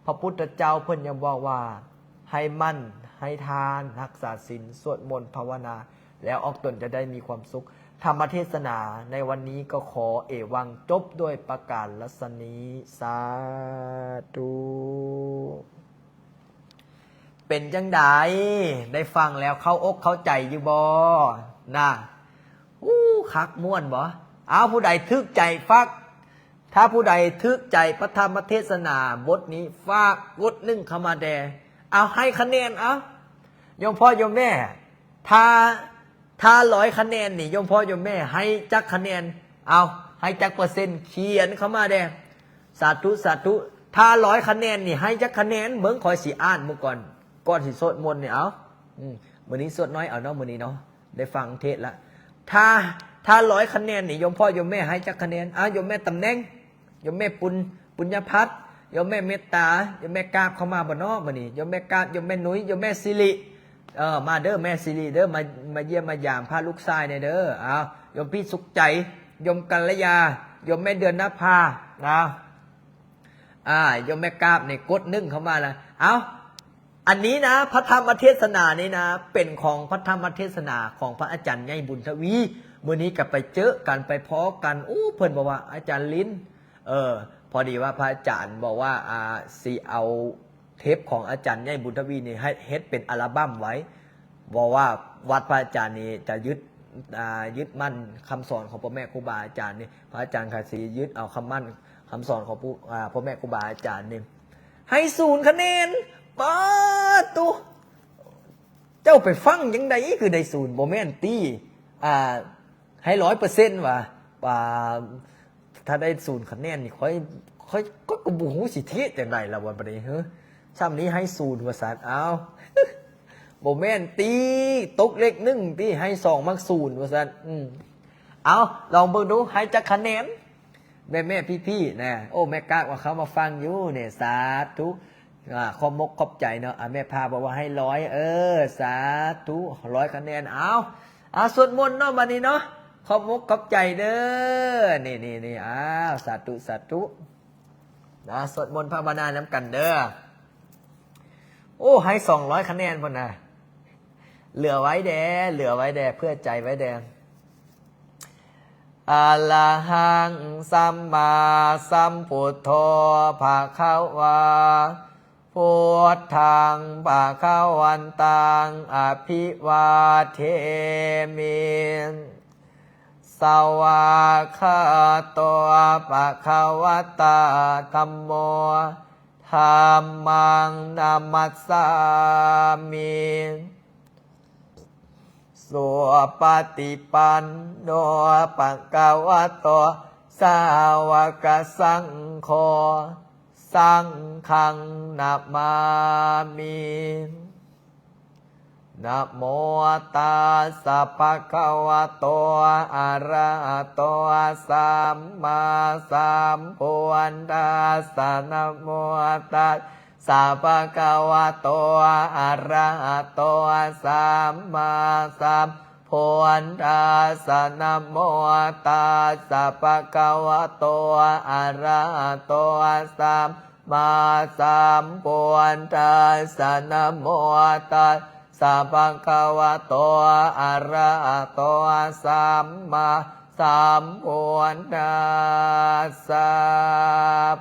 ພະພຸດທະເຈົ້າເພິ່ນຍັງບອກວ່າ ໃຫ້ໝັ້ນ ໃຫ້ທານ ຮັກສາສິນ ສວດມົນ ພາວະນາ ແລ້ວອອກຕົນຈະໄດ້ມີຄວາມສຸກ. ທຳມະເທດສະໜາໃນວັນນີ້ກໍຂໍເອວັງ ຈົບດ້ວຍປະການລັດສະນີ້. ສາທຸ. ເປັນຈັ່ງໃດ? ໄດ້ຟັງແລ້ວເຂົ້າອົກເຂົ້າໃຈຢູ່ບໍ່? ນະ ອູ້ ຄັກມ່ວນບໍ່? ເອົາ ຜູ້ໃດຖືກໃຈຝາກ ຖ້າຜູ້ໃດຖືກໃຈພະທຳມະເທດສະໜາບົດນີ້ ຝາກກົດໜຶ່ງເຂົ້າມາແດ່. ເອົາ ໃຫ້ຄະແນນ ເອົາ ໂຍມພໍ່ໂຍມແມ່ ຖ້າ ຖ້າຮ້ອຍຄະແນນນີ້ ໂຍມພໍ່ໂຍມແມ່ໃຫ້ຈັກຄະແນນ? ເອົາ ໃຫ້ຈັກເປີເຊັນ? ຂຽນເຂົ້າມາແດ່. ສາທຸ ສາທຸ. ຖ້າຮ້ອຍຄະແນນນີ້ ໃຫ້ຈັກຄະແນນ? ເບິ່ງ ຂ້ອຍຊິອ່ານເບິ່ງກ່ອນ ກ່ອນຊິສວດມົນນີ້. ເອົາ ອືມ ມື້ນີ້ສວດໜ້ອຍເອົາເນາະ ມື້ນີ້ເນາະ ໄດ້ຟັງເທດລະ. ຖ້າ ຖ້າຮ້ອຍຄະແນນນີ້ ໂຍມພໍ່ໂຍມແມ່ໃຫ້ຈັກຄະແນນ? ເອົາ ໂຍມແມ່ຕຳແໜ່ງ ໂຍມແມ່ປຸນ ປຸນຍະພັດ ໂຍມແມ່ເມດຕາ ໂຍມແມ່ກາບເຂົ້າມາບໍ່ເນາະມື້ນີ້? ໂຍມແມ່ກາບ ໂຍມແມ່ນຸ້ຍ ໂຍມແມ່ສິລິ ເອີ ມາເດີແມ່ສິລິເດີ ມາ ມາຢ້ຽມມາຢາມພາລູກຊາຍແດ່ເດີ. ເອົາ ໂຍມພີ່ສຸກໃຈ ໂຍມກັນລະຍາ ໂຍມແມ່ເດືອນນະພາ ເອົາ ອາ ໂຍມແມ່ກາບນີ້ກົດໜຶ່ງເຂົ້າມາລະ. ເອົາ ອັນນີ້ນະ ພະທຳມະເທດສະໜານີ້ນະ ເປັນຂອງພະທຳມະເທດສະໜາຂອງພະອາຈານໃຫຍ່ບຸນທະວີ. ມື້ນີ້ກໍໄປເຈີກັນ ໄປພໍ້ກັນ. ໂອ້ ເພິ່ນບອກວ່າ ອາຈານລິນ ເອີ ພໍດີວ່າພະອາຈານບອກວ່າ ອາ ຊິເອົາເທບຂອງອາຈານໃຫຍ່ບຸນທະວີນີ້ ໃຫ້ເຮັດເປັນອັລະບັມໄວ້ ເວົ້າວ່າວັດພະອາຈານນີ້ຈະຍຶດ ອາ ຍຶດໝັ້ນຄຳສອນຂອງພໍ່ແມ່ຄູບາອາຈານນີ້. ພະອາຈານກໍຊິຍຶດເອົາຄຳໝັ້ນຄຳສອນຂອງຜູ້ ອາ ພໍ່ແມ່ຄູບາອາຈານນີ້ ໃຫ້ສູນຄະແນນ. ປາດໂທ້ ເຈົ້າໄປຟັງຈັ່ງໃດຄືໄດ້ສູນ? ບໍ່ແມ່ນຕິ ອາ ໃຫ້ຮ້ອຍເປີເຊັນວ່າ ອາ ຖ້າໄດ້ສູນຄະແນນນີ້ ຂ້ອຍ ຂ້ອຍ ຂ້ອຍກໍບໍ່ຮູ້ຊິເທດຈັ່ງໃດລະວ່າບັດນີ້ ຮຶ ຊ່ຳນີ້ໃຫ້ສູນວ່າຊັ້ນ. ອ້າວ ບໍ່ແມ່ນຕິ ຕົກເລກໜຶ່ງຕິ ໃຫ້ສອງມັກສູນວ່າຊັ້ນ. ອືມ ເອົາ ລອງເບິ່ງດູ ໃຫ້ຈັກຄະແນນ ແມ່ໆ ພີ່ໆ ນະ. ໂອ້ ແມ່ກາກວ່າເຂົ້າມາຟັງຢູ່ນີ້ ສາທຸ. ອາ ຂອບມົກຂອບໃຈເນາະ. ອາ ແມ່ພາບອກວ່າໃຫ້ຮ້ອຍ ເອີ ສາທຸ ຮ້ອຍຄະແນນ. ເອົາ ເອົາ ສວດມົນເນາະບັດນີ້ເນາະ. ຂອບມົກຂອບໃຈເດີ ນີ້ໆໆ. ອ້າວ ສາທຸ ສາທຸ. ນະ ສວດມົນພາວະນານຳກັນເດີ. ໂອ້ ໃຫ້ສອງຮ້ອຍຄະແນນພຸ້ນນະ. ເຫຼືອໄວ້ແດ່ ເຫຼືອໄວ້ແດ່ ເຜື່ອໃຈໄວ້ແດ່. ອະລະຫັງ ສຳມາສຳພຸດໂທ ພະຄະວາ. ພຸດທັງ ພະຄະວັນຕັງ ອະພິວາເທມິ. ສະວາກຂາໂຕ ພະຄະວະຕາ ທຳໂມ ທຳມັງ ນະມັດສາມິ. ສຸປະຕິປັນໂນ ພະຄະວະໂຕ ສາວະກະສັງໂຄ ສັງຄັງ ນະມາມິ. ນະໂມຕັດສະ ພະຄະວະໂຕ ອະລະຫະໂຕ ສຳມາສຳພຸດທັດສະ. ນະໂມຕັດສະ ພະຄະວະໂຕ ອະລະຫະໂຕ ສຳມາສຳພຸດທັດສະ. ນະໂມຕັດສະ ພະຄະວະໂຕ ອະລະຫະໂຕ ສຳມາສຳພຸດທັດສະ. ນະໂມຕັດສະ ພະຄະວະໂຕ ອະລະຫະໂຕ ສຳມາສຳພຸດທັດສະ.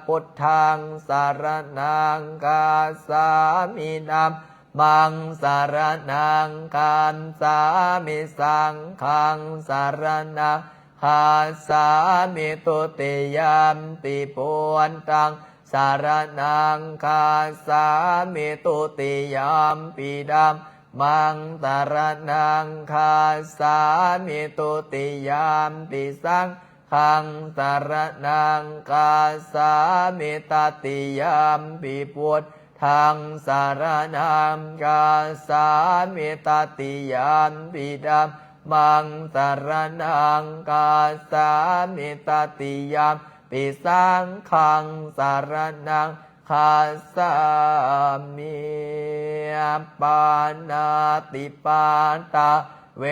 ພຸດທັງ ສະລະນັງ ຄັດສາມິ. ທຳມັງ ສະລະນັງ ຄັດສາມິ. ສັງຄັງ ສະລະນັງ ຄັດສາມິ. ທຸຕິຍຳປິ ພຸດທັງ ສະລະນັງ ຄັດສາມິ. ທຸຕິຍຳປິ ທຳມັງ ສະລະນັງ ຄັດສາມິ. ທຸຕິຍຳປິ ສັງຄັງ ສະລະນັງ ຄັດສາມິ. ຕະຕິຍຳປິ ພຸດທັງ ສະລະນັງ ຄັດສາມິ. ຕະຕິຍຳປິ ທຳມັງ ສະລະນັງ ຄັດສາມິ. ຕະຕິຍຳປິ ສັງຄັງ ສະລະນັງ ຄັດສາມິ. ປານາຕິປາຕາ ເວ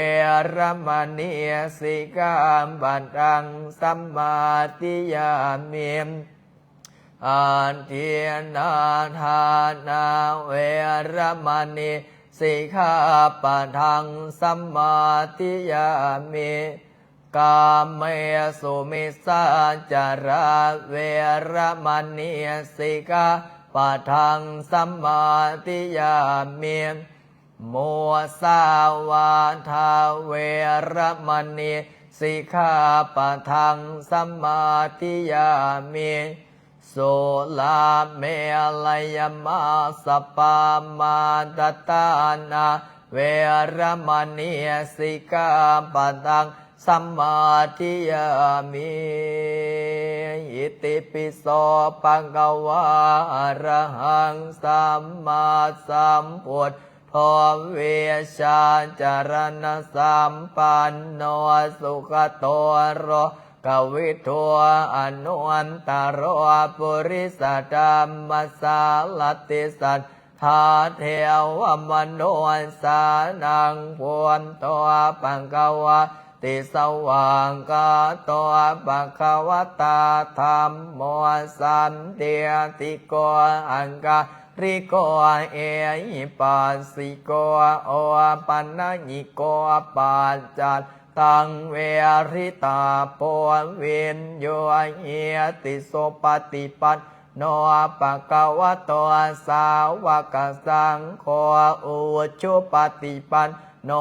ລະມະນີ ສິກຂາປະທັງ ສະມາທິຍາມິ. ອາທິນນາທານາ ເວລະມະນີ ສິກຂາປະທັງ ສະມາທິຍາມິ. ກາເມສຸມິດສາຈາລາ ເວລະມະນີ ສິກຂາປະທັງ ສະມາທິຍາມິ. ມຸສາວາທາ ເວລະມະນີ ສິກຂາປະທັງ ສະມາທິຍາມິ. ສຸລາເມລະຍະມາຊະປາມາດະຖານາ ເວລະມະນີ ສິກຂາປະທັງ ສະມາທິຍາມິ. ອິຕິປິໂສ ພະຄະວາ ອະລະຫັງ ສຳມາສຳພຸດໂທ ວິຊາຈາລະນະສຳປັນໂນ ສຸກະໂຕ ໂລກະວິທູ ອະນຸດຕະໂລ ປຸລິສະທຳມະສາລະຕິ ສັດທາເທວະມະນຸດສານັງ ພຸດໂທ ພະຄະວາ ຕິສະຫວາກະໂຕ ພະຄະວະຕາ ທຳໂມ ສັນທິຕິໂກ ອາກາລິໂກ ເອຫິປັດສິໂກ ໂອປະນະຍິໂກ ປັດຈັນຕັງ ເວລິຕາໂພ ວິນໂຍ ຫິຕິ ສຸປະຕິປັນໂນ ພະຄະວະໂຕ ສາວະກະສັງໂຄ ອຸຈຸປະຕິປັນໂນ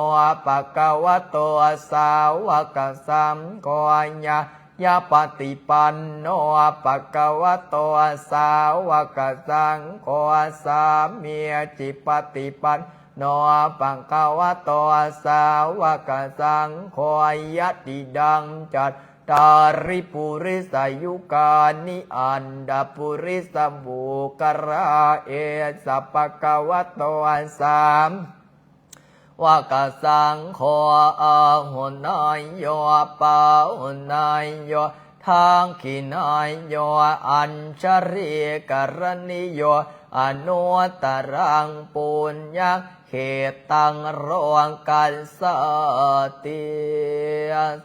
ພະຄະວະໂຕ ສາວະກະສັງໂຄ ຍາຍາປະຕິປັນໂນ ພະຄະວະໂຕ ສາວະກະສັງໂຄ ສາມີຈິປະຕິປັນໂນ ພະຄະວະໂຕ ສາວະກະສັງໂຄ ຍະຕິດຳ ຈັດ ຕາລິ ປຸລິສະຍຸການິ ອັນດາ ປຸລິສະບຸກຄະລາ ເອສະ ພະຄະວະໂຕ ສາວະກະສັງໂຄ ອາຫຸເນຍໂຍ ປາຫຸເນຍໂຍ ທັກຂິເນຍໂຍ ອັນຊະລີກະລະນິໂຍ ອະນຸດຕະລັງ ປຸນຍັງ ເຂດຕັງ ໂລກັດສາຕິ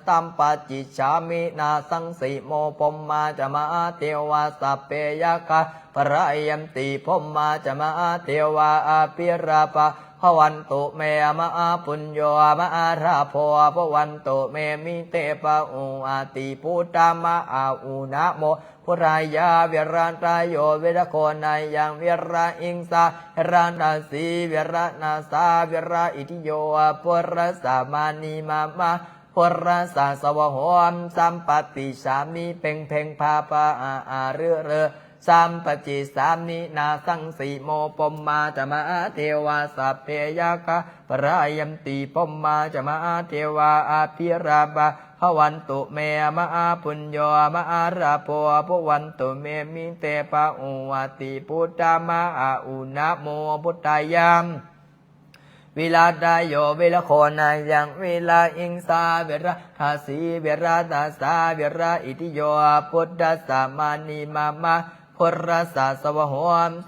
ສຳປະຈິດສາມິ ນາສັງສີໂມ ພົມມາຈະມະຫາເທວາ ສັບເພຍັກຂາ ພະລາຍັນຕິ ພົມມາຈະມະຫາເທວາ ອະພິລາພາ ພະວັນຕຸເມ ມະຫາປຸນໂຍ ມະຫາລາໂພ ພະວັນຕຸເມ ມິເຕພະໂຫອາຕິ ພຸດທາມະຫາອຸນະໂມ ພຸດທາຍາ ວິລັດຕະໂຍ ວິລະໂຄນາຍັງ ວິລະຫິງສາ ວິລະຕາສີ ວິລະນາສາ ວິລະອິດທິໂຍ ພຸດທະສສະມານິມາມະ ພຸດທະສສະວະໂຫ ສຳປະຕິສາມິ ເພັງເພັງພາພາອາອາລືລື ສຳປະຈິດສາມິ ນາສັງສີໂມ ພົມມາຈະມະຫາເທວາ ສັບເພຍັກຂາ ພະລາຍັນຕິ ພົມມາຈະມະຫາເທວາ ອະພິລາພາ ພະວັນຕຸເມ ມະຫາປຸນໂຍ ມະຫາລາໂພ ພະວັນຕຸເມ ມິເຕພະໂຫອາຕິ ພຸດທາມະຫາອຸນະໂມ ພຸດທາຍາ ວິລັດຕະໂຍ ວິລະໂຄນາຍັງ ວິລະຫິງສາ ວິລະທາສີ ວິລະຕາສາ ວິລະອິດທິໂຍ ພຸດທະສສະມານິມາມະ ພຸດທະສສະວະໂຫ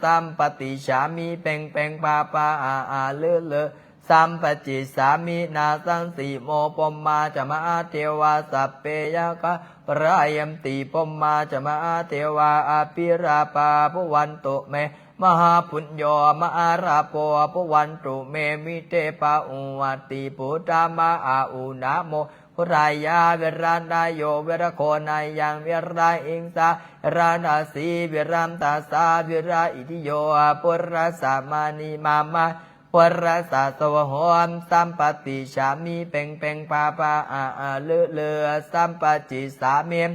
ສຳປະຕິສາມິ ເພັງເພັງພາພາອາອາລືລື ສຳປະຈິດສາມິ ນາສັງສີໂມ ພົມມາຈະມະຫາເທວາ ສັບເພຍັກຂາ ພະລາຍັນຕິ ພົມມາຈະມະຫາເທວາ ອະພິລາພາ ພະວັນຕຸເມ ມະຫາປຸນໂຍ ມະຫາລາໂພ ພະວັນຕຸເມ ມິເຕພະໂຫອາຕິ ພຸດທາມະຫາອຸນະໂມ ພຸດທາຍາ ວິລັດຕະໂຍ ວິລະໂຄນາຍັງ ວິລະຫິງສາ ວິລະຕາສີ ວິລະຕາສາ ວິລະອິດທິໂຍ ພຸດທະສສະມານິມາມະ ພຸດທະສສະວະໂຫ ສຳປະຕິສາມິ ເພັງເພັງພາພາອາອາລືລື ສຳປະຈິດສາມິ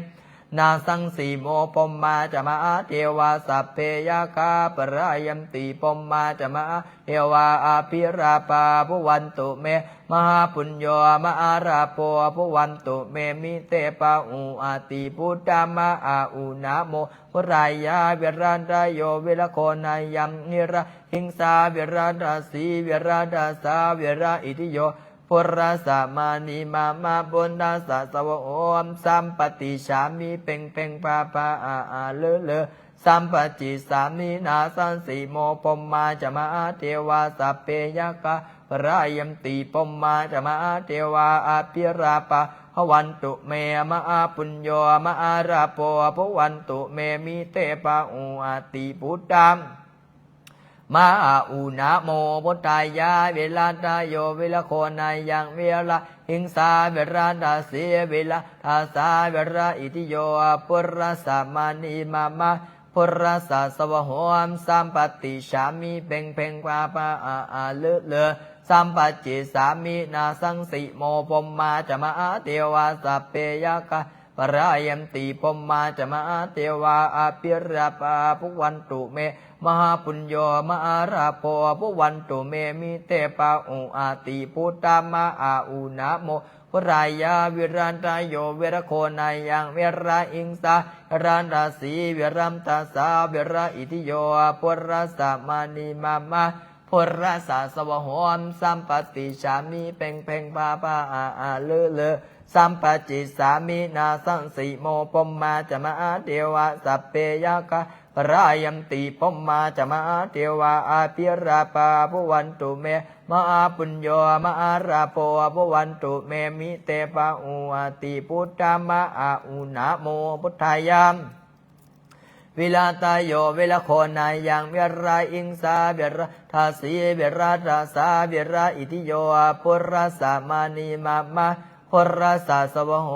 ນາສັງສີໂມ ພົມມາຈະມະຫາເທວາ ສັບເພຍັກຂາ ພະລາຍັນຕິ ພົມມາຈະມະຫາເທວາ ອະພິລາພາ ພະວັນຕຸເມ ມະຫາປຸນໂຍ ມະຫາລາໂພ ພະວັນຕຸເມ ມິເຕພະໂຫອາຕິ ພຸດທາມະຫາອຸນະໂມ ພຸດທາຍາ ວິລັດຕະໂຍ ວິລະໂຄນາຍັງ ວິລະຫິງສາ ວິລະຕາສີ ວິລະຕາສາ ວິລະອິດທິໂຍ ພຸດທະສສະມານິມາມະ ພຸດທະສສະວະໂຫ ສຳປະຕິສາມິ ເພັງເພັງພາພາອາອາລືລື ສຳປະຈິດສາມິ ນາສັງສີໂມ ພົມມາຈະມະຫາເທວາ ສັບເພຍັກຂາ ພະລາຍັນຕິ ພົມມາຈະມະຫາເທວາ ອະພິລາພາ ພະວັນຕຸເມ ມະຫາປຸນໂຍ ມະຫາລາໂພ ພະວັນຕຸເມ ມິເຕພະໂຫອາຕິ ພຸດທາມະຫາອຸນະໂມ ພຸດທາຍາ ວິລັດຕະໂຍ ວິລະໂຄນາຍັງ ວິລະຫິງສາ ວິລະຕາສີ ວິລະທາສາ ວິລະອິດທິໂຍ ພຸດທະສສະມານິມາມະ ພຸດທະສສະວະໂຫ ສຳປະຕິສາມິ ເພັງເພັງພາພາອາອາລືລື ສຳປະຈິດສາມິ ນາສັງສີໂມ ພົມມາຈະມະຫາເທວາ ສັບເພຍັກຂາ ພະລາຍັນຕິ ພົມມາຈະມະຫາເທວາ ອະພິລາພາ ພະວັນຕຸເມ ມະຫາປຸນໂຍ ມະຫາລາໂພ ພະວັນຕຸເມ ມິເຕພະໂຫອາຕິ ພຸດທາມະຫາອຸນະໂມ ພຸດທາຍາ ວິລັດຕະໂຍ ວິລະໂຄນາຍັງ ວິລະຫິງສາ ວິລະຕາສີ ວິລະຕາສາ ວິລະອິດທິໂຍ ພຸດທະສສະມານິມາມະ ພຸດທະສສະວະໂຫ ສຳປະຕິສາມິ ເພັງເພັງພາພາອາອາລືລື ສຳປະຈິດສາມິ ນາສັງສີໂມ ພົມມາຈະມະຫາເທວາ ສັບເພຍັກຂາ ພະລາຍັນຕິ ພົມມາຈະມະຫາເທວາ ອະພິລາພາ ພະວັນຕຸເມ ມະຫາປຸນໂຍ ມະຫາລາໂພ ພະວັນຕຸເມ ມິເຕພະໂຫອາຕິ ພຸດທາມະຫາອຸນະໂມ ພຸດທາຍາ ວິລັດຕະໂຍ ວິລະໂຄນາຍັງ ວິລະຫິງສາ ວິລະທາສີ ວິລະຕາສາ ວິລະອິດທິໂຍ ພຸດທະສສະມານິມາມະ ພຸດທະສສະວະໂຫ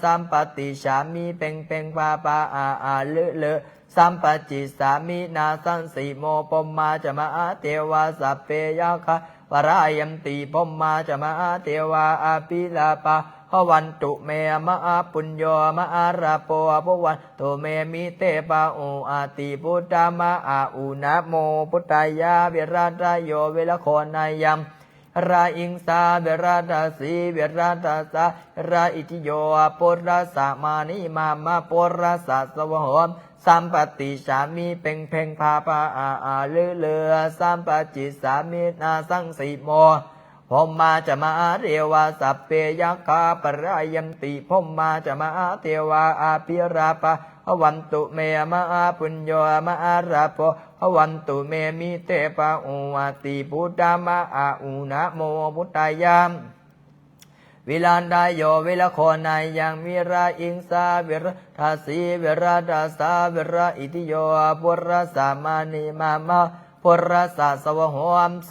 ສຳປະຕິສາມິ ເພັງເພັງພາພາອາອາລືລື ສຳປະຈິດສາມິ ນາສັງສີໂມ ພົມມາຈະມະຫາເທວາ ສັບເພຍັກຂາ ພະລາຍັນຕິ ພົມມາຈະມະຫາເທວາ ອະພິລາພາ ພະວັນຕຸເມ ມະຫາປຸນໂຍ ມະຫາລາໂພ ພະວັນຕຸເມ ມິເຕພະໂຫອາຕິ ພຸດທາມະຫາອຸນະໂມ ພຸດທາຍາ ວິລັດຕະໂຍ ວິລະໂຄນາຍັງ ລະອິງສາ ວິລະຕະສີ ວິລະຕະສາ ວິລະອິດທິໂຍ ປຸລະສະມານີ ມາມະ ປຸລະສະສະວະໂຫ ສຳປະຕິສາມິ ເພັງເພັງພາພາ ອາອາລືລື ສຳປະຈິດສາມິ ນາສັງສີໂມ ພົມມາຈະມະຫາເທວາ ສັບເພຍັກຂາ ປະລາຍັນຕິ ພົມມາຈະມະຫາເທວາ ອະພິລາພະ ພະວັນຕຸເມ ມະຫາປຸນໂຍ ມະຫາລາໂພ ພະວັນຕຸເມ ມິເຕພະໂຫ ອະຕິປຸດທະມະອະອຸ ນະໂມພຸດທາຍະ ວິລັນທະໂຍ ວິລະໂຄນາຍັງ ວິລະອິງສາ ວິລະຕະສີ ວິລະຕະສາ ວິລະອິດທິໂຍ ປຸລະສະມານີ ມາມະ ປຸລະສະສະວະໂຫ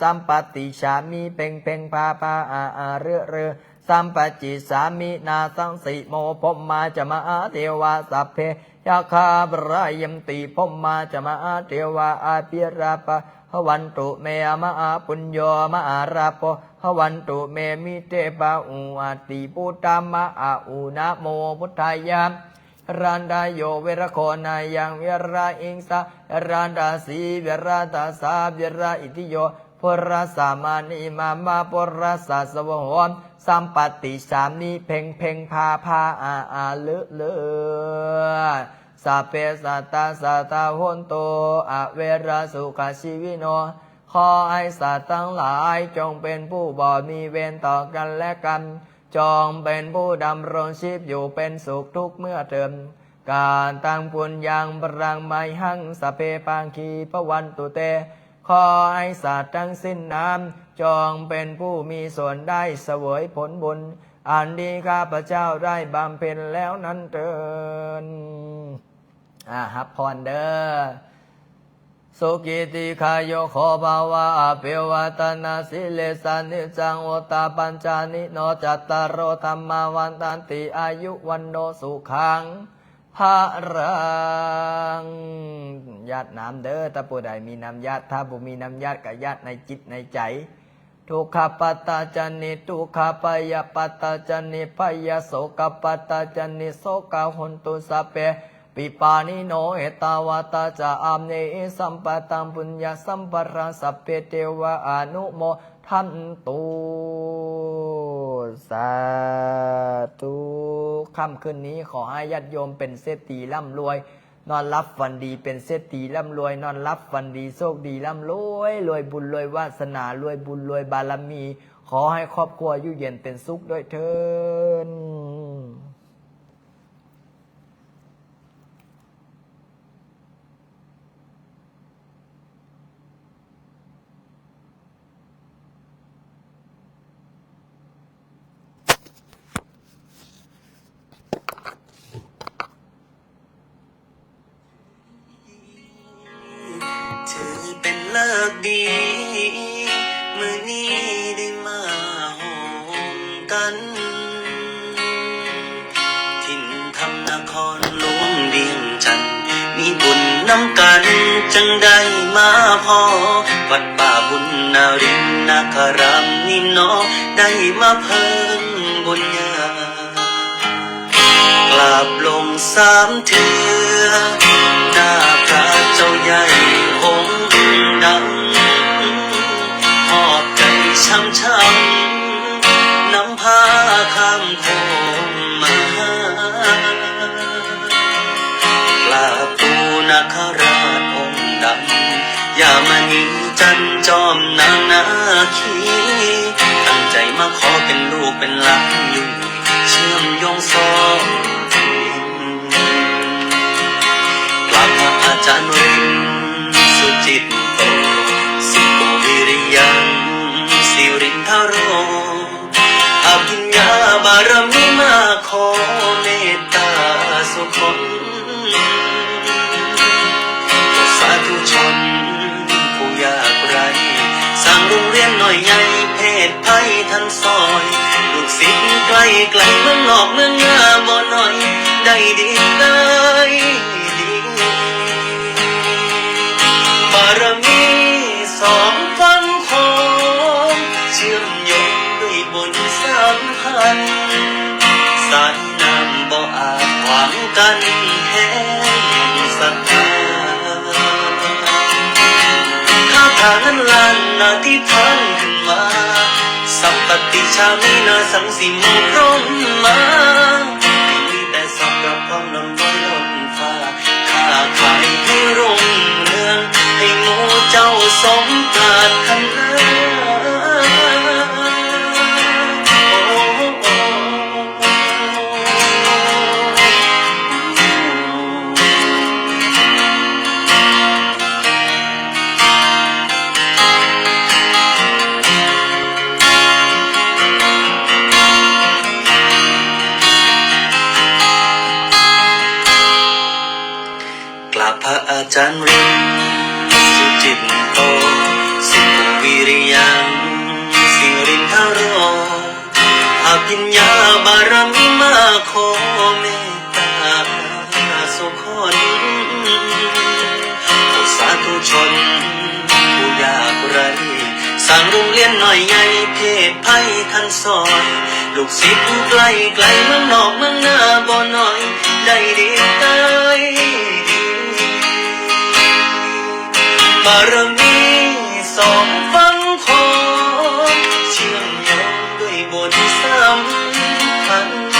ສຳປະຕິສາມິ ເພັງເພັງພາພາ ອາອາລືລື ສຳປະຈິດສາມິ ນາສັງສີໂມ ພົມມາຈະມະຫາເທວາ ສັບເພ ຍັກຂາ ປະລາຍັນຕິ ພົມມາຈະມະຫາເທວາ ອະພິລາພະ ພະວັນຕຸເມ ມະຫາປຸນໂຍ ມະຫາລາໂພ ພະວັນຕຸເມ ມິເຕພະໂຫ ອະຕິປຸດທະມະອະອຸ ນະໂມພຸດທາຍະ ລັນທະໂຍ ວິລະໂຄນາຍັງ ວິລະອິງສາ ວິລະຕະສີ ວິລະຕະສາ ວິລະອິດທິໂຍ ປຸລະສະມານີ ມາມະ ປຸລະສະສະວະໂຫ ສຳປະຕິສາມິ ເພັງເພັງພາພາ ອາອາລືລື ສັບເພສັດຕາ ສັດຕາໂຫນຕຸ ອະເວລາ ສຸຂະຊີວິໂນ ຂໍໃຫ້ສັດທັງຫຼາຍຈົ່ງເປັນຜູ້ບໍ່ມີເວນຕໍ່ກັນແລະກັນ, ຈົ່ງເປັນຜູ້ດຳລົງຊີບຢູ່ເປັນສຸກທຸກເມື່ອເທີນ. ການຕັ້ງປຸນຍັງພະລັງໄມຫັງ ສັບເພພາຄີພະວັນຕຸເຕ. ຂໍໃຫ້ສັດທັງສິ້ນນານຈົ່ງເປັນຜູ້ມີສ່ວນໄດ້ສະເຫວີຍຜົນບຸນ ອັນທີ່ຂ້າພະເຈົ້າໄດ້ບຳເພັນແລ້ວນັ້ນເທີນ. ອາ ຮັບພອນເດີ້. ສຸຂີດີຄາຍຸໂກພະວະ ອະພິວາທະນະສີລິສານິດຈັງ ວຸດຕະປັນຈາຍະໂນ ຈັດຕາໂລ ທຳມາ ວັດທັນຕິ ອາຍຸ ວັນໂນ ສຸຂັງ ພະລັງ. ຍາດນ້ຳເດີ້ ຖ້າຜູ້ໃດມີນ້ຳຍາດ, ຖ້າບໍ່ມີນ້ຳຍາດກະຍາດໃນຈິດໃນໃຈ. ທຸກຂະປັດຕາຈະນິ ທຸກຂະ ພະຍາປັດຕາຈະນິ ພະຍາໂສກະປັດຕາຈະນິ ໂສກະໂຫນຕຸ ສັບເພ ວິປານິໂນ ເອຕາວັດຕາ ຈະ ອາເນ ສັມປະຕັງ ປຸນຍະສຳປະລັງ ສັບເພ ເທວາ ອະນຸໂມທັນຕຸ ສາທຸ. ຄ່ຳຄືນນີ້ ຂໍໃຫ້ຍາດໂຍມເປັນເສດຖີລ່ຳລວຍ, ນອນຫຼັບຝັນດີເປັນເສດຖີລ່ຳລວຍ, ນອນຫຼັບຝັນດີໂຊກດີລ່ຳລວຍ, ລວຍບຸນລວຍວາສະໜາ, ລວຍບຸນລວຍບາລະມີ, ຂໍໃຫ້ຄອບຄົວຢູ່ເຢັນເປັນສຸກດ້ວຍເທີ້ນ. ຖືເປັນເລີກດີ ມື້ນີ້ໄດ້ມາໂຮມກັນ ຖິ່ນທຳນະຄອນຫຼວງວຽງຈັນ ມີບຸນນຳກັນຈຶ່ງໄດ້ມາພໍ້ ວັດປ່າບຸນນາຣິນນະຄະຣາມນີ້ນໍ ໄດ້ມາເພີ່ມບຸນຍາ ກາບລົງສາມເທື່ອ ໜ້າພະເຈົ້າໃຫຍ່ອົງດຳ ຮອບໃຈຊ່ຳໆ ນຳພາຂ້າມໂຂງມາ ພະປູນະຄະຣາດອົງດຳ ຍາມະນີຈັນຈອມນາງນາຄີ ຕັ້ງໃຈມາຂໍເປັນລູກເປັນຫຼານຢູ່ນີ້ ເຊື່ອມໂຍງສອງ ກາບພະອາຈານວາລິນ ສຸຈິດໂຕ ສຸໂກ ວິລິຍັງ ສິລິນທະໂຣ ອະພິນຍາບາລະມີມາຂໍເມດຕາສຸຄົນ ສາທຸຊົນຜູ້ຍາກໄຮ້ ສ້າງໂຮງຮຽນນ້ອຍໃຫຍ່ເພດໄພທັນສອຍ ລູກສິດໃກ້ໄກເມືອງນອກເມືອງນາບໍ່ໜ້ອຍ ໄດ້ດີໄດ້ດີ ບາລະມີສອງຝັ່ງຂອງ ເຊື່ອມໂຍງດ້ວຍບຸນສຳພັນ ສາຍນ້ຳບໍ່ອາດຂວາງກັ້ນແຮງສັດທາ ຄາຖາເງິນລ້ານອະທິຖານຂຶ້ນມາ ຕິชามีนาสังสิมอบพรหมมา มีแต่ทรัพย์รับความร่ำรวยล้นฟ้า ค้าขายให้รุ่งเรือง ให้หมู่เจ้าสมปรารถนา โอ้ กราบพระอาจารย์รินทร์ สุจิตโต สุขุวิริยัง สิรินทโร อภิญญาบารมีมาขอเมตตาสุคน ผู้สาธุชน ผู้ยากไร้ สร้างโรงเรียนน้อยใหญ่ เพศไพทันสอน ลูกศิษย์ผู้ไกลไกล เมืองนอกเมืองนาบ่น้อย ได้ดีใจ บารมีสองฝั่งโขง เชื่อมโยงด้วยบุญสัมพันธ์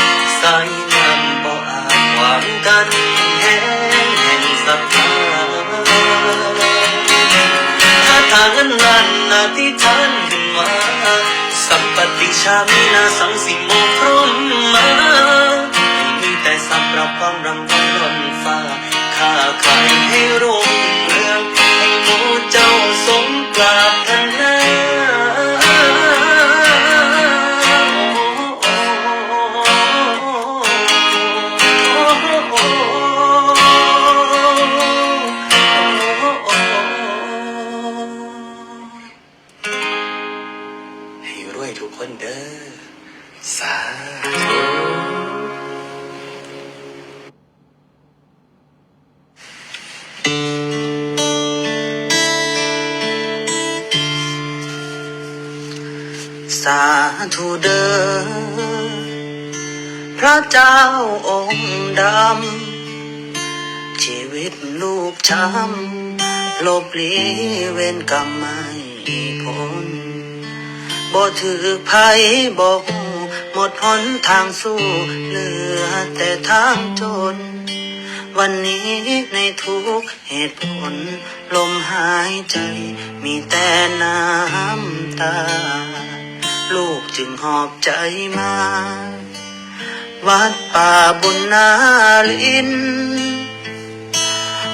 สายน้ำบ่อาจขวางกั้น แห่ง แห่งศรัทธา คาถาเงินล้านอธิษฐานขึ้นมา สัพพะติชามีนาสังสิมอบพรหมมา มีแต่ทรัพย์รับความร่ำรวยล้นฟ้า ค้าขายให้รุ่งเรือง ให้หมู่เจ้าสมปรารถนา ให้รวยทุกคนเด้อ สาธุ สาธุเด้อ พระเจ้าองค์ดำ ชีวิตลูกช้ำ ลบหลีเวรกรรมไม่พ้น บ่ถืกไผบ่ฮู้ หมดหนทางสู้ เหลือแต่ทางจน วันนี้ในทุกเหตุผล ลมหายใจมีแต่น้ำตา ลูกจึงหอบใจมา วัดป่าบุญนารินทร์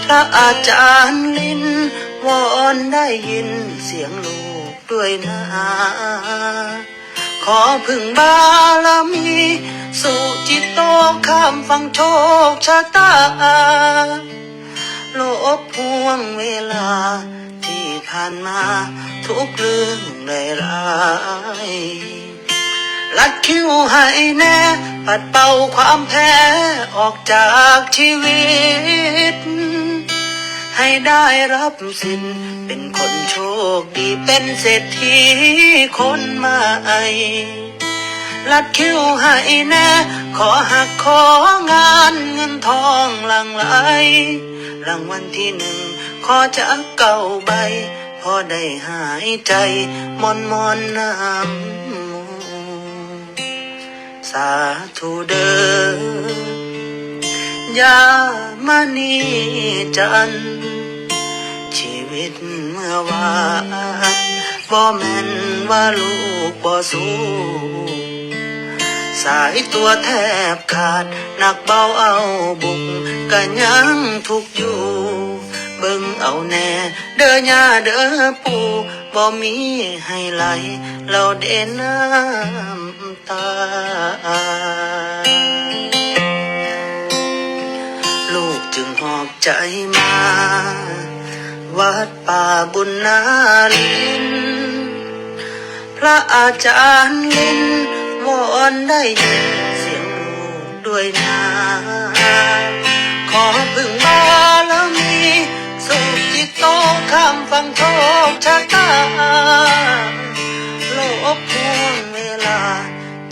พระอาจารย์ลินทร์ วอนได้ยินเสียงลูกด้วยนะ ขอพึ่งบารมี สุจิตโต ข้ามฝั่งโชคชะตา ลบห่วงเวลา ที่ผ่านมาทุกเรื่องได้ร้าย ลัดคิ้วให้แน่ ปัดเป่าความแพ้ออกจากชีวิต ให้ได้รับสิทธิ์เป็นคนโชคดี เป็นเศรษฐีคนใหม่ ลัดคิ้วให้แน่ ขอฮักของาน เงินทองหลั่งไหล รางวัลที่หนึ่งขอจักเก้าใบ พอได้หายใจม่อนๆนำหมู่ สาธุเด้อ ย่ามณีจันทร์ ชีวิตเมื่อวาน บ่แม่นว่าลูกบ่สู้ สายตัวแทบขาด หนักเบาเอาบุก ก็ยังทุกข์อยู่ เบิ่งเอาแน่เด้อย่าเด้อปู่ บ่มีให้ไหล เราเด้น้ำตา ลูกจึงหอบใจมา วัดป่าบุญนารินทร์ พระอาจารย์ลินทร์ วอนได้ยินเสียงลูกด้วยนะ ขอพึ่งบารมี สุจิตโต ข้ามฝั่งโชคชะตา ลบห่วงเวลา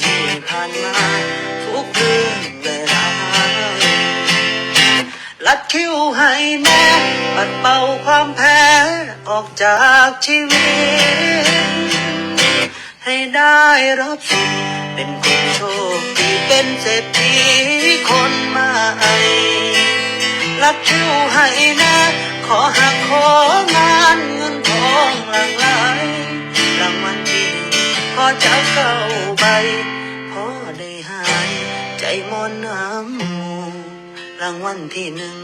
ที่ผ่านมาทุกเรื่องได้ร้าย ลัดคิ้วให้แน่ ปัดเป่าความแพ้ออกจากชีวิต ให้ ໄດ້ຮັບສິດ ເປັນຄົນໂຊກດີ ເປັນເສດຖີຄົນໃໝ່. ລັດຄິວໃຫ້ແດ່ ຂໍຮັກຂໍງານ ເງິນທອງຫຼັ່ງໄຫຼ ລາງວັນທີໜຶ່ງ ຂໍຈັກເກົ້າໃບ ພໍໄດ້ຫາຍໃຈໝອນນຳໝູ່ ລາງວັນທີໜຶ່ງ.